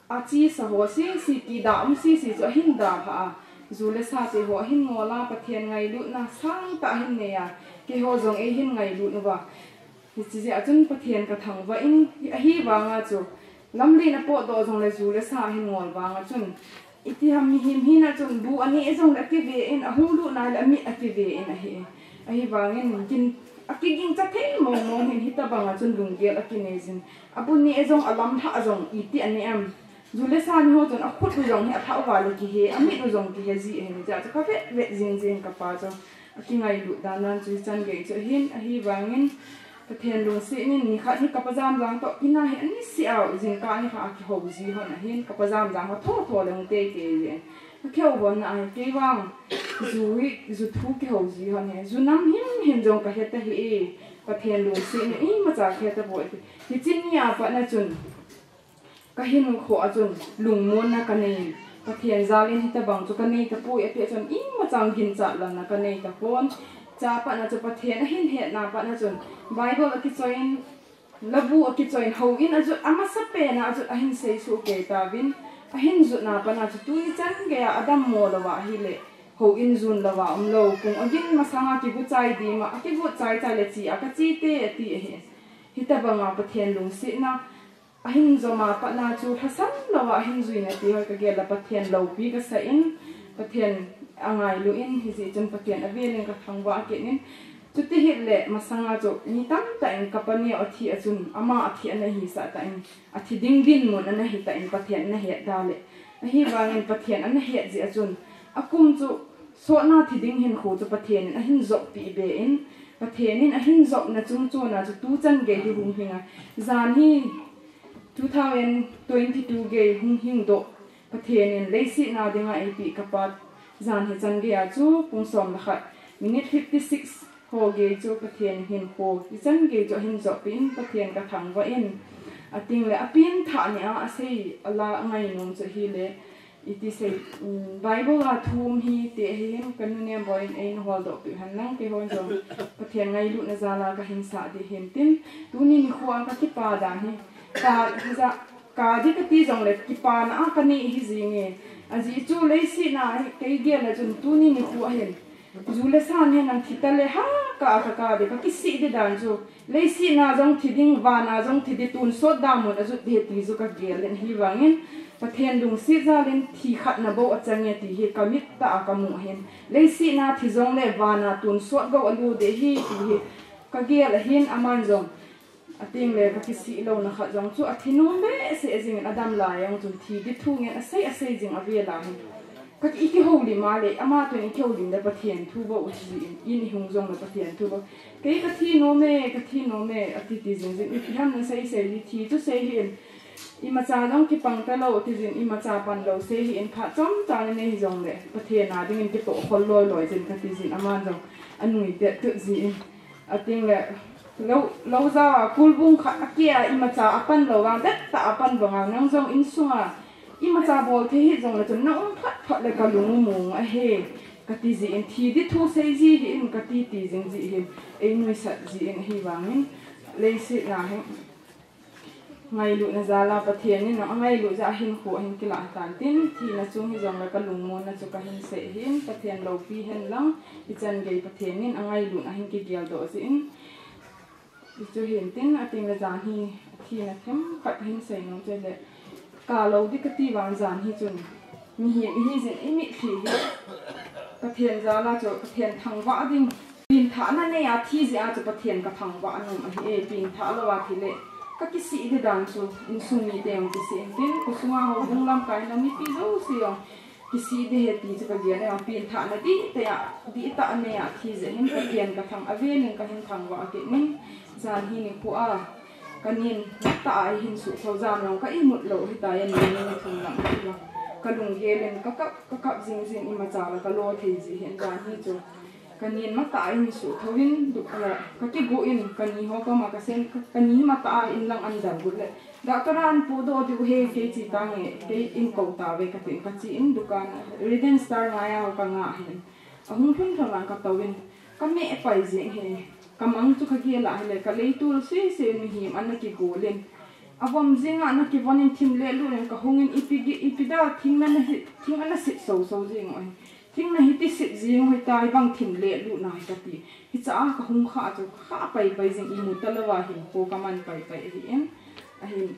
achesa ho sese, kida um sese chu ahin dalha a, ju le sa te ho ahin ngol a, Pathen ngailutna sangtah ahin nei a, keiho jong eihin ngailut uva. Hiche jeh a chun Pathen ka thangvah in, ahivanga chu lamlen a potdoh jongle ju le sa ahin ngol vanga chun, iti ham, mihem hina chun bu aneh jongle akive in, ahung lut nai le amit akive in ahi. Ahivangin gin, akigingcha thei mong mong hin hitabanga chun lunggel akinei jin. Abu neh jong, alamlhah jong iti aneh am. Ju le sa ni ho chun akhut u jong hi athah uva le kihe, amit u jong kihe ji ahin, hijeh a chu ka vet vet jing jing ka pa chu. Akingailut dan dan chu hichan gei chu ahin, ahivangin Pathen lungset in nikhat hi ka pa Jamjang toh kina hi aniseh a jingkah nikhat a kihou ji hon ahin, ka pa Jamjang ho tho tho le hung tei tei jin. Akihou hon na ahi, kei vang ju hi, ju thu kihou ji hon ahi. Ju nam him him jong ka het ahi e, Pathen lungset in imacha ka het apoi ti. Hiche ni a pat na chun Ka hinkho a chun lungmonna ka nei in, Pathen jal in hitabang chu ka nei tapoi, ati a chun imacha ginchat lamna ka nei tapon. Chapatna chu Pathen ahin hetna patna chun Bible akichoiyin, labu akichoiyin, houin ajut, amasapen a ajut ahin seisuh kei tauvin, ahin jutna patna chu tuni chan geiya adammo louva ahile, houin jun louva umlou, pung agin masanga kigu chai dima, akigu chai chai le chi a kachi te ati ahi. Hitabanga Pathen lungsetna ahin jom a patna chu lhasam louva ahin juina ti hoi ka gel a Pathen loupi ka sa in, Pathen angailu in, hijeh chun Pathen avel in ka thangvah kit in, chuti hile masanga chu mi tamtah in ka pa neo athi a chun ama athi ana hisah tan, athi ding dinmun ana hi tan Pathen ana het da le. Ahivangin Pathen ana het jeh a chun akum chu sotna thi ding hinkho chu Pathen in ahin joppi be in, Pathen in ahin jopna chungchon a chu tuchan gei hi hung hing a, jan hi two thousand twenty-two gei hung hing doh, Pathen in leiset na dinga eipeh ka pa jan hichan gei a chu pung som le khat minute fifty-six ho gei chu Pathen hinkho hichan gei chu ahin joppi in Pathen ka thangvah in, ating le apen thah nia asei ala angainom chu hile, iti sei, um, Bible a thu um hi ti ahi hin, ka nu Nemboi in eina holdoh peh hen lang, keihon jong Pathen ngailutna jal a ka hinsah ding hin tin, tuni nikho a ka kipa dan hi, ka, hija, ka ding kati jongle kipana a ka nei hi jing e. Ajeh chu leiset na hi kei gel a chun tuni nikho a hin, ju le sa nen nang thi ta le ha, ka, ka, ka ding, ka kisih ding dan chu. Leiset na jong thi ding, van a jong thi ding, tonsot damun ajut ding ti chu ka gel in, hivangin Pathen lungset jal in thi khat na bou achang e ti hi ka mit tah a ka mu ahin. Leiset na thi jongle van a tonsot gou alu ding hi ti hi ka gel ahin, aman jong ating le ka kisih louna khat jong chu athi nom behseh jing in, adam lai jong chun thi ding thu ngen asei asei jing avel a hin. Ka ki, i kihoulim a le, ama toh i kihoulim le Pathen thu bou ti jin, in i hung jong le Pathen thu bou. Kei ka thi nom e, ka thi nom e, ati ti jing jin, i ham na sei sei ji, thi chu sei hih in. Imacha jong kipang talou ti jin, imacha pan lou sei hih in, phat chomcha nei jong le Pathen a dingin kitoh khol loi loi jin ka ti jin, aman jong anui tet tut jin. Ating le, lou, lou ja a kulbung khat a kia imacha a pan lou vang, det tah a pan vang a, nang jong insunga imacha bol thei hih jong le chun na um phat phat le ka lung u mong ahi, ka ti jin, thi di thu sei ji hih in, ka ti ti jing ji hin, ei nuisat jin ahi vangin, leiset na hin ngailutna jal a Pathen in a ngailut jeh a hin khu a hin kilah tan tin, thina chung hi jong le ka lungmonna chu ka hin sei hin, Pathen loupi hen lang, i chan gei Pathen in a ngailut a hin kigel doh jin, i chu hin tin, ating le jan hi thina themkhat hin sei nom chu le, ka lou di ka ti vang jan hi chun, mihem i hi jin i mitlhi hi Pathen jal a chu Pathen thangvah ding. Pengthahna nei a thi jeh a chu Pathen ka thangvah nom ahi e, pengthah lou a thi le ka kisih di dan chu insung mite jong kisih in tin, khosung a houbung lamkai na mipi jouse jong kisih di ahi ti chu ka gel e, pengthahna dihtah a, dihtah a nei a thi jeh hin Pathen ka thang, avel in ka hin thangvah kit ning, jan hi nikho a ka nen tah a i hin suh tho, jan jong ka imut lou hita, jan ni ni thum lang ka lunggel in ka kap, ka kap jing jin, imacha le ka lo thei ji hin, jan hi chu ka nen matah a i hin suh tho in, duk, eh, ka kigo in, ka ni ho koma ka sen, ka, ka ni matah a in lang an dal got le, doctor a an pudoh diu ahi, kei che tange, kei in kou tauve ka tin, ka che in dukan a, Radiant Star ngai a ho ka ngah hin, ahung lhun lhon lang ka tou in, ka meh pai jing hi, ka mang chu ka gel a hile, ka leitol sese mihem ana kigol in, avom jing a ana kivon in, thim le lut in ka hung in, ipi gi, ipi da thing na na hi, thing ana sit so so jing u ahi. Thing na hiti sit jing u hita, hibang thim le lut na hi ka ti. Hicha a ka hung kha chu ka kha pai pai jing, imu talou a hin kho ka man pai pai ahi in. Ahin,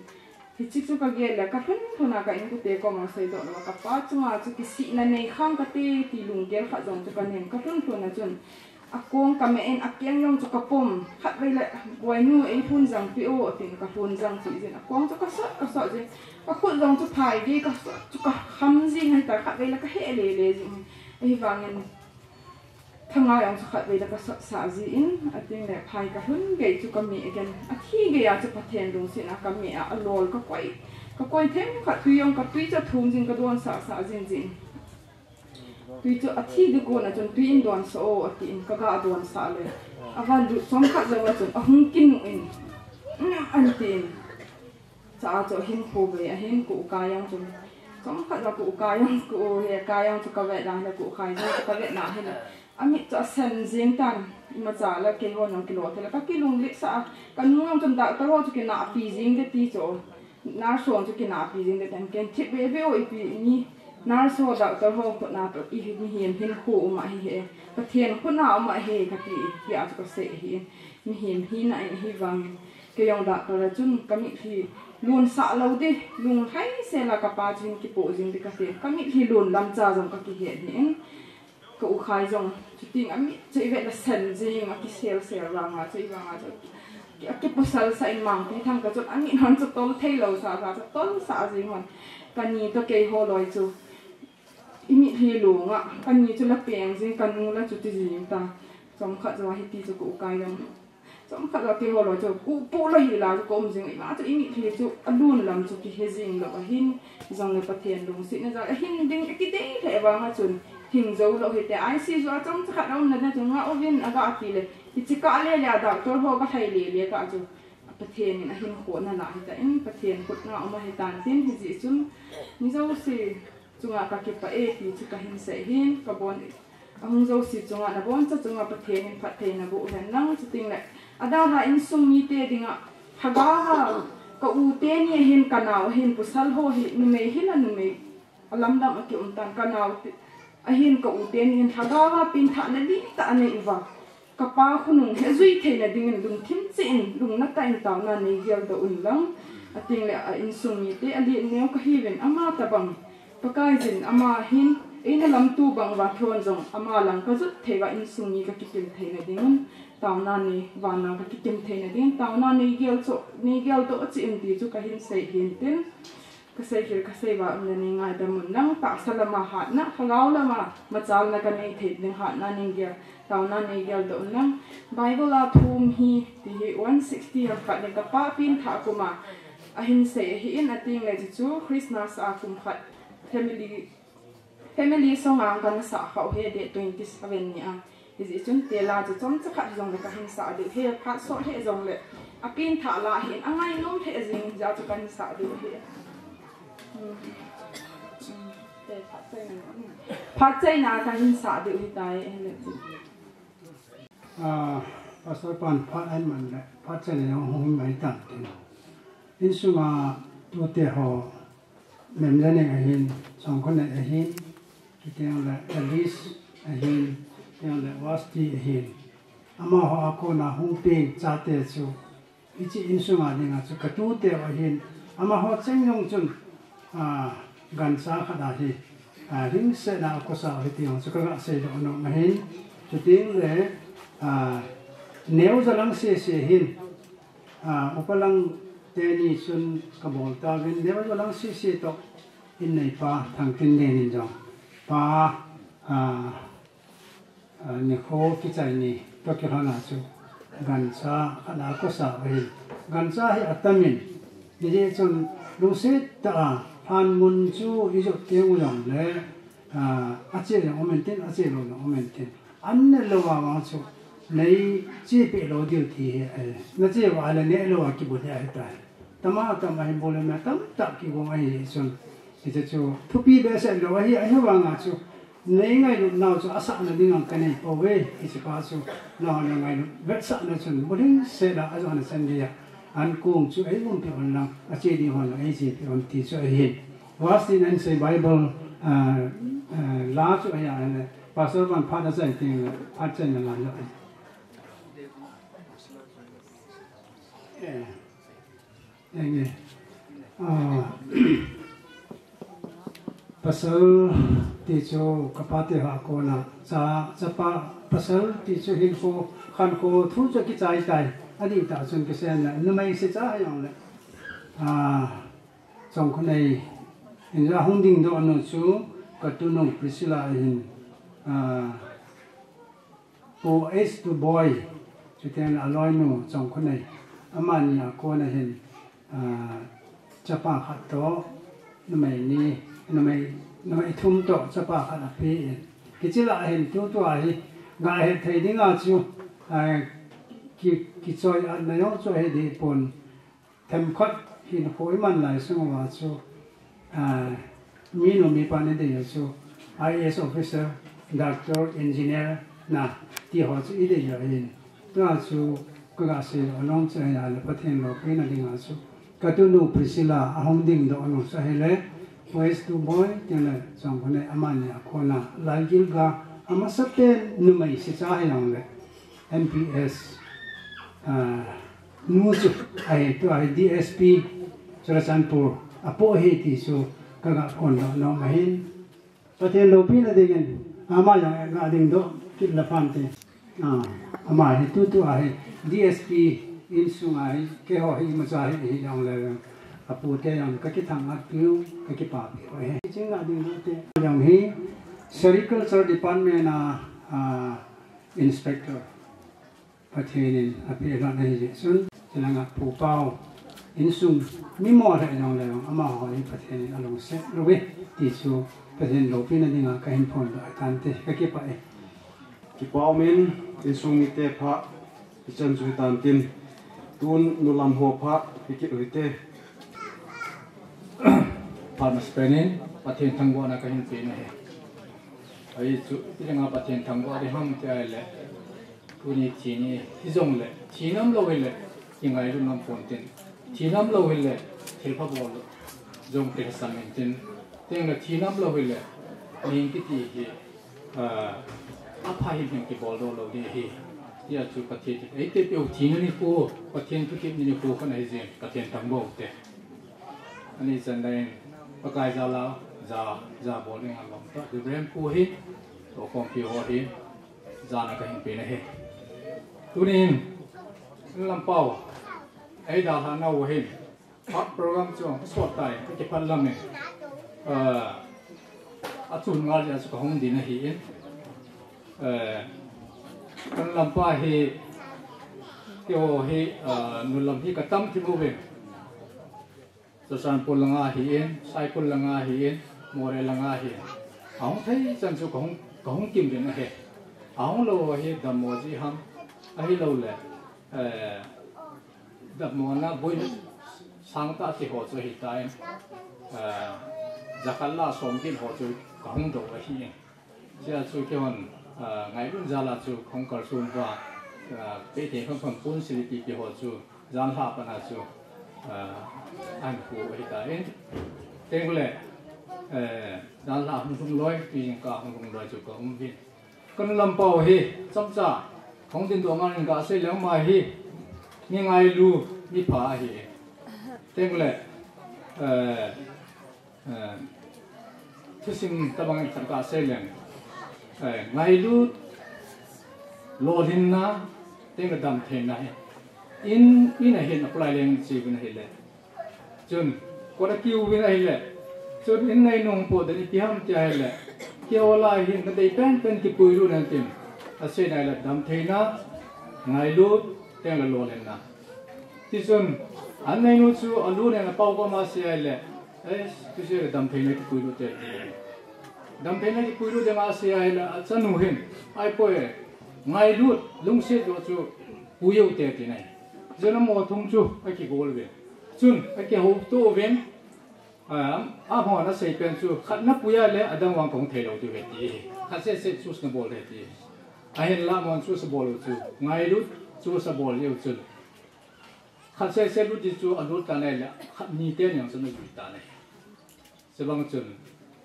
hiche chu ka gel le, ka lhun lhun a ka inkote koma seidoh lou a, ka pa chunga chu kisihna nei khang kate ti lunggel khat jong chu ka nei in, ka lhun lhun a chun akong ka meh in, akeng jong chu ka pom, khatvei le, Boinu, ei lhun jang peh o, tin ka lhun jang cheh jin, akong chu ka sot, ka sot jin, ka khut jong chu phai gei ka sot chu ka kham jing ahitai, khatvei le ka heh le le jing, ahivangin thanga jong chu khatvei le ka sotsah jin, ating le phai ka lhun gei chu ka meh again, athi gei a chu Pathen lungset a ka meh a, alol ka koi, ka koi themkhat, tui jong ka, tui chu athum jin, ka donsah sah jin jin. Tui chu athi di kon a chun tui in donsah o, atin, ka ga donsah le. Ava lut chomkhat jou a chun ahung kinu in, "Mm," an tin. Cha a chu ahin kho ve, ahin ka u Kai jong chun. Chomkhat jou a ka u Kai jong, ka u he Kai jong chu ka vet na le, ka u Khai jong chu ka vet na hile, amit chu asen jing tan, imacha le keiho jong kilo thei le, ka kilunglet sah a, ka nu jong chun doctor ho chu kinahpi jing de ti chu. Nurse ho chu kinahpi jing de tan, ken thip be be o, ipi ni nurse ho doctor ho khut na toh i hi, mihem hinkho um ahi e, Pathen khut na um ahi ka ti, tia chu ka sei ahi. Mihem hina in ahivangin, kei jong doctor a chun ka mitlhi lonsah lou di, lunglhai sel a ka pa chu hin kipoh jing di ka ti, ka mitlhi lon lam cha jong ka kihet ahi in. Ka u Khai jong, chuting a mit chu i vet le sen jing, a kisel sel vang a chu, i vang a chu, a kipusal sah in Mangpi thang ka chun, a mit hon chu tol thei lou sa, sa chu tol sah jing hon. Ka ni toh keiho loi chu, i mitlhi long a, ka ni chu la peng jing, ka nu la chu ti jing ta. Chomkhat jou a hiti chu ka u Kai jong. Chomkhat jou a keiho loi chu, u pu loi hi la chu ka um jing, i vang chu i mitlhi chu, a lon lam chu kihe jing lou ahin, jong le Pathen lungsetna jal ahin ding, a kidei lheh vang a chun, hing jou lou hite, I C U a chomcha khat a um na na chu ngah uvin a ga ti le, hiche kah le le a doctor ho ka lhai le le kah chu, Pathen in ahin khohna la hita in, Pathen khut na um ahi tan tin, hijeh chun, mi jouse chunga ka kipah e ti chu ka hin sei hin, ka bon, ahung jouse chunga, na boncha chunga Pathen in phattheina boh hen lang, chuting le, adalha insung mite dinga, lhagao a, ka u teni ahin, ka nao ahin, pasal ho hi, numei hi la numei, alamdang a ki um tan, ka nao te, ahin ka u teni hin, lhagao a pengthahna dihtah a nei uva. Ka pa khonung hi ajui theina dingin lungthim cheh in, lungna tah in taona nei geldoh un lang. Ating le a insung mite a len neo ka hiuvin ama tabang. Pakai jin ama hin, eina lamto bang uva thon jong ama lang ka jot thei uva insung mi ka kipil theina dingin, taona nei, vana ka kikim theina dingin, taona nei gel cho, nei geldoh cheh in ti chu ka hin sei hin tin. Kasei khel kasei va umna nei ngaidam un lang, tahsa lama hatna, lhagao lama machalna kanei thei ding hatna nei gel, taona nei geldoh un lang. Bible a thu um hi, ti hi one sixty ham khat le kapa pengthah kum a ahin sei ahin, ating le chuchu Christmas a kum khat family, family song a kana sah khah u hi date twenty seven ni a. Hijeh chun tela chu chomcha khat hijongle kahin sah diu ahi, phat sot lheh jongle, apengthah la ahin, angainom lheh jing jeh a chu kahin sah diu ahi. Hmm. Hmm. Te phat chaina, hmm. Phat chaina kahin sah diu ahitai, ahile chu. Ah, Pastor pan phat ahin man le, phat chaina jong hung hin mai tan tin. Insunga tute ho, Memleneng ahin, Chongkhonei ahin, chuteng le Alice ahin, chuteng le Vasti ahin. Amaho a kona hung peng chate chu, hiche insunga dinga chu katute u ahin, amaho cheng jong chun, ah, gancha khat ahi, ah, lhingsetna a kosa u ahi ti jong chu kaga seidoh nom ahin, chuteng le, ah, neo jalang sese ahin, Ah, upa lang teni chun kabol tauvin, neo jalang sese toh in neipa Thangtinlen in jong, pa, ah, ah, nikho kichai ni toh kilhona chu gancha khat a kosa u ahin. Gancha hi atamin, hijeh chun lungset tah a, phan mun chu ijot teng u jongle, ah, ache jong um intin, ache lou jong um intin. An ne lou a vang chu, nei chepeh lou diu ti hi, eh, nache uva le neh lou a kibol ahitai. Tama tama hi bol le tamtah kigong ahi chun. Hiche chu thupi behseh lou ahi, ahivanga chu, nei ngailut nau chu asahna ding ang kanei pouve, hiche pa chu, nahon le ngailut vetsahna chun, bulhingset a ajona chan geiya, ankong chu eiumpi un lang, ache ding hon lang eichepeh un ti chu ahin. Vasti in ahin sei Bible, ah, ah, la chu ahi a, Pastor pan phat achai teng le, phat chaina la jong. Eh, enge. Ah, pasal ti chu kapa te ho a kona, cha, chapa, pasal ti chu hinkho, khankho thu chu kichai tai. Adih tah chun kisei le, numei secha hijongle, ah, Chongkhonei in jong hung dingdoh nu chu katunu Priscilla ahin, ah, Pu S two Boi, chuteng le aloinu Chongkhonei, amani a kona hin, ah, chapa khat toh, numei ni, numei, numei thum toh chapa khat apen. Hiche lah a hin tutua hi, ngahet thei dinga chu, ah, ki, kichoi-atna jong chu ahi dehpon. Themkhat hinkho iman lai sung uva chu, ah, minu mipa idei u chu I A S officer, doctor, engineer na ti ho chu idei u ahin. Tua chu kaga seidoh nom chu ahile Pathen loupina dinga chu katunu Priscilla ahung dingdoh nom chu ahile, Pu S two Boi, chuteng le Chongkhonei amani a kona, Laigil ga, amasapen numei secha hijongle, M P S, ah, nu chu ahi, tua hi D S P Churachandpur apoh ahi ti chu kaga phondoh nom ahin. Pathen loupina dingin, ama jong ga dingdoh kit le phante. Ah, ama hi tutua hi D S P insunga hi, keiho hi imacha hi, hijongle, apute jong kakithang-at piu, kakipapi u ahi. Ching ga dingdoh te jong hi, Sericulture Department a, ah, Inspector. Pathen in apeh lhon ahi jeh chun, chulanga Pu Pau insung mimo lheh jongle, amaho hi Pathen in alungset lou uve ti chu Pathen loupina dinga kahin phondoh ahi tante, kakipah e. Kipa umin, insung mite pha, hichan chu hitan tin, tun nulam ho pha, hikit u hite. Phat masapen in, Pathen thangvahna kahin pe ahi. Ahi chu, ipi dinga Pathen thangvah ding ham ti ahile, tuni thi ni hijongle, thina umlou hile, ingailut nom ponte. Thina umlou hile, thilpha bol jong kilhasam inte. Chuteng le thina umlou hile, mihem kiti hi, ah, apha himhim kiboldoh lou ding ahi. Hijeh chun Pathen, eite peh u thina nikho, Pathen thutep ni nikho khat ahi jeh in, Pathen thangvah u hite. Ani chan dai in, Pakai jal a, ja, ja bol ding a lom ta, Reverend Pu hi, toh khompi ho hi, jana kahin pe ahi. Tunin, Lampau, eidalhah nau hin, Program chu sot tai, ka kiphat lam e. Ah, a chun ngal ja chu ka hung din ahi in. Eh, kan lampa hi, keiho hi, ah, nu lam hi ka tam ki mo ve. Churachandpur langa hi in, Saikul langa hi in, Moreh langa hi in. A hung thei chan chu ka hung, ka hung kim din ahi. A hung lou hi dammo ji ham, ahi lou le, eh, dammo na boi sang ta ti ho chu hi ta in, eh, jakhat la som kin ho chu ka hung do ahi in. Chia chu keihon, ah, ngailun jal a chu hung kalson va, ah, Paite Khampham Pon Sili Pipi ho chu janhi a pat a chu, ah, an hu ahi ta in. Teng le, eh, janhi a hung lhung loi, tui jingkah hung lhung loi chu ka um vin. Kan lampa hi, chomcha, hung din do ngal in ka sei le ama hi, mi ngailu, mi pha ahi. Teng le, eh, Eh, thusim tabang in khat ka sei leng. Eh, ngailut, lolhinna, teng le damtheina hi. In, in a hin a kulai leng chi vin ahi le. Chun, kot a kiu vin ahi le. Chun, in nei nung po den ipi ham ti ahi le. Keiho lai hin, na dei pen pen kipuilut nan tin. A sei nai le damtheina, ngailut, teng le lolhinna. Tichun, an neinu chu alu nen apao koma sei ahi le, eh, tu sei le damtheina kipuilut te. Damtheina kipuilut te ma sei ahi le, achanu hin, ai poi, ngailut, lungset lo chu, pui u te ti nai. Chun amo thum chu, akigol ve. Chun, akihou to ve. A, a hon a sei pen chu, khat na pui a le, adang vang kong thei lo ti ve ti. Khat sese chu na bol ve ti. Ahin la mon chu sa bol u chu, ngailut chu sa bol u chu. Khat sese lut di chu a lut ta nei le, khat ni te niang chu na lut ta nei. Chubang chun,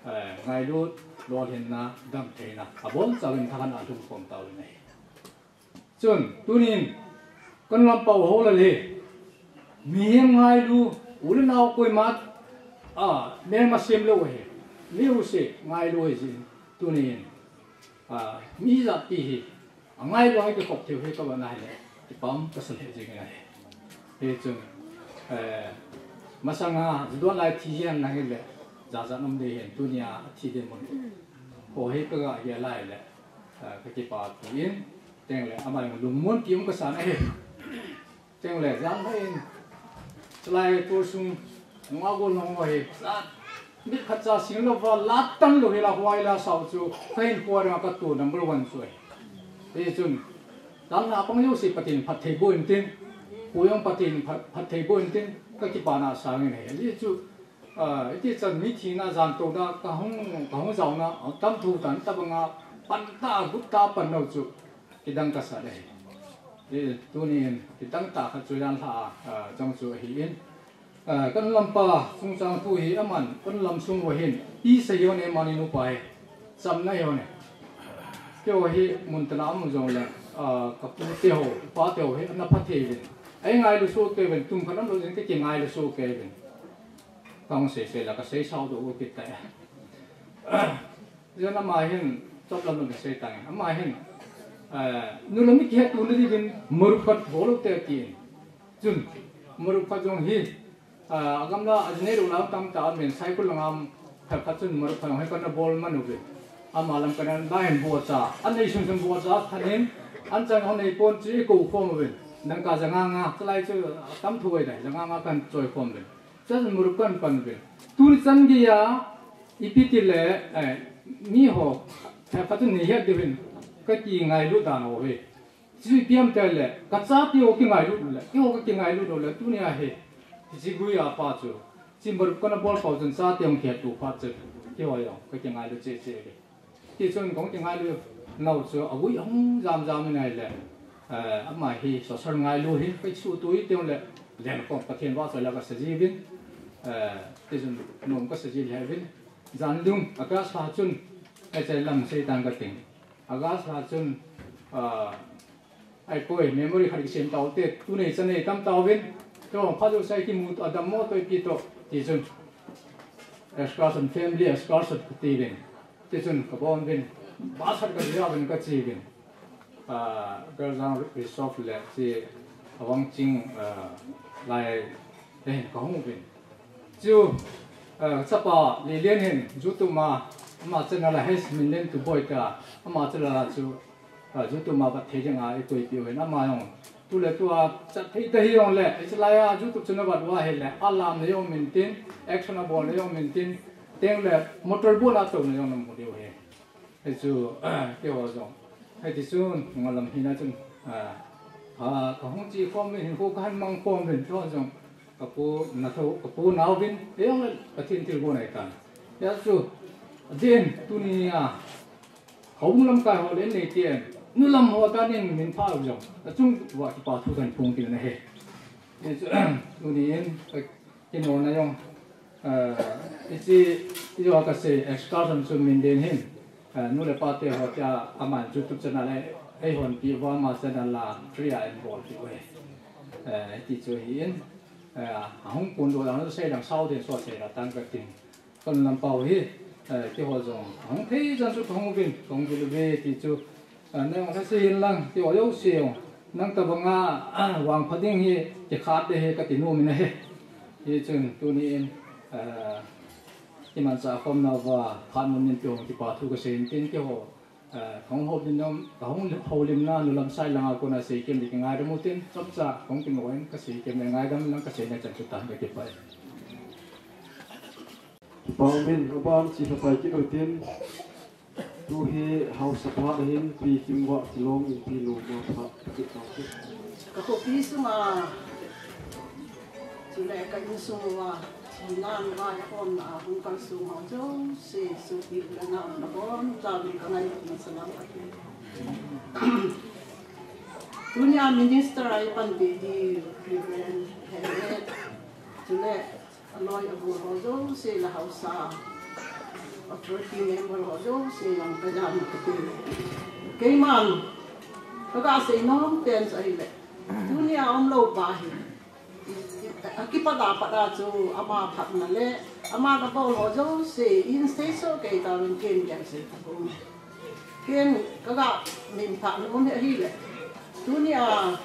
eh, ngailut, lolhinna, damtheina, a bol chau in thakan a lhung khom tau in ahi. Chun, tunin, kan lampa u ho la le, mihem ngailu, u le nau koima, a, melma sem lo he, mi u se ngailu he jin, tunin, a, mi jat pi hi, a ngailu he kikhop theu he ka ba na he, kipah ka sa le jing na he. He chun, eh, masanga, judon lai thi hian na he le, ja ja nom de hian, tunia thi de mon. Ho he ka ga he lai le, eh, ka kipah tu in, Teng le, ama jong lungmon ti um ka sa na he. Teng le, jang hoi in. Chulai tu sung, nunga gol nong hoi. Sa, mit khat cha sing lo va, la tan lo hi la huai la sau chu. Ka hin kua ring a ka tu number one chu ahi. Hichun, jan la pang jouse Pathen phatthei boh in tin. Pu jong Pathen phat, phatthei boh in tin. Ka kipana sangin ahi. Hichu, Ah, iti chan mi thina jan touna, ka hung, ka hung jaona, ah, tam thu tan tabanga, pan ta, gut ta pan nau chu, kidang ka sa le. Eh, tunin, kidang ta khat chu jan lha, ah, jong chu ahi in. Ah, kan lampa, sungchang thu hi aman, kan lam sung uva hin, pi sa hiu ne mani nu pa hi, cham na hiu ne. Keiho hi, mun tana amu jong le, ah, ka pu te ho, pa te ho hi, ana pha thei vin. Ai ngailu so ke vin, tum khat am lo jin ke, ke ngailu so ke vin. Ka hung sei sei la ka sei sao doh u kit tai. Jan ama hin, chop lam lam sei tai. Ama hin, eh, nu le mi kihetuna diuvin marup khat bol u te ti. Chun, marup khat jong hi, eh, a gamla a nei lo lam tam ta min Saikul langa phat khat chun marup khat jong hi kana bol man uve. Ama lam kana la hin bocha. An nei sun sun bocha khat hin, an chang hon nei pon chi ko khom uve. Dangka ja nga nga, chulai chu tam thu ai dai, ja nga nga kan choi khom uve. Chun marup kan pan uve. Tuni chan geiya, ipi ti le, eh, mi ho, eh, phatun ni het diuvin, ka kingailu dan ho hi. Chu ipi ham ti le, ka chate ho kingailu le, keiho ka kingailu le, tunia hi. Hiche gui a pa chu. Chu marup kana bol pau chun chate hung kihet tu phat chu. Keiho jong, ka kingailu cheh cheh le. Tichun kong kingailu nau chu agui ahung jam jam in ahile, eh, ama hi social ngailu hi Facebook tu hi teng le, len kong Pathen vahchoi la kasa jiuvin, eh, tichun nom kasa ji le uvin, jan dung, August lha chun, eh, hiche lam sei tang kating. August lha chun, ah, Ai poi, memory khat kisem tau te, tu nei cha nei tam tauvin, tu phat jouse kimu to, adammo to ipi to, tichun. Excursion, family excursion kati uvin. Tichun, kabon uvin, bus khat kadia uvin kache uvin. Ah, Galjang Reserve le, chi, Awangching, ah, lai, Hin kahung uvin. Chu, eh, chapa Lilian hin, YouTube ma, ama channel a H Minlen Tuboi ta, ama channel a chu, eh, YouTube ma vat thei dinga i koipi u hin, ama jong. Tule tua, chat thei ta hi jong le, i chalai a YouTube channel vat uva hi le, alam na jong min tin, action a bol na jong min tin, teng le, motor bol a to na jong na mu diu hi. Hichu, keiho jong. Hiti chun, ngalam hina chun, ah, ah, kahung chi khom uvin, hinkho kahin mang khom uvin, keiho jong. Kapu natho, kapu nao uvin, eijong le Pathen thilgon ahitan. Hijeh chun, adin, tunia, houbung lamkai ho le nei tien, nu lam ho kanin min pha u jong. Achung uva kipa thu kahin phong kit u ahi. Hichu, tunin, Kei nona jong, eh, hiche, hiche kasei, excursion chu Minlen hin, eh, nu le pa te ho tia, ama YouTube channel a, eihon pi uva ama channel a free a eibolpi uve. Eh, hiti chu ahin, eh, ahung kon doh dan chu sei lang sao den so sei la tan katin. Kon lam pau hi, eh, keiho jong, ahung thei jan chu kahung uvin, kahung vil uve ti chu, Ah, nang kha sei hin lang, keiho jouse jong. Nang tabanga, ah, vangpha ding hi, kikhat le hi, kati nom in ahi. Hichun, tunin, ah, imanchah khomna uva, phat mun in keiho kipa thu kasei in tin keiho, ah, kahung houlim, kahung houlimna, nu lam side langa kona seikem le kingaidam u tin, chomcha, kahung kinoh in kaseikem le ngaidam lang kaseina chan chu tan kakipah e. Pangmin, aban chi lhapai kit u tin. Tu hi haosa phat ahin, Pi Kimvah Kilong inpi noma phat kit tau chu. Ka khopi sunga, chule ka insung uva, thina uva, ka umna a hung kalsong ho jouse, sopi u le nao, nabonchauvin ka ngailutna salam kati. Tunia minister a i panpi di Reverend Henry, chule aloi agol ho jouse le haosa authority member ho jouse lang ka jana kati. Keiman kaga sei nom pen chu ahile, tunia umlou pa hi, akipat a pat a chu ama phatna le ama nabol ho jouse in sei soh kei tauvin ken ken sei tapong. Ken kaga minthah nom hi ahile, tunia,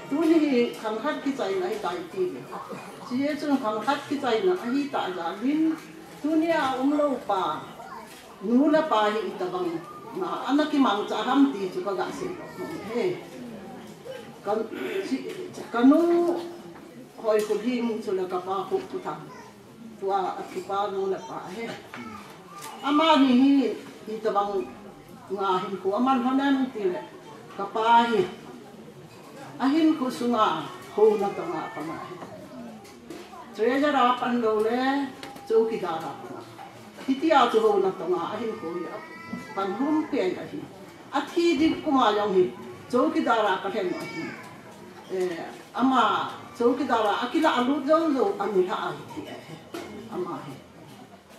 tuni hi khang khat kichaina ahitai ti le. Hiche chun khang khat kichaina ahitah jeh in, tunia umlou pa, nu le pa hi itobang a ana kimangcha ham ti chu kaga seidoh nom e. Ka, chi, kanu Hoikhuling chule kapa Khupkhuthang. Tua akipa nu le pa hi. Amani hi, hitobang a hinkho aman lhon em tile, kapa hi ahinkho sunga houna tonga apang ahi. Treasurer a pan loule, chowkidar a pan. Hitia chu houna tonga ahinkho hi apan lhum pen ahi. Athi ding kuma jong hi, chowkidar a kalhen u ahi. Eh, ama chowkidar a akilah lut jou jou, anilhah ahi ti ahi. Ama hi.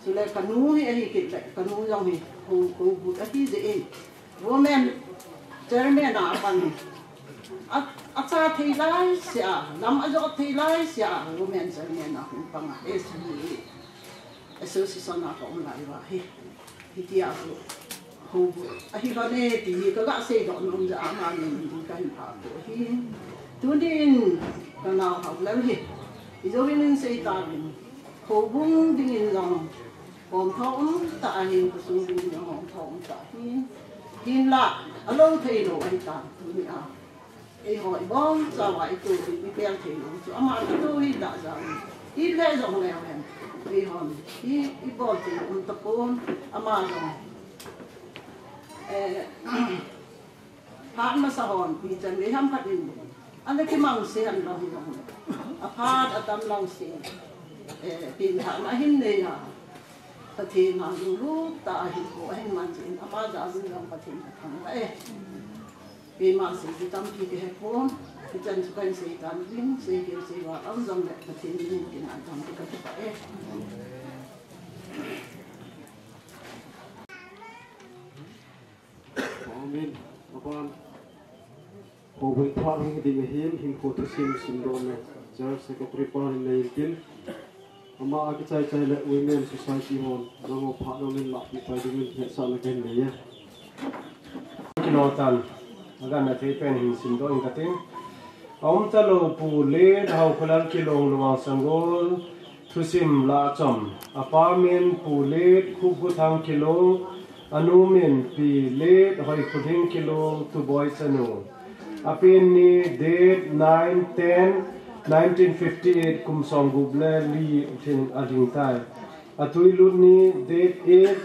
Chule kanu hi ahi kit le, kanu jong hi, hou, hou but ahi jeh in. Women chairman a apan. A, acha thei laisea, lam ajot thei laisea, women chairman a hung pang a, S B A association a ka um lai uva hi. Hitia chu, hou but ahi lhon e ti hi kaga seidoh nom jeh a amani min ding kahin phah u ahi. Tunin, kanao Haolal hi, ijouvin in sei tauvin, houbung dingin jong, Hom tho um tah ahin, khosung ding jong hom tho um tah ahin. Hinla, alou thei lou ahitan, tunia. Eiho ibonchauva itoh ding, ipel thei lou chu ama kitoh hita jeh in. Ile jong leu hen. Eihon, i, ibol thei um tapon, ama jong. Eh, Phat masa hon, pi chan vei ham khat in. Ana kimangse hen lang jong. Aphat atam lang se. Eh, pengthahna ahin nei a. Pathen a lunglut tah a hinkho ahin man jeh in. Ama jal in jong Pathen kathangvah e. Keima seiki tampi kahe pon. Hichan chu kahin sei tan uvin, sei keu sei val um jong le Pathen in kingaidam ti kakipah e. Amen. Aban. Houbung phat hung hi ding ahin, hinkho thusim simdohna General Secretary pa hin nei intin. Ama a kichai chai le Women Society hon, nangho phat dingin lahpeh pai dingin hetsahna kahin nei e. Kilo tan, aganna thei pen hin simdoh inge kating. Aumtalou Pu Late Haokholal Kilong Luang Sanggol thusim lahchom. Apa min Pu Late Khupkhuthang Kilong, anu min Pi Late Hoikhuthing Kilong, Tuboi chanu. Apen ni date nine ten nineteen fifty eight, kum songgup le li thing alhingtai. Atuilut ni date eight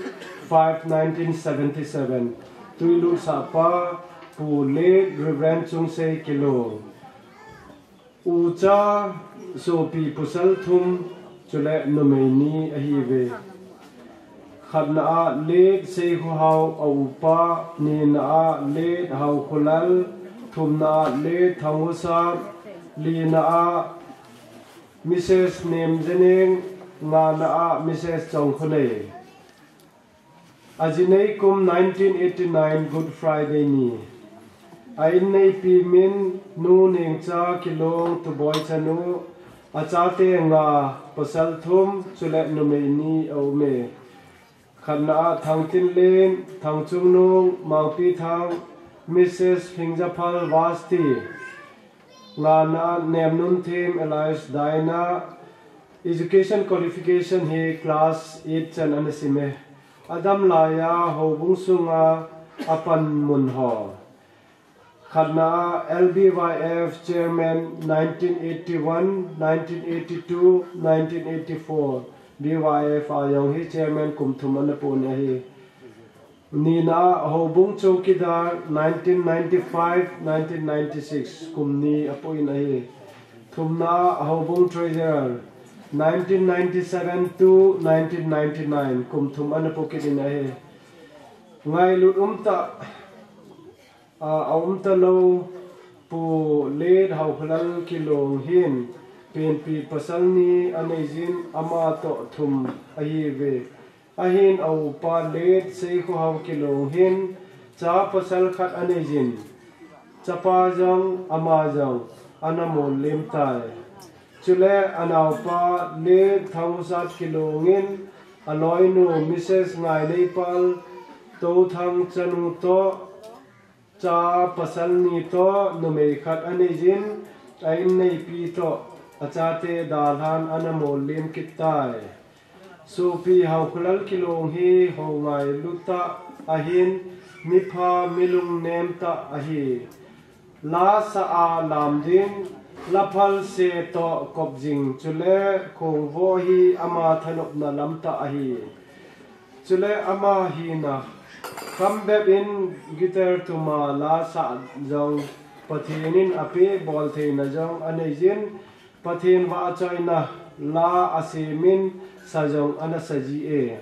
five nineteen seventy seven. Tuilut sahpa Pu Late Reverend Chungsei Kilong. Ucha sopi pasal thum chule numei ni ahiuve. Khatna a Late Seikhohao, a upa, nina a Late Haokholal, thumna a Late Thangkhosat, lina a Mrs Nemjeneng, ngana a Mrs Chongkhonei. Ajinei kum nineteen eighty nine Good Friday ni. A inneipi min Nu Nengcha Kilong, Tuboi chanu, achate nga, pasal thum chule numei ni aume. Khatna a Thangtinlen, Thangchungnung, Mangpithang, Mrs Phingjaphal Vasti. Ngana a Nemnunthem Elias Daina. Education qualification hi class eight chan ana sime. Adam laiya houbung sunga apanmun ho. Khatna a L B Y F chairman nineteen eighty one, nineteen eighty two, nineteen eighty four. B Y F a jong hi chairman kum thum ana pon ahi. Nina a houbung chowkidar nineteen ninety five, nineteen ninety six, kum ni apoin ahi. Thumna a houbung treasurer nineteen ninety seven to nineteen ninety nine, kum thum ana pokit in ahi. Ngailut umtah a, aumtalou Pu Late Haokholal Kilong hin penpi pasal ni aneijin, ama toh thum ahiuve. Ahin a upa Late Seikhohao Kilong hin cha pasal khat aneijin, chapa jong ama jong ana mollim tai. Chule anaopa Late Thangkhosat Kilong in aloinu Mrs Ngaineipal Touthang chanu toh cha pasal ni toh numei khat aneijin, a inneipi toh achate dalhan ana mollim kit tai. Sopi Haokholal Kilong hi hou ngailut tah ahin, mipha milungnem tah ahi. La sa a lam ding, la phal se toh kop jing chule khongvo hi ama thanopna lam tah ahi. Chule ama hina kham bep in guitar tuma la sa jong Pathen in apeh bol theina jong aneijin, Pathen vahchoina la asemin sa jong ana saji e.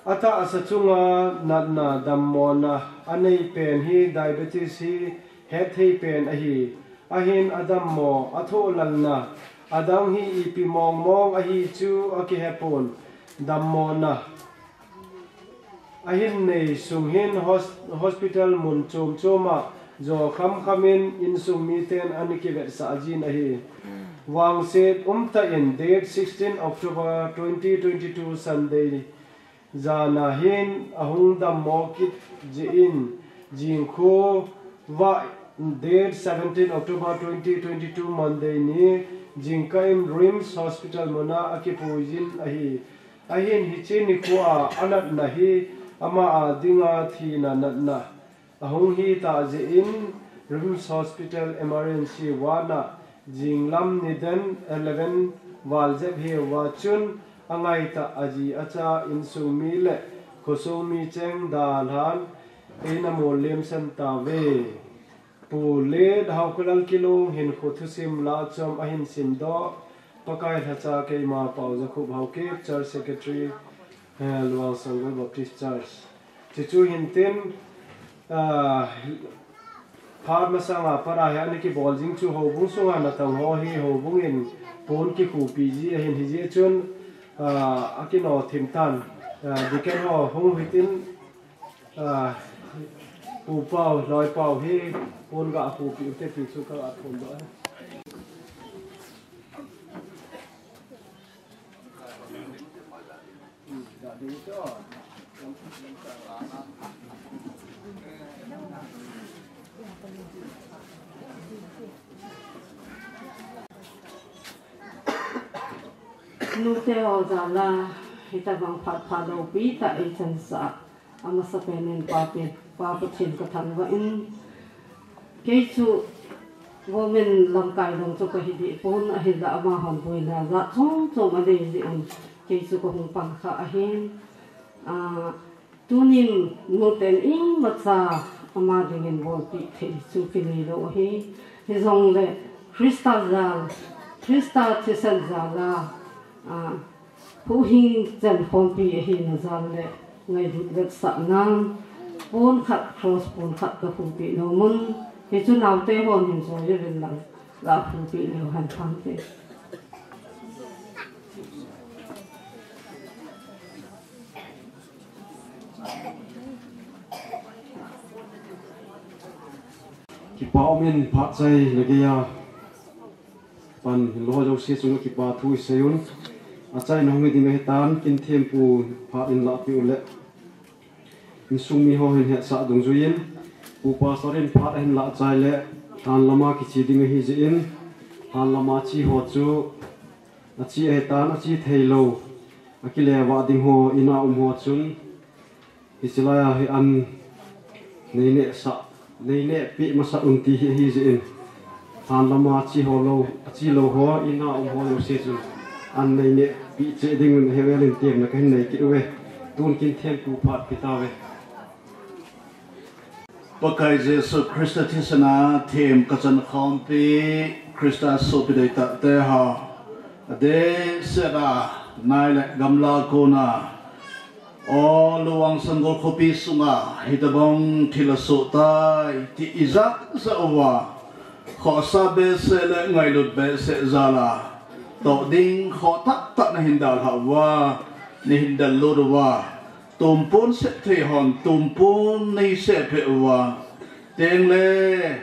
Atahsa chunga natna dammona anei pen hi diabetes hi hetthei pen ahi. Ahin adammo, athohlalna adang hi ipi mongmong ahi chu akihepon. Dammona ahin nei sung hin hos-, hospital mun chom choma jo khamkham in insung miten ana kivetsah jin ahi. Vangset umtah in date sixteen October twenty twenty two Sunday jana hin ahung dammo kit jeh in jingkhovah date seventeen October twenty twenty two Monday ni jingkah in RIMS Hospital muna akipuijin ahi. Ahin hiche nikhoa anatna hi ama a dinga thina natna ahung hitah jeh in RIMS Hospital Emergency Ward a jinglam niden eleven val jep heuva chun angaitah aji acha insung mi le khosung mi cheng dalhan eina mollimsan tauve. Pu Late Haokholal Kilong hinkho thusim lahchom ahin simdoh Pakai lhacha keima Paojakhup Haokip, Church Secretary, eh, Luang Sanggol Baptist Church. Chuchu hintin, ah, phat masanga pat a hi ana kibol jing chu houbung sunga natong ho hi houbung in pon kikhupi ji ahin hijeh chun, ah, akino thim tan, ah, deacon ho hung hitin, ah, Pu Pau, Loi Pau hi pon ga khupi ute ti chu ka athum doh e. Nute ho jal a, hitabang phat phalou pi tah eichansah a, amasapen in Pa Pathen kathangvah in, kei chu women lamkai lang chu kahi deh pon, ahinla amahon boina jat chom chom anei jeh un, kei chu kahung pang kha ahin. Tunin nuten imacha ama dingin bolpeh thei chu kinei lou ahi. Hijongle Christa jal, Christa thisan jal a, huhhing chan khompi ahina jal le ngailut vetsahnan pon khat, cross pon khat kakhupeh nom un, hichu naote hon hin joi uvin lang, la khupeh leu hen phante. Kipa umin phat chai nageiya pan hinlo jouse chunga kipa thu isei un. Achaina hung hi ding ahitan, kin thempu phat in lahpeh uleh, insung miho hin hetsah dungjuiyin, Pu Pastor in phat ahin lah chai le, lhan lama kiche ding ahijeh in, lhan lama che ho chu ache ahitan, ache theilou, akilevah ding ho, ina um ho chun, hiche laiya hi an neinehsah, neinehpeh masat un ti hi ahijeh in, lhan lama che ho lou, ache lou ho, ina um ho jouse chun an neinehpeh cheh dingun hevel in temna kahin nei kit uve. Tun kin thempu phat pe tauve. Pakai Jesu Christa thisana them kachan khompi, Christa sopi deitahte ho, adehset a nai le gamla kona, O Luang Sanggol khopi sunga hitobang thil asoh tai ti ijat jah uva, khohsah behseh le ngailut behseh jal a, toh ding khoh tahtah nahin dalhah uva, nahin dallut uva, tumpon sep thei hon tumpon neiseppeh uva, tengle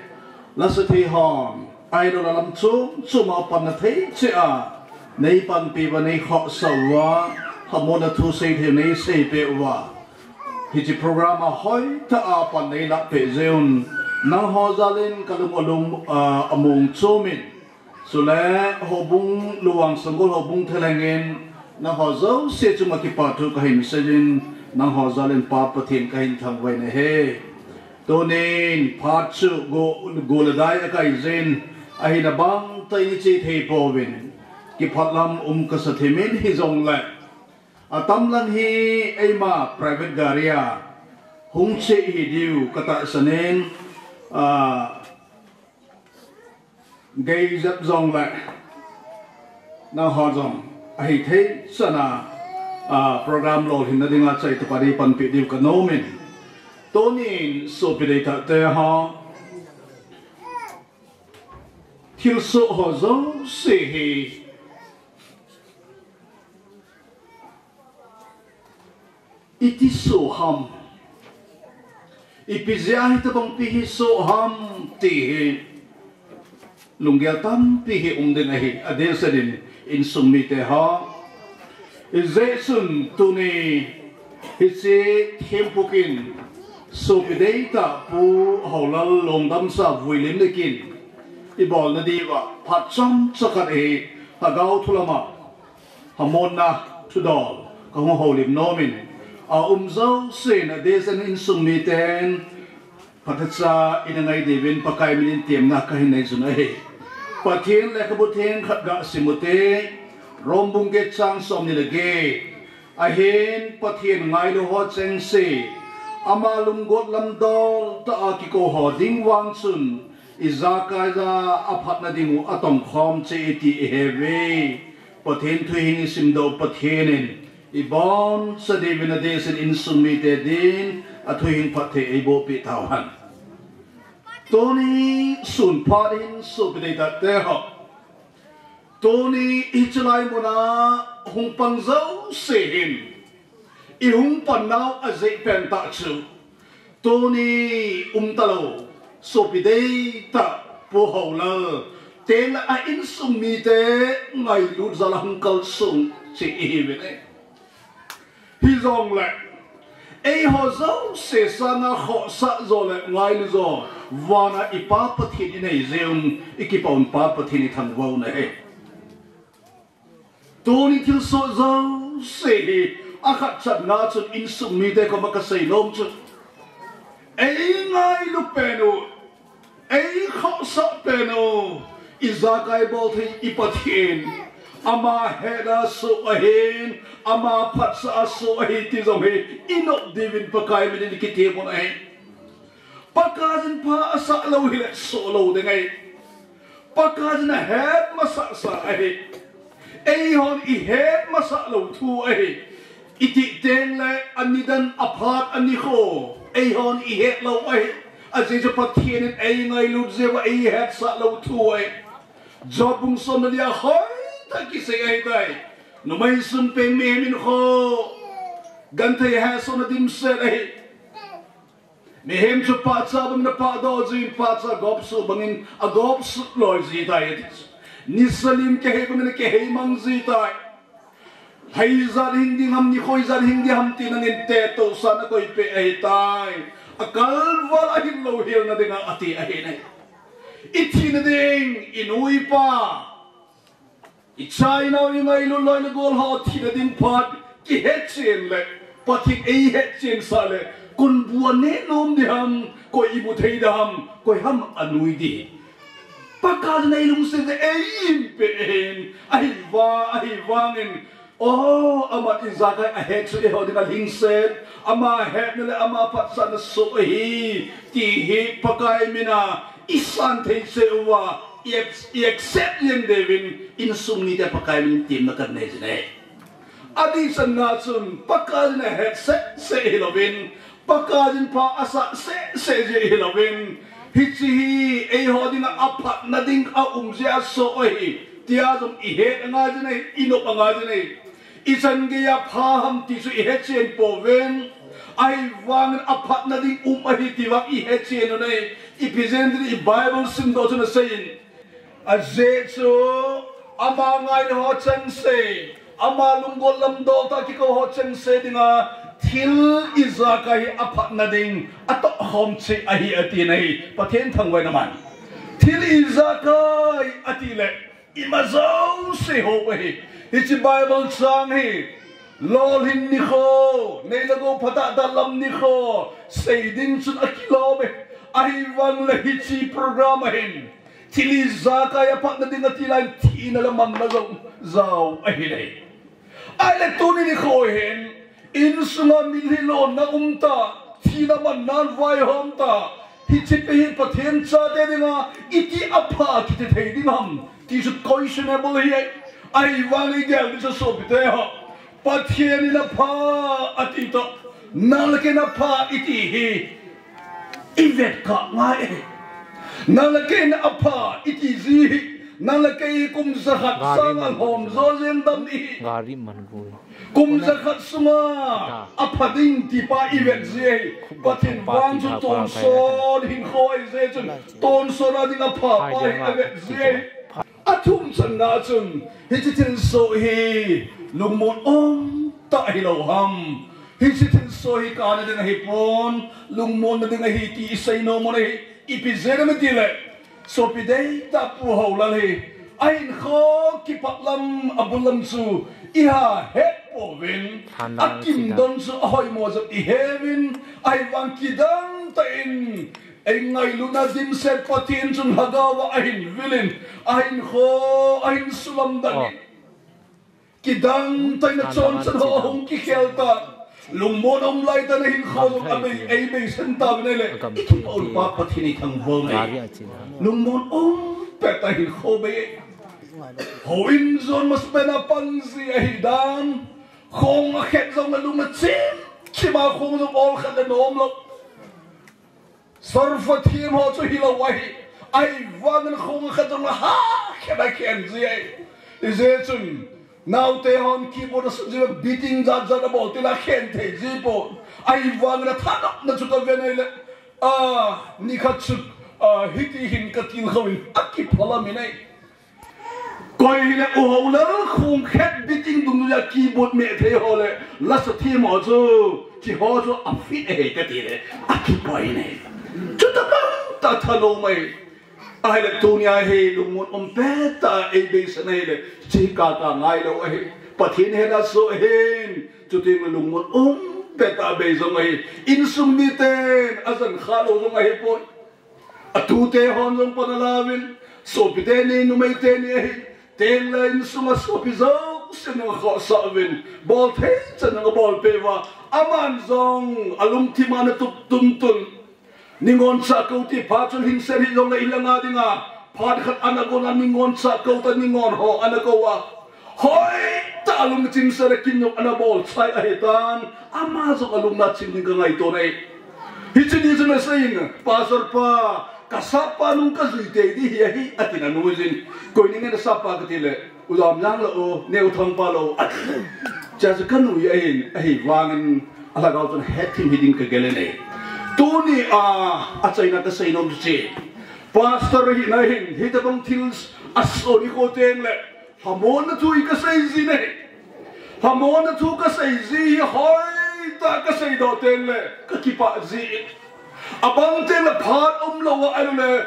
lasa thei hon idol a lam chom chom a panna thei cheh a neipanpi uva, neikhohsah uva, lhamonna thusei thei neiseipeh uva, hiche program a hoitah a pan neilahpeh jeh un, nangho jal in kalung alung, a, among chomin, chule houbung, Luang Sanggol houbung thalheng in, nangho jouse chunga kipa thu kahin seiyin, nangho jal in Pa Pathen kahin thangvah in ahi. Tunin phat chu go, go le dai akai jin, ahina bangtah in iche thei pouvin, kipah lam um kasa themin, hijongle atam lang hi eima private gari a hung che ihi diu katahsan in, a, gei jep jongle nangho jong ahithei chan a, a, program lolhinna dinga chai tah a neipanpi diu kanomin, tunin sopi deitahte ho, thilsoh ho jouse hi iti soh ham, ipi jeh a hitobangpi hi soh ham ti hi lunggel tampi hi um ding ahi, adehset in insung mite ho. Hijeh chun tuni hiche thempu kin, sopi deitah Pu Haolal Longdamsa Vuilim le kin ibolna diuva phat chomcha khat hi Lhagao thu lama lhamonna thudol kahung houlim nomin, aum jousen adehset in insung miten phatechan ana ngai diuvin Pakai minin temna kahin nei jun ahi. Pathen lekhabu theng khat gasim ute, Rom bung get chang somni le get. Ahin Pathen ngailu ho chengse, ama lunggot lamdol tah a kikou ho ding vang chun, ijakaija aphatna dingu atongkhom cheh e ti ihe uve. Pathen thuhing isimdoh Pathen in iboncha diuvin adehset in insung mite din athuhing phatthei eiboh peh tauhen. Tuni sun phat hin sopi deitahte ho, tuni hiche lai muna hung pang jouse hin ihung pan nau ajeh pen tah chu, tuni umtalou sopi deitah Pu Haolal tengle a insung mite ngailut jal a hung kalsong cheh ihiuvin ahi. Hijongle eiho jouse sanga khohsah jo le ngailu jo vana i Pa Pathen inei jeh un, ikipa un Pa Pathen ithangvah un ahi. Tuni thilsoh jouse hi, akhat channa chun insung mite koma kasei nom chu, eingailu pen u, eikhohsah pen u, ijakai bolthei i Pathen, ama hetna soh ahin, ama phatsahna soh ahi ti jong hi inop diuvin Pakai minin kiti mun ahi. Pakaiyin pha asah lou hile soh lou ding ahi. Pakaiyin ahet masasa ahi. Eihon ihet masah lou thu ahi. Itih tengle anidan aphat anikho eihon ihet lou ahi. Ajeh chu Pathen in eingailut jeh uva eihetsah lou thu ahi. Job bung somna lia hoitah kisei ahitai. Numei sung peng mihem in kho genthei hetsahna dimset ahi. Mihem chu pahcha bangin apahdoh jin, pahcha gopsuh bangin agopsuh loi jitai. Nisa lim kihei bangin akihei mang jitai. Hei ijat hing ding ham, nikho ijat hing ding ham ti nangin tetohsa nakoi peh ahitai. Akalval ahil lou helna dinga ati ahi nai. Ithina ding, inu ipa, icha inao ingailut loi le gol ho thina ding phat kihetchen le, Pathen eihetchen sah le, konbu aneh nom ding ham, koi imu thei ding ham, koi ham anui ding. Pakaiyin eilungset le eihin peh ahin, ahiva, ahivangin, o, aman ijakai ahet chu eiho dinga lhingset, ama hetna le ama phatsahna soh ahi, ti hi Pakai mina isan thei cheh uva, i-, i-accept jeng diuvin, insung mite Pakai minin temna kanei jin ahi. Adih channa chun Pakaiyin ahet sehseh hilouvin, Pakaiyin pha asah sehseh jeh hilouvin, hiche hi eiho dinga aphatna ding aum jeh a soh ahi, tia jong ihet angai jin ahi, inop angai jin ahi. Ichan geiya pha ham ti chu ihetchen pouvin, ahivangin aphatna ding um ahi ti vang ihetchen u ahi. Ipi jeh in i Bible simdoh chun aseiyin, ajeh chu ama ngailou ho chengse, ama lunggel lamdol tah kikou ho chengse dinga thil ijakai hi aphatna ding atohkhom cheh ahi ati nai. Pathen thangvah in aman. Thil ijakai ati le ima jouse hou ahi. Hiche Bible chang hi lolhin nikho, nei le gou phatah tah lam nikho sei ding chun akilom e. Ahivang le hiche program ahin thil ijakai aphatna ding ati laiyin thina le manna jong jao ahi nai. Ahile tuni nikho hin insunga mitlhi lonna um ta, thina mannan vaihom ta, hiche peh hi Pathen chate dinga iti apha kiti thei ding ham ti chu questionable ahi. Ahivang igel ding chu sopite ho, Pathen in apha ati toh, nang le kei in apha iti hi ivet kha ngai e. Nang le kei in apha iti ji hi, nang le kei hi kum jakhat sanga lhom jo jeng dam ihi. Kum jakhat sunga apha ding ti pa ivet ji ahi. Pathen vang chu tonsot hinkho ahi jeh chun tonsot a ding apha pa hi avet ji ahi. Athum channa chun, hiche thilsoh hi lungmon um tah hilou ham. Hiche thilsoh hi kana ding ahipon, lungmonna ding ahi ti isei nom u ahi. Ipi jeh ham itile, sopi deitah Pu Haolal hi ahinkho kipat lam, abul lam chu iha het pouvin, akimdon chu ahoimo jong iheuvin, ahivang kidang tah in eingailutna dimset Pathen chun lhagao a ahin vilin, ahinkho ahin sulamdang in, kidang tah in achonset ho ahung kikhel tan, lungmon aum laitah in ahinkho jong abei, eibei sen tauvin ahile, ikipa upa Pathen ithangvah u ahi. Lungmon um pettah in hinkho bei e. Houin jon masapen a pang ji ahidan, khong akhet jongle lung achim chim a khong jong olkhat le nom lou. Sarfa thim ho chu hilou ahi. Ahivangin khong akhet jongle ha khen akhen ji ahi. Hijeh chun naote hon keyboard asat jeh uva beating jat jat abol tile akhen thei ji pon. Ahivangin athanopna chu kaven ahile, a, nikhat chu, a, hiti hin katilkhou in akiphalam in ahi. Koi hile U Haolal khong khet beating dungjuia keyboard meh thei ho le lasa thim ho chu, hiche ho chu afit ahi katile akipah in ahi. Chutobang tah thanom ahi. Ahile tunia hi lungmon um pet a ei beisan ahile, hiche hi kaka ngailou ahi. Pathen hena so ahin, chuti lungmon um pet a bei jong ahi. Insung miten ajan khalou jong ahipoi. Atute hon jong pan alauvin, sopi teni, numei teni ahi. Tengle insung a sopi jouse nung akhohsah uvin, bol thei chan nung abolpeh uva, aman jong alungthim a ana tup tuntun. Ningoncha kou ti phat chun hingset hih jongle ilanga dinga, phat khat ana gon a ningoncha kou ta ningon ho ana kou a. Hoitah a lungchim sel a kin jong ana bol chai ahitan, ama jong alungna chim ding kangaito nai. Hiche ni chun aseiyin, Pastor pa, kasapa nung kajui tei di hi ahi, atin anuijin. Koi ning e nasapa katile, U Lamjang la o, Neo Thangpa lo, ati. Chua chu kanui ahin, ahivangin, alhagao chun hetthim hiding kagel e. Tuni a, achaina kasei nom chu, Pastor hina hin, hitobang thil asoh nikho tengle, lhamonna thu hi kasei ji ahi. Lhamonna thu kasei ji hi hoitah a kaseidoh tengle, kakipah ji. Abang tengle phat umlou a ahilou le,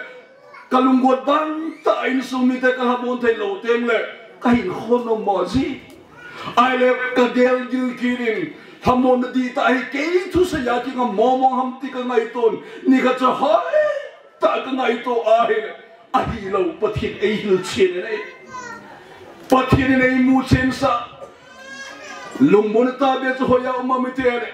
kalunggot bang tah a insung mite kalhamon theilou tengle, kahinkho nommo ji. Ahile kagel gilgil in, lhamonna dihtah hi kei thusei a kinga momo ham ti kangaiton, nikhat chu hoitah a kangaito ahile, ahilou Pathen eihilchen e. Pathen in eimuchensah. Lungmonna tahbeh chu hoiya um ham itile,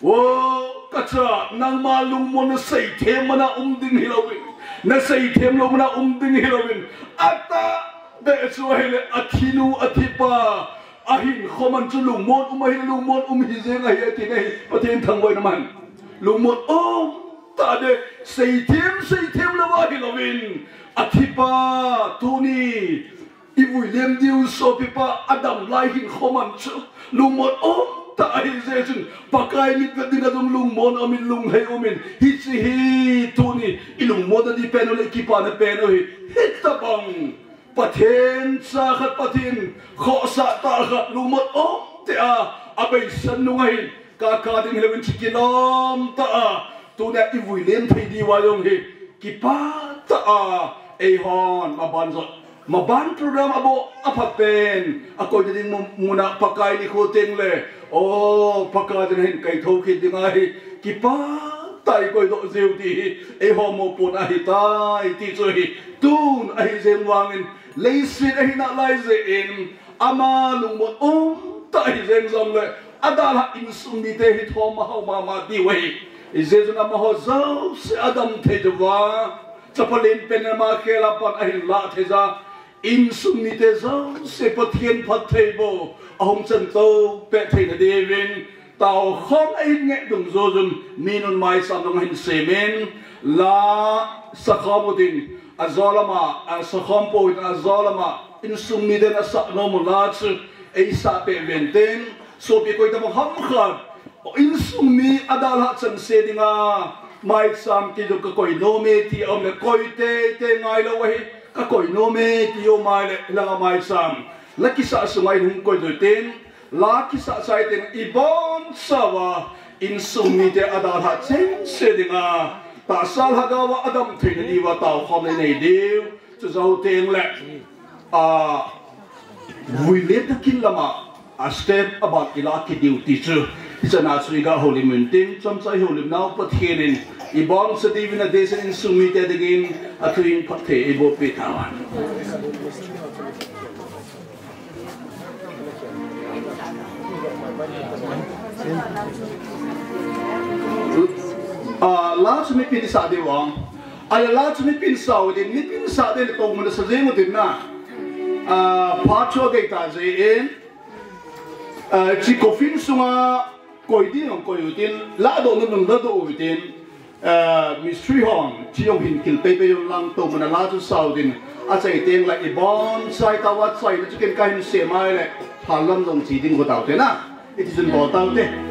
o, kacha, nangma lungmon naseithem mana um ding hilouvin, naseithem lou mana um ding hilouvin, atahbeh chu ahile, athinu, athipa, ahinkho man chu lungmon um ahile, lungmon um hijeng ahi, ati ahi, Pathen thangvahna man. Lungmon um tahbeh, seithem, seithem louva hilouvin, athipa, tuni ivuilem diu sopipa, adam lai hinkho man chu lungmon um tah ahi jeh chun, Pakai mitvet dinga jong lungmon umin, lunghei umin, hiche hi tuni ilungmonna di pen u le ikipana pen u hi, hitobang Pathen cha khat, Pathen khohsah tah khat, lungmon um tah a abeisan nung ahin, kaka ding hilouvin, hiche kilom tah a tunia ivuilem thei diuva jong hi kipah tah a, eihon maban jot, maban program aboh aphat pen, akoina ding mu-, muna Pakai nikho tengle, o, Pakai dinga hin kaithou kit ding ahi, kipah tah a ikoidoh jiu ti hi eiho mopohna ahitai ti chu ahi. Tun ahijeng vangin, leiset ahi nalai jeh in, ama lungmon um tah ahijeng jongle, adalhah insung mite hi thom ahao mama diu ahi. Hijeh chun amaho jouse adam thei diuva, chapa lenpen ama khel a pan ahin lah thei ja, insung mite jouse Pathen phattheiboh ahung chan tou peh theina diuvin, taokhom a in ngeh dungjuijun, mi nun maicham dong ahin semin, la sakhom utin, ajo lama, asakhom pou utin, ajo lama insung miten asah nom u la chu eisah peh uvin tin, sopi koitobang ham khat, insung mi adalhah chengse dinga maicham kit jong kakoi nom e ti aum le, koi teitei ngailou ahi, kakoi nom e ti aum ahile, langa maicham la kisah sunga in hung koi diu tin, la kisah chai teng ibonchauva insung mite adalhah chengse dinga tahsa lhagaova adam theina diuva taokhom inei diu. Chujou tengle, a, vuilemna kin lama, a, step aban ilah kit diu ti chu, hichana chu iga houlim un tin, chomcha ihoulimnau Pathen in iboncha diuvin adehset insung mite dingin athu in phatthei eibohpeh tauvin. A, la chu mipin isah diu ham? Ahile la chu mipin sah utin, mipin sah ding le tou mun a sa jeng utin na. A, phat chu agei ta jeh in, a, hiche coffin sunga koi ding jong koi utin, ladoh nom jong ladoh utin, a, mistri hon hiche jong hin kil peipei un lang, tou mun a la chu sah utin, achai tengle ibonchauva, achaina chu ken kahin sem ahile, lhan lam jong che ding go taute na. Iti chun bol taute.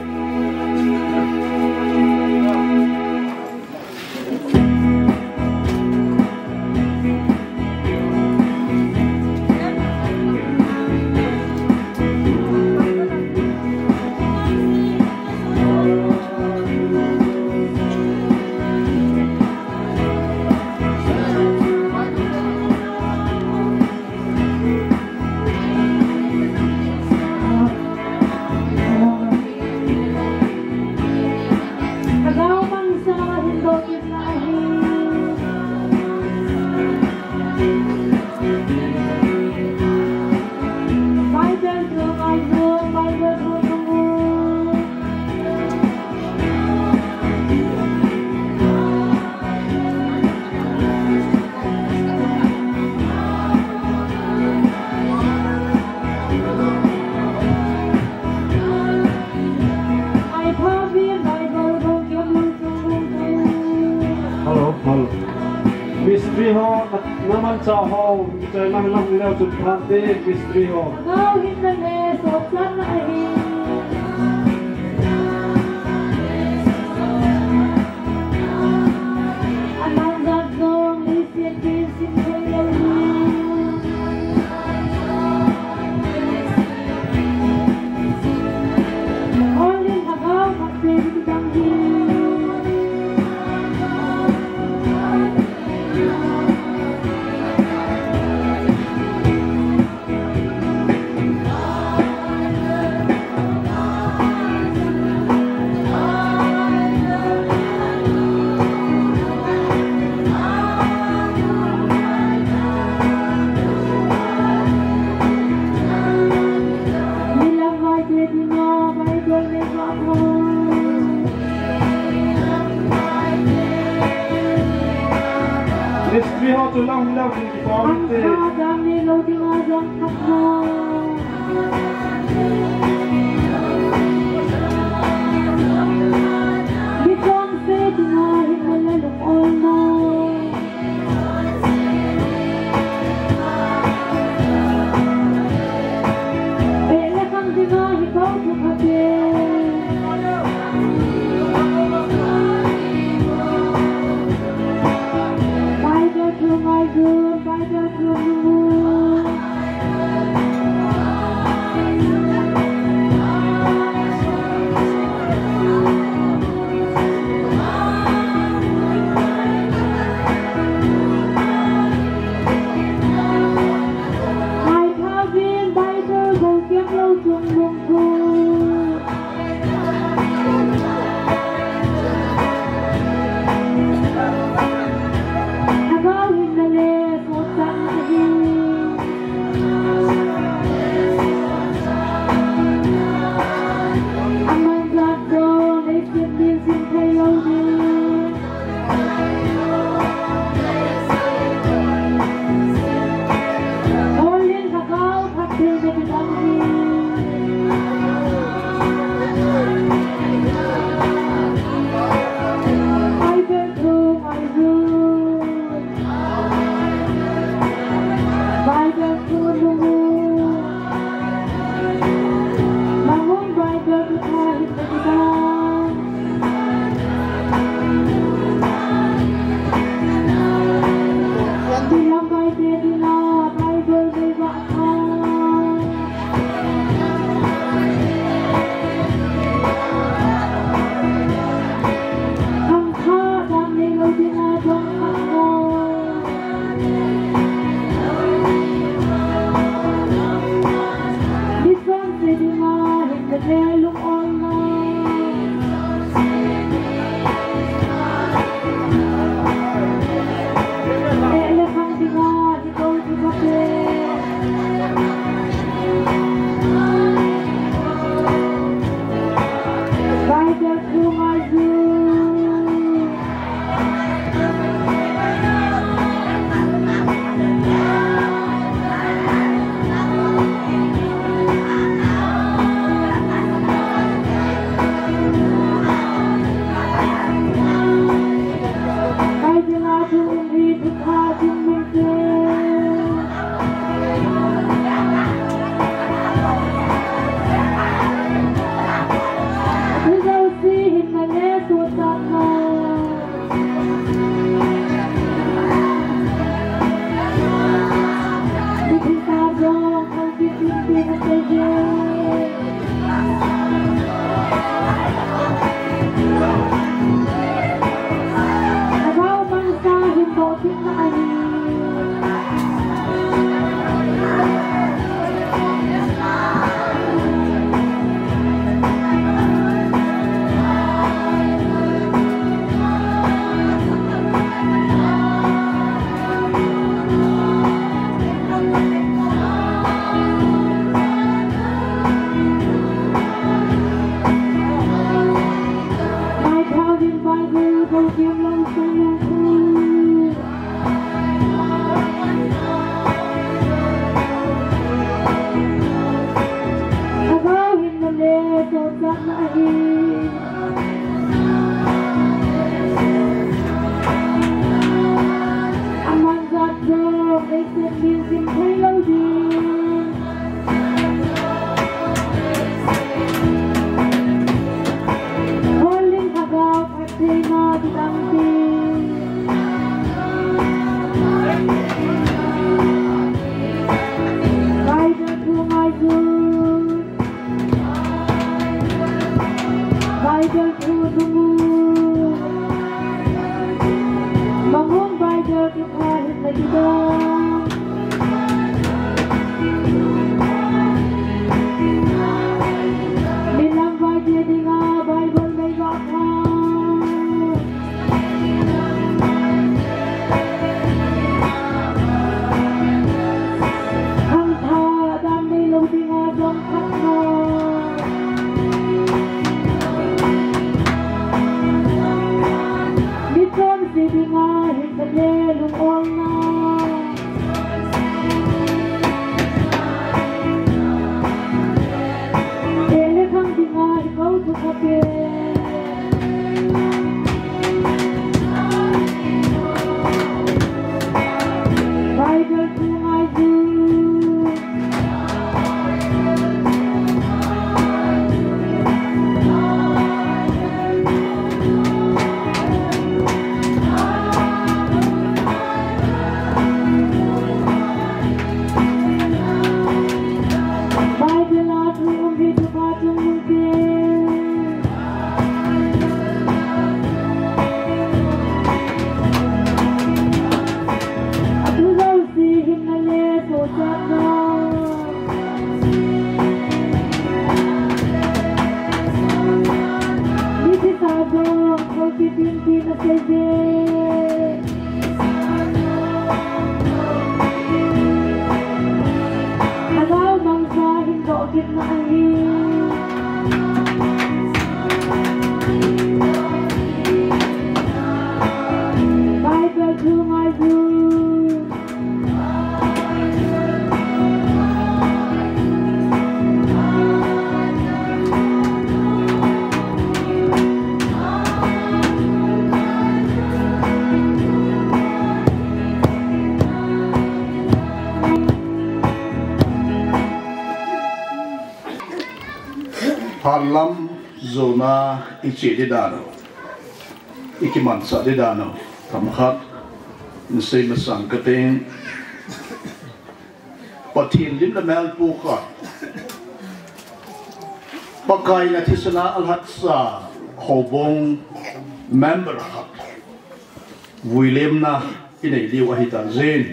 Mistri ho, na, namanchah ho, kichai lang lang leo chun phante, mistri ho. Lhagao hinna le sochatna ahi. Aman jat jong leiset geiyin simthei lou hi. Olin lhagao phatthei kidang hi. Milam vaite dinga Bible nei vah tho. Mistri ho chu lang lang ding kipom te. Ang kha dam nei lou dinga jong khat na. Bichon se dinga hinna le lungolna. Eh, le khang dinga hi kou thu kha te. Bible thu ngaijun, Bible thu lungmon. Ngai thauvin Bible bou kiam lou chung lungkhu. Lhagao hinna le sochatna ahi. Aman jat jong leiset geiyin simthei lou hi. Olin lhagao phatthei kidang hi. Bible thu ngaijun. Bible thu lungmon. Lungmon Bible thu pha hi kidang. Milam vaite dinga Bible nei vah tho. Ang kha dam nei lou dinga jong khat na. Bichon se dinga hinna le lungolna. Eh, le khang dinga hi kou thu kha te. Bible thu ngaijun. Bible thu ngai chu. Bible thu thu mu. Mangong Bible thu pha hin na kita. Milam vai dia dinga Bible nei va pha. Khangthah dan neilou dinga jong khatna. Michonse dinga hinkho le lungolna. Tele khang dinga hinkho thu khape. Bible thu ngai chu. Bible a thu um hi thu pha chung lungke. Atu jouse hinna le sochatna. Mithi sa jong kho kitin tin asei je. Lhagao mangcha hin doh kitna ahi. Bible thu ngai chu. Phatlam jona i che di dan u, i kimanchah di dan u, themkhat in sei masang ka ting. Pathen lim le mel pu khat, Pakai na thisan a alhatsa houbung member khat vuilemna i nei diu ahi ta jin,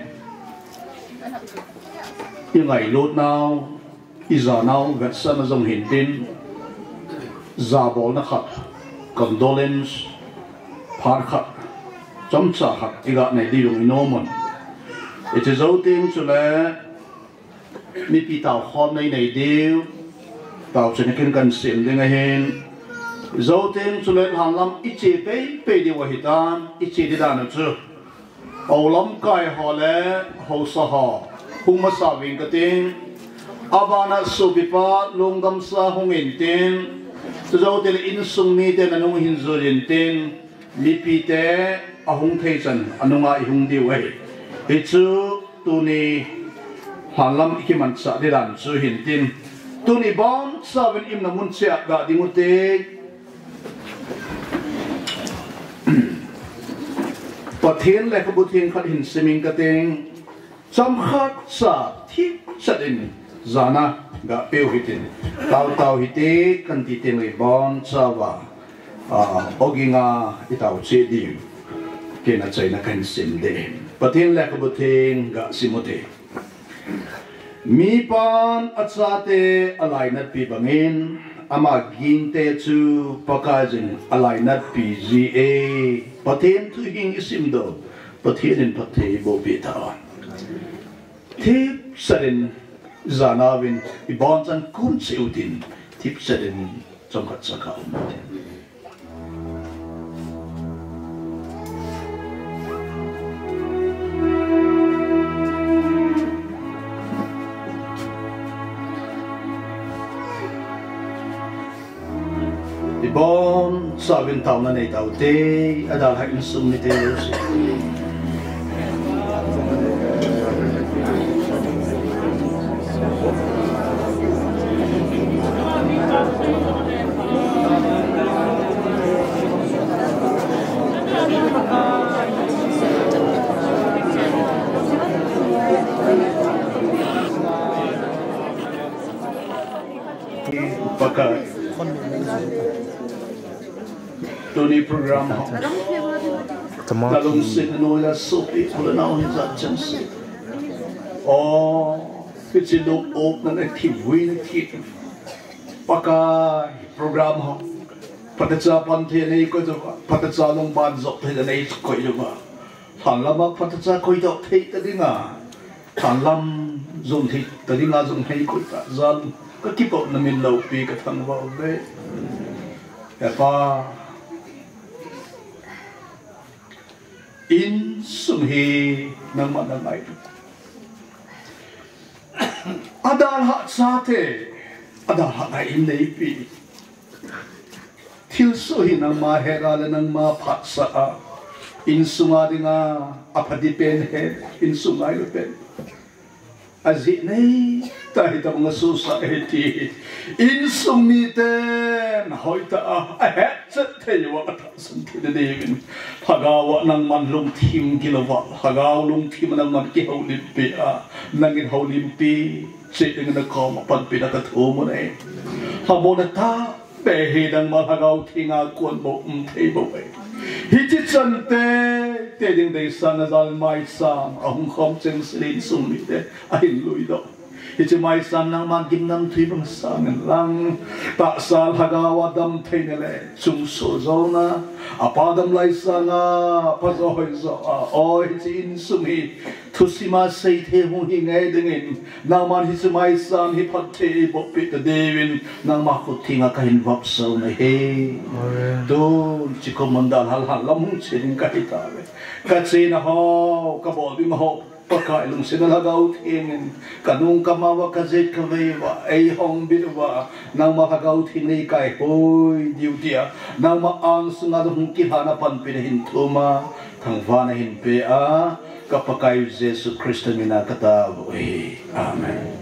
i ngailut nau, i ja nau vetsahna jong hin tin, jabolna khat, condolence, phat khat, chomcha khat i ga nei di jong i nom un. I che jou teng chule, mipi tao khom nei nei diu, tao chen kin kan sim ding ahin. Jou teng chule lhanlam i che pei pei diu ahi tan, i che di dan u chu. Hou lamkai ho le housa ho hung masa ving ka ting. Abana sopipa lungdamsa hung in tin. Chujou teng le insung mite na nung hin jui in tin. Mipite ahung thei chan anunga i hung diu ahi. Hichu tuni lhanlam i kimanchah di dan chu hin tin. Tuni boncha uvin i umna mun cheh a ga ding u te. Pathen lekhabu theng khat hin sim ing ka ting, chomkhat cha thipchet in jana ga peh u hitin, tao tao hite kan ti teng le boncha uva, a, ogin a i tao cheh diu. Ken achaina kahin sim ding. Pathen lekhabu theng ga sim u te. Mipan achate alainatpi bangin, ama gingte chu Pakaiyin alainatpi ji e. Pathen thu hing i sim doh, Pathen in phatthei eiboh peh ta. Thipchet in jana uvin i bonchan kun cheh u tin, thipchet in chomkhat cha ka um u te. I boncha uvin taona nei tau te, adalhah insung mite jouse. Tuni program ho. Tama. Nalungset noiya sopi, pula nau hin jat chang se. O, hiche lung opna le thimvuina ki. Pakai program ho. Phatecha pan thei nei koi uva. Phatecha lungban jop thei nei koi uva. Lhan lama phatecha koidoh thei ta dinga. Lhan lam jong thei ta dinga jong hei koi ta. Jal ka kipah na min loupi ka thangvah uve. He Pa. Insung hi nangma na ngai. Adalhah chate, adalhah ngai in neipi. Thilsoh hi nangma hera le nangma phatsah a. Insunga dinga, apha di pen he, insung ngailu pen. Ajeh nei, ta hi tabang a sosa he ti. Insung miten, hoitah a, ahet chet thei uva, atahsan thei na diuvin. Lhagao a nangman lungthim gil uva, Lhagao lungthim a nangman kihoulimpi a, nangin houlimpi, cheh dingin nakoma panpina kathum u ahi. Lhamonna tah, Be hi nangma Lhagao Thenga kon bou um thei bou ahi. Hiche chan tei tei ding deisahna jal maicham ahung khom cheng sel in insung mite ahin luidoh. Hiche maicham nangman gimnamthu bang sangin lang tahsa Lhagao a damtheina le chungsoh jouna, apa dam lai sanga phajo hoijo a, o hiche insung hi thusim a seithei hung hi ngai dingin, nangman hiche maicham hi phatthei eiboh peh ta diuvin, nangma khut thenga kahin vopso nahi. Amen. Tun, hiche kum a dalha lhan lam hung che ding kahi tauve. Kachena ho, kabol ding ho, Pakai lungsetna Lhagao Thengin, kanung kama uva, kajet kavei uva, eihongbit uva, nangma Lhagao Theng nei kaihoi diu tia, nangma angsunga hung kilhana panpina hin thum a, thangvahna hin pe a, ka Pakai Jesu Christa mina katao uve. Amen.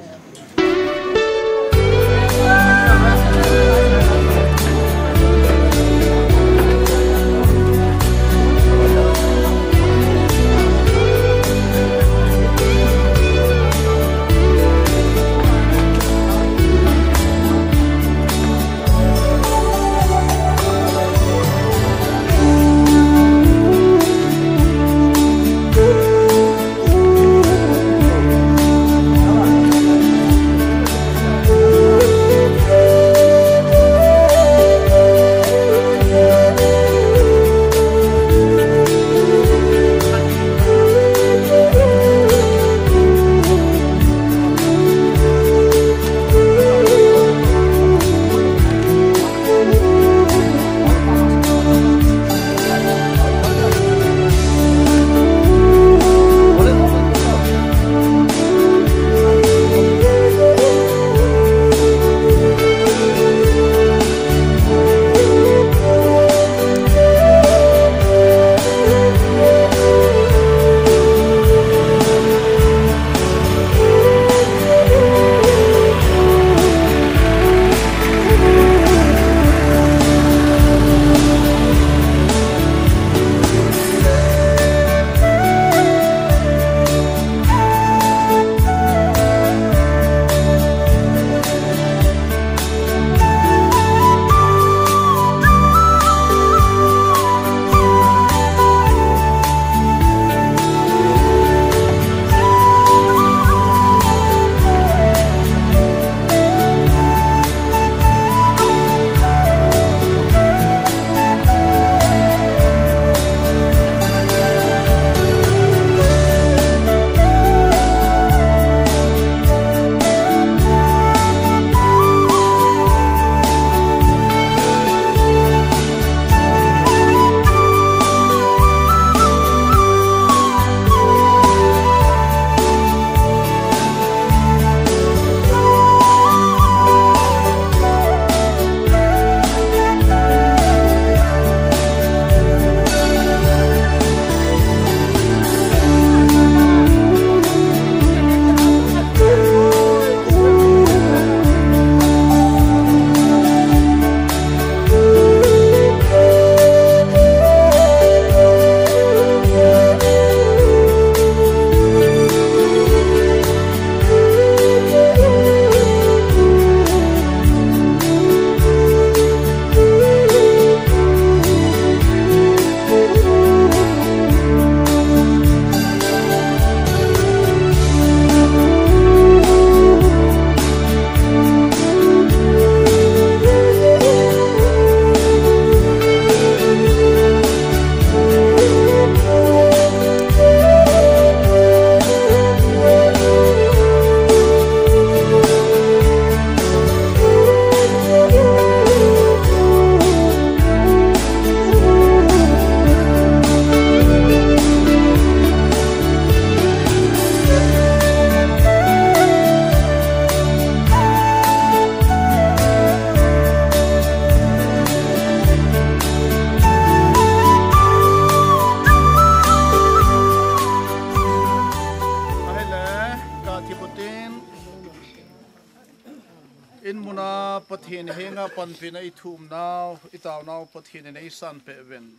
Tuna Pathen henga panpina i thum nau, i tao nau Pathen in ei san pe uvin.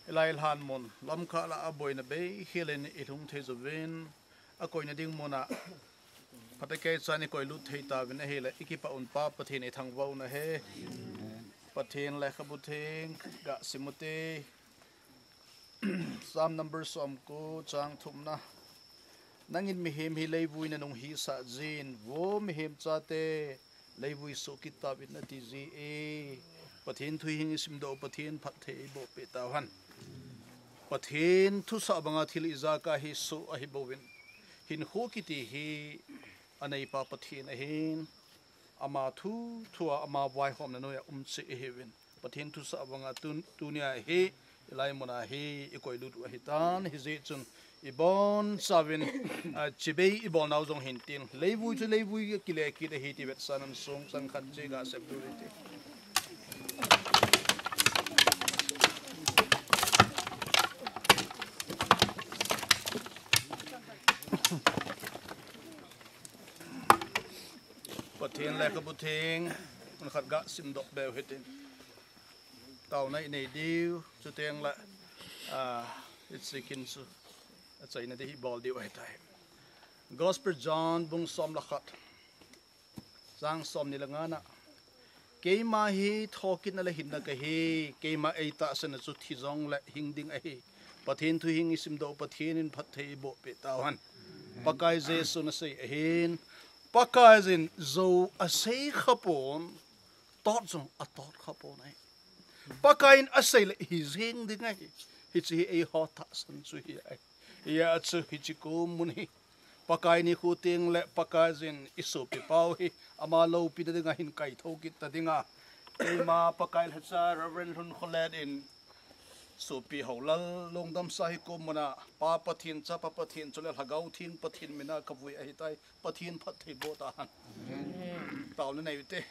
I lai lhan mun, lamkah la a boina bei, hilin i lhung thei uvin, a koina ding muna, phatecha i koi lut thei tauvin ahile, i kipah un Pa Pathen i thangvah un ahi. Pathen lekhabu theng, ga sim u te. Psalm number som ko chang thumna. Nangin mihem hi leivui nanung hisah jin, vo mihem chate, leivui soh kit tauvin nati ji e. Pathen thu hing i simdoh, Pathen phatthei eiboh peh tauhen. Pathen thusah banga thil ijakai hi soh ahi bouvin. Hinkho kiti hi aneipa Pathen ahin. Ama thu, thua ama vaihomna noiya um cheh ihiuvin. Pathen thusah banga tun, tunia hi, i lai muna hi, i koi lut u ahitan, hijeh chun, i bonchauvin, a, chibai i bol nau jong hin tin. Leivui chu leivui kile kit ahi ti vetsa nan sung chang khat chi ga sep tu ti. Pathen lekhabu theng, mun khat ga simdoh beu hitin. Taona i nei diu, chuteng le, ah, i chikin chu, achaina ding hi bol diu ahitai. Gospel John bung som le khat, chang somni le ngana. Keima hi thokitna le hinna kahi, keima eitahsan a chu thi jongle hing ding ahi. Pathen thu hing i simdoh, Pathen in phatthei eiboh peh tauhen. Pakai Jesun asei ahin, Pakaiyin jou asei khapon, tot jong atot khapon ahi. Pakaiyin asei le hi jeng ding ahi. Hiche hi eiho tahsan chu hi ahi. Hijeh chun hiche kum mun hi Pakai nikho teng le Pakaiyin i sopi pau hi ama loupina dinga hin kaithou kit ta dinga. Keima Pakai lhacha Reverend Lhunkholen in sopi Houlal lungdamsa hi kum muna Pa Pathen, Chapa Pathen chule Lhagao Theng Pathen mina kavui ahitai. Pathen phatthei boh tahen. Taona nei u te.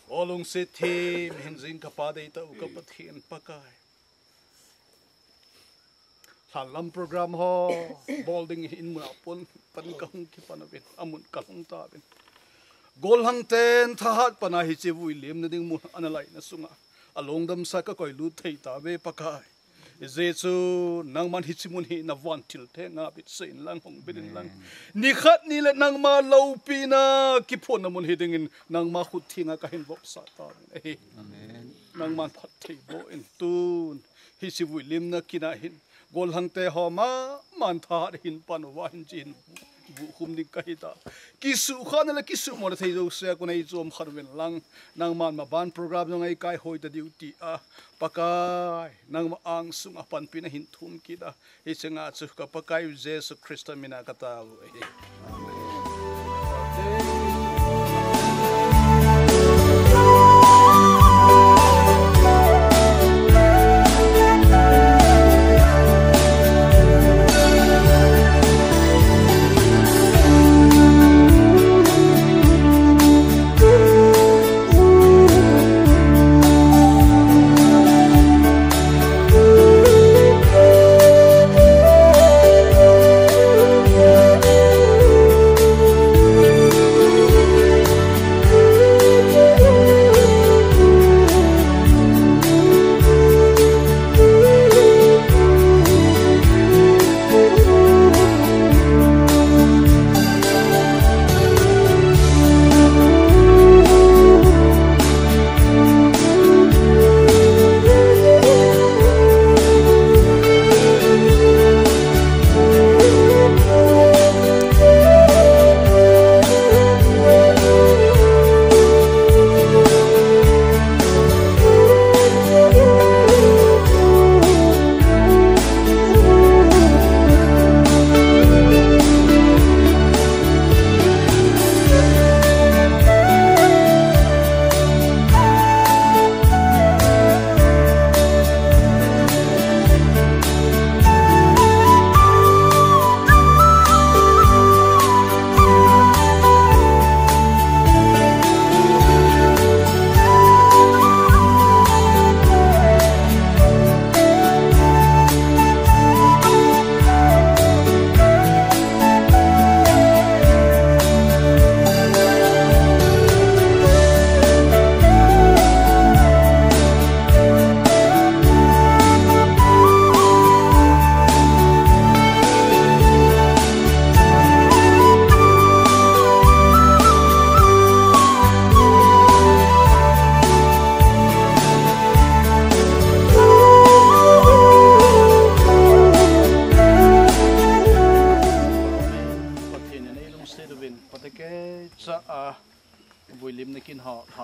O lungset them, hingjing kapa deitah u ka Pathen Pakai. Lhanlam program ho, bol ding hi in muna pon, pan kahung kipan uvin, amun kalhung tauvin. Gollhang ten thahat pana hiche vui limna ding mun ana laina sunga, alungdamsa kakoi lut thei tauve Pakai. Hijeh chun nangman hiche mun hi navan thiltheng ngabit sah in lang, hongbil in lang. Amen. Nikhat nile nangma loupina kiphonna mun hi dingin nangma khut thenga kahin vopsah tauvin ahi. Amen. Nangman phatthei boh in tun hiche vui limna kina hin gollhang te ho ma, man thahat hin pan uva hin chin vuh khum ding kahi ta. Kisuhkhahna le kisumilna thei jousea kon eichom khat uvin lang, nangman maban program jong eikai hoi ta diu tia, Pakai, nangma angsunga panpina hin thum kit a, hiche nga chu ka Pakai u Jesu Christa mina katao u ahi.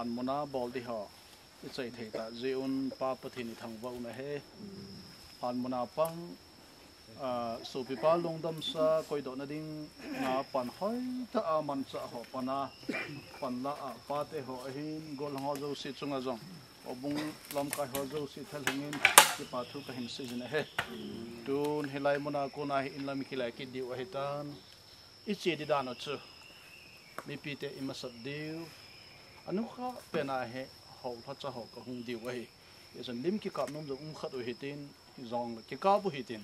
Lhanmuna bol ding ho ichai thei tah jeh un Pa Pathen ithangvah u ahi. Lhanmuna pang, ah, sopipa lungdamsa koidoh na ding a pan hoitah a manchah ho pan a, pan la a pate ho ahin, gollhang ho jouse chunga jong, houbung lamkai ho jouse thalheng in kipa thu kahin seijin ahi. Tun hilai muna kona hi inlam ikile kit diu ahitan. Iche ding dan u chu mipite imasat diu, anukha pen a hi hou lhacha ho kahung diu ahi. Hichun lim kikap nom jong um khat u hitin, hijongle kikap u hitin,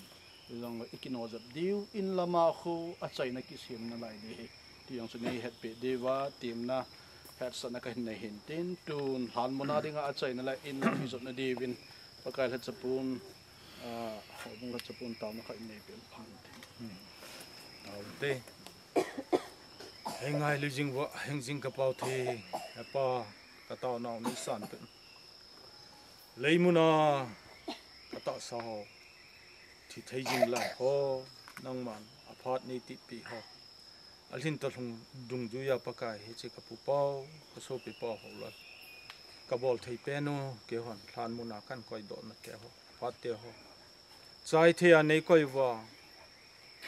hijongle ikino jep diu, inlam a khu achaina kisem nalai ding ahi. Ti jong chu nei hetpeh diuva, temna, hetsahna kahin nei hin tin, tun lhanmuna dinga achaina le inlam ijotna diuvin, Pakai lhachapun, ah, houbung lhachapun taona khat in neipeh phan tin. Taute. Hei ngailu jing uva, hingjing ka Pau Theng, he Pa, ka taonau nei sanpeh. Lei muna ka tahsa ho, thi thei jing lai ho, nangman aphat nei tipeh ho, alhin toh lhung dungjuia Pakai hiche ka pu Pau, ka sopi Pau ho la ka bol thei pen u, keihon lhanmuna kan koidoh na te ho, phat te ho, chai thei a nei koi uva,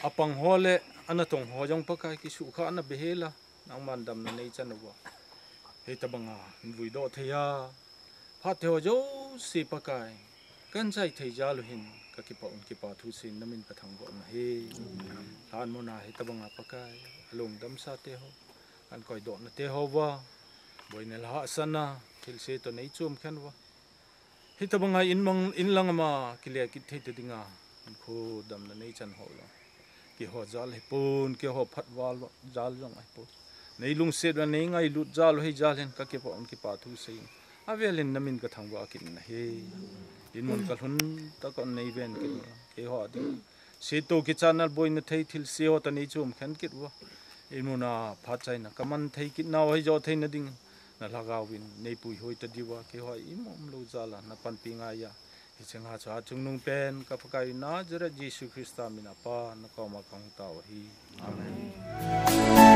apang ho le anatong ho jong Pakai kisuhkhah na behel a, nangman damna nei chan uva, hitabanga hin vuidoh thei a, phat te ho jouse Pakai, kan chai thei jal u hin ka kipah un, kipa thu seiyin namin ka thangvah u ahi. Lhanmuna hitabanga Pakai, alungdamsa te ho, kan koidoh na te ho uva, boina le hahsatna, thilse toh nei chom khen uva, hitabanga inmang, inlang ama kile kit thei ta dinga, hinkho damna nei chan ho jong keiho jal ahipon, keiho phat val jal jong ahipon, nei lungset uva nei ngailut jal u ahi jal in ka kipah un, kipa thu seiyin, avel in namin ka thangvah kit u ahi. Inmun ka lhun tah a kon nei ven kit un, keiho a ding, se toh kichatna boina thei thilse ho toh nei chom khen kit uva, inmuna phat chaina ka man thei kit nau ahi jo theina ding, na lhagao in nei puihoi ta diuva, keiho a ima umlou jal a na panpi ngai a, hiche nga chu a chungnung pen ka Pakai Nazareth Jesu Christa min a Pa, na koma kahung tao u ahi. Amen.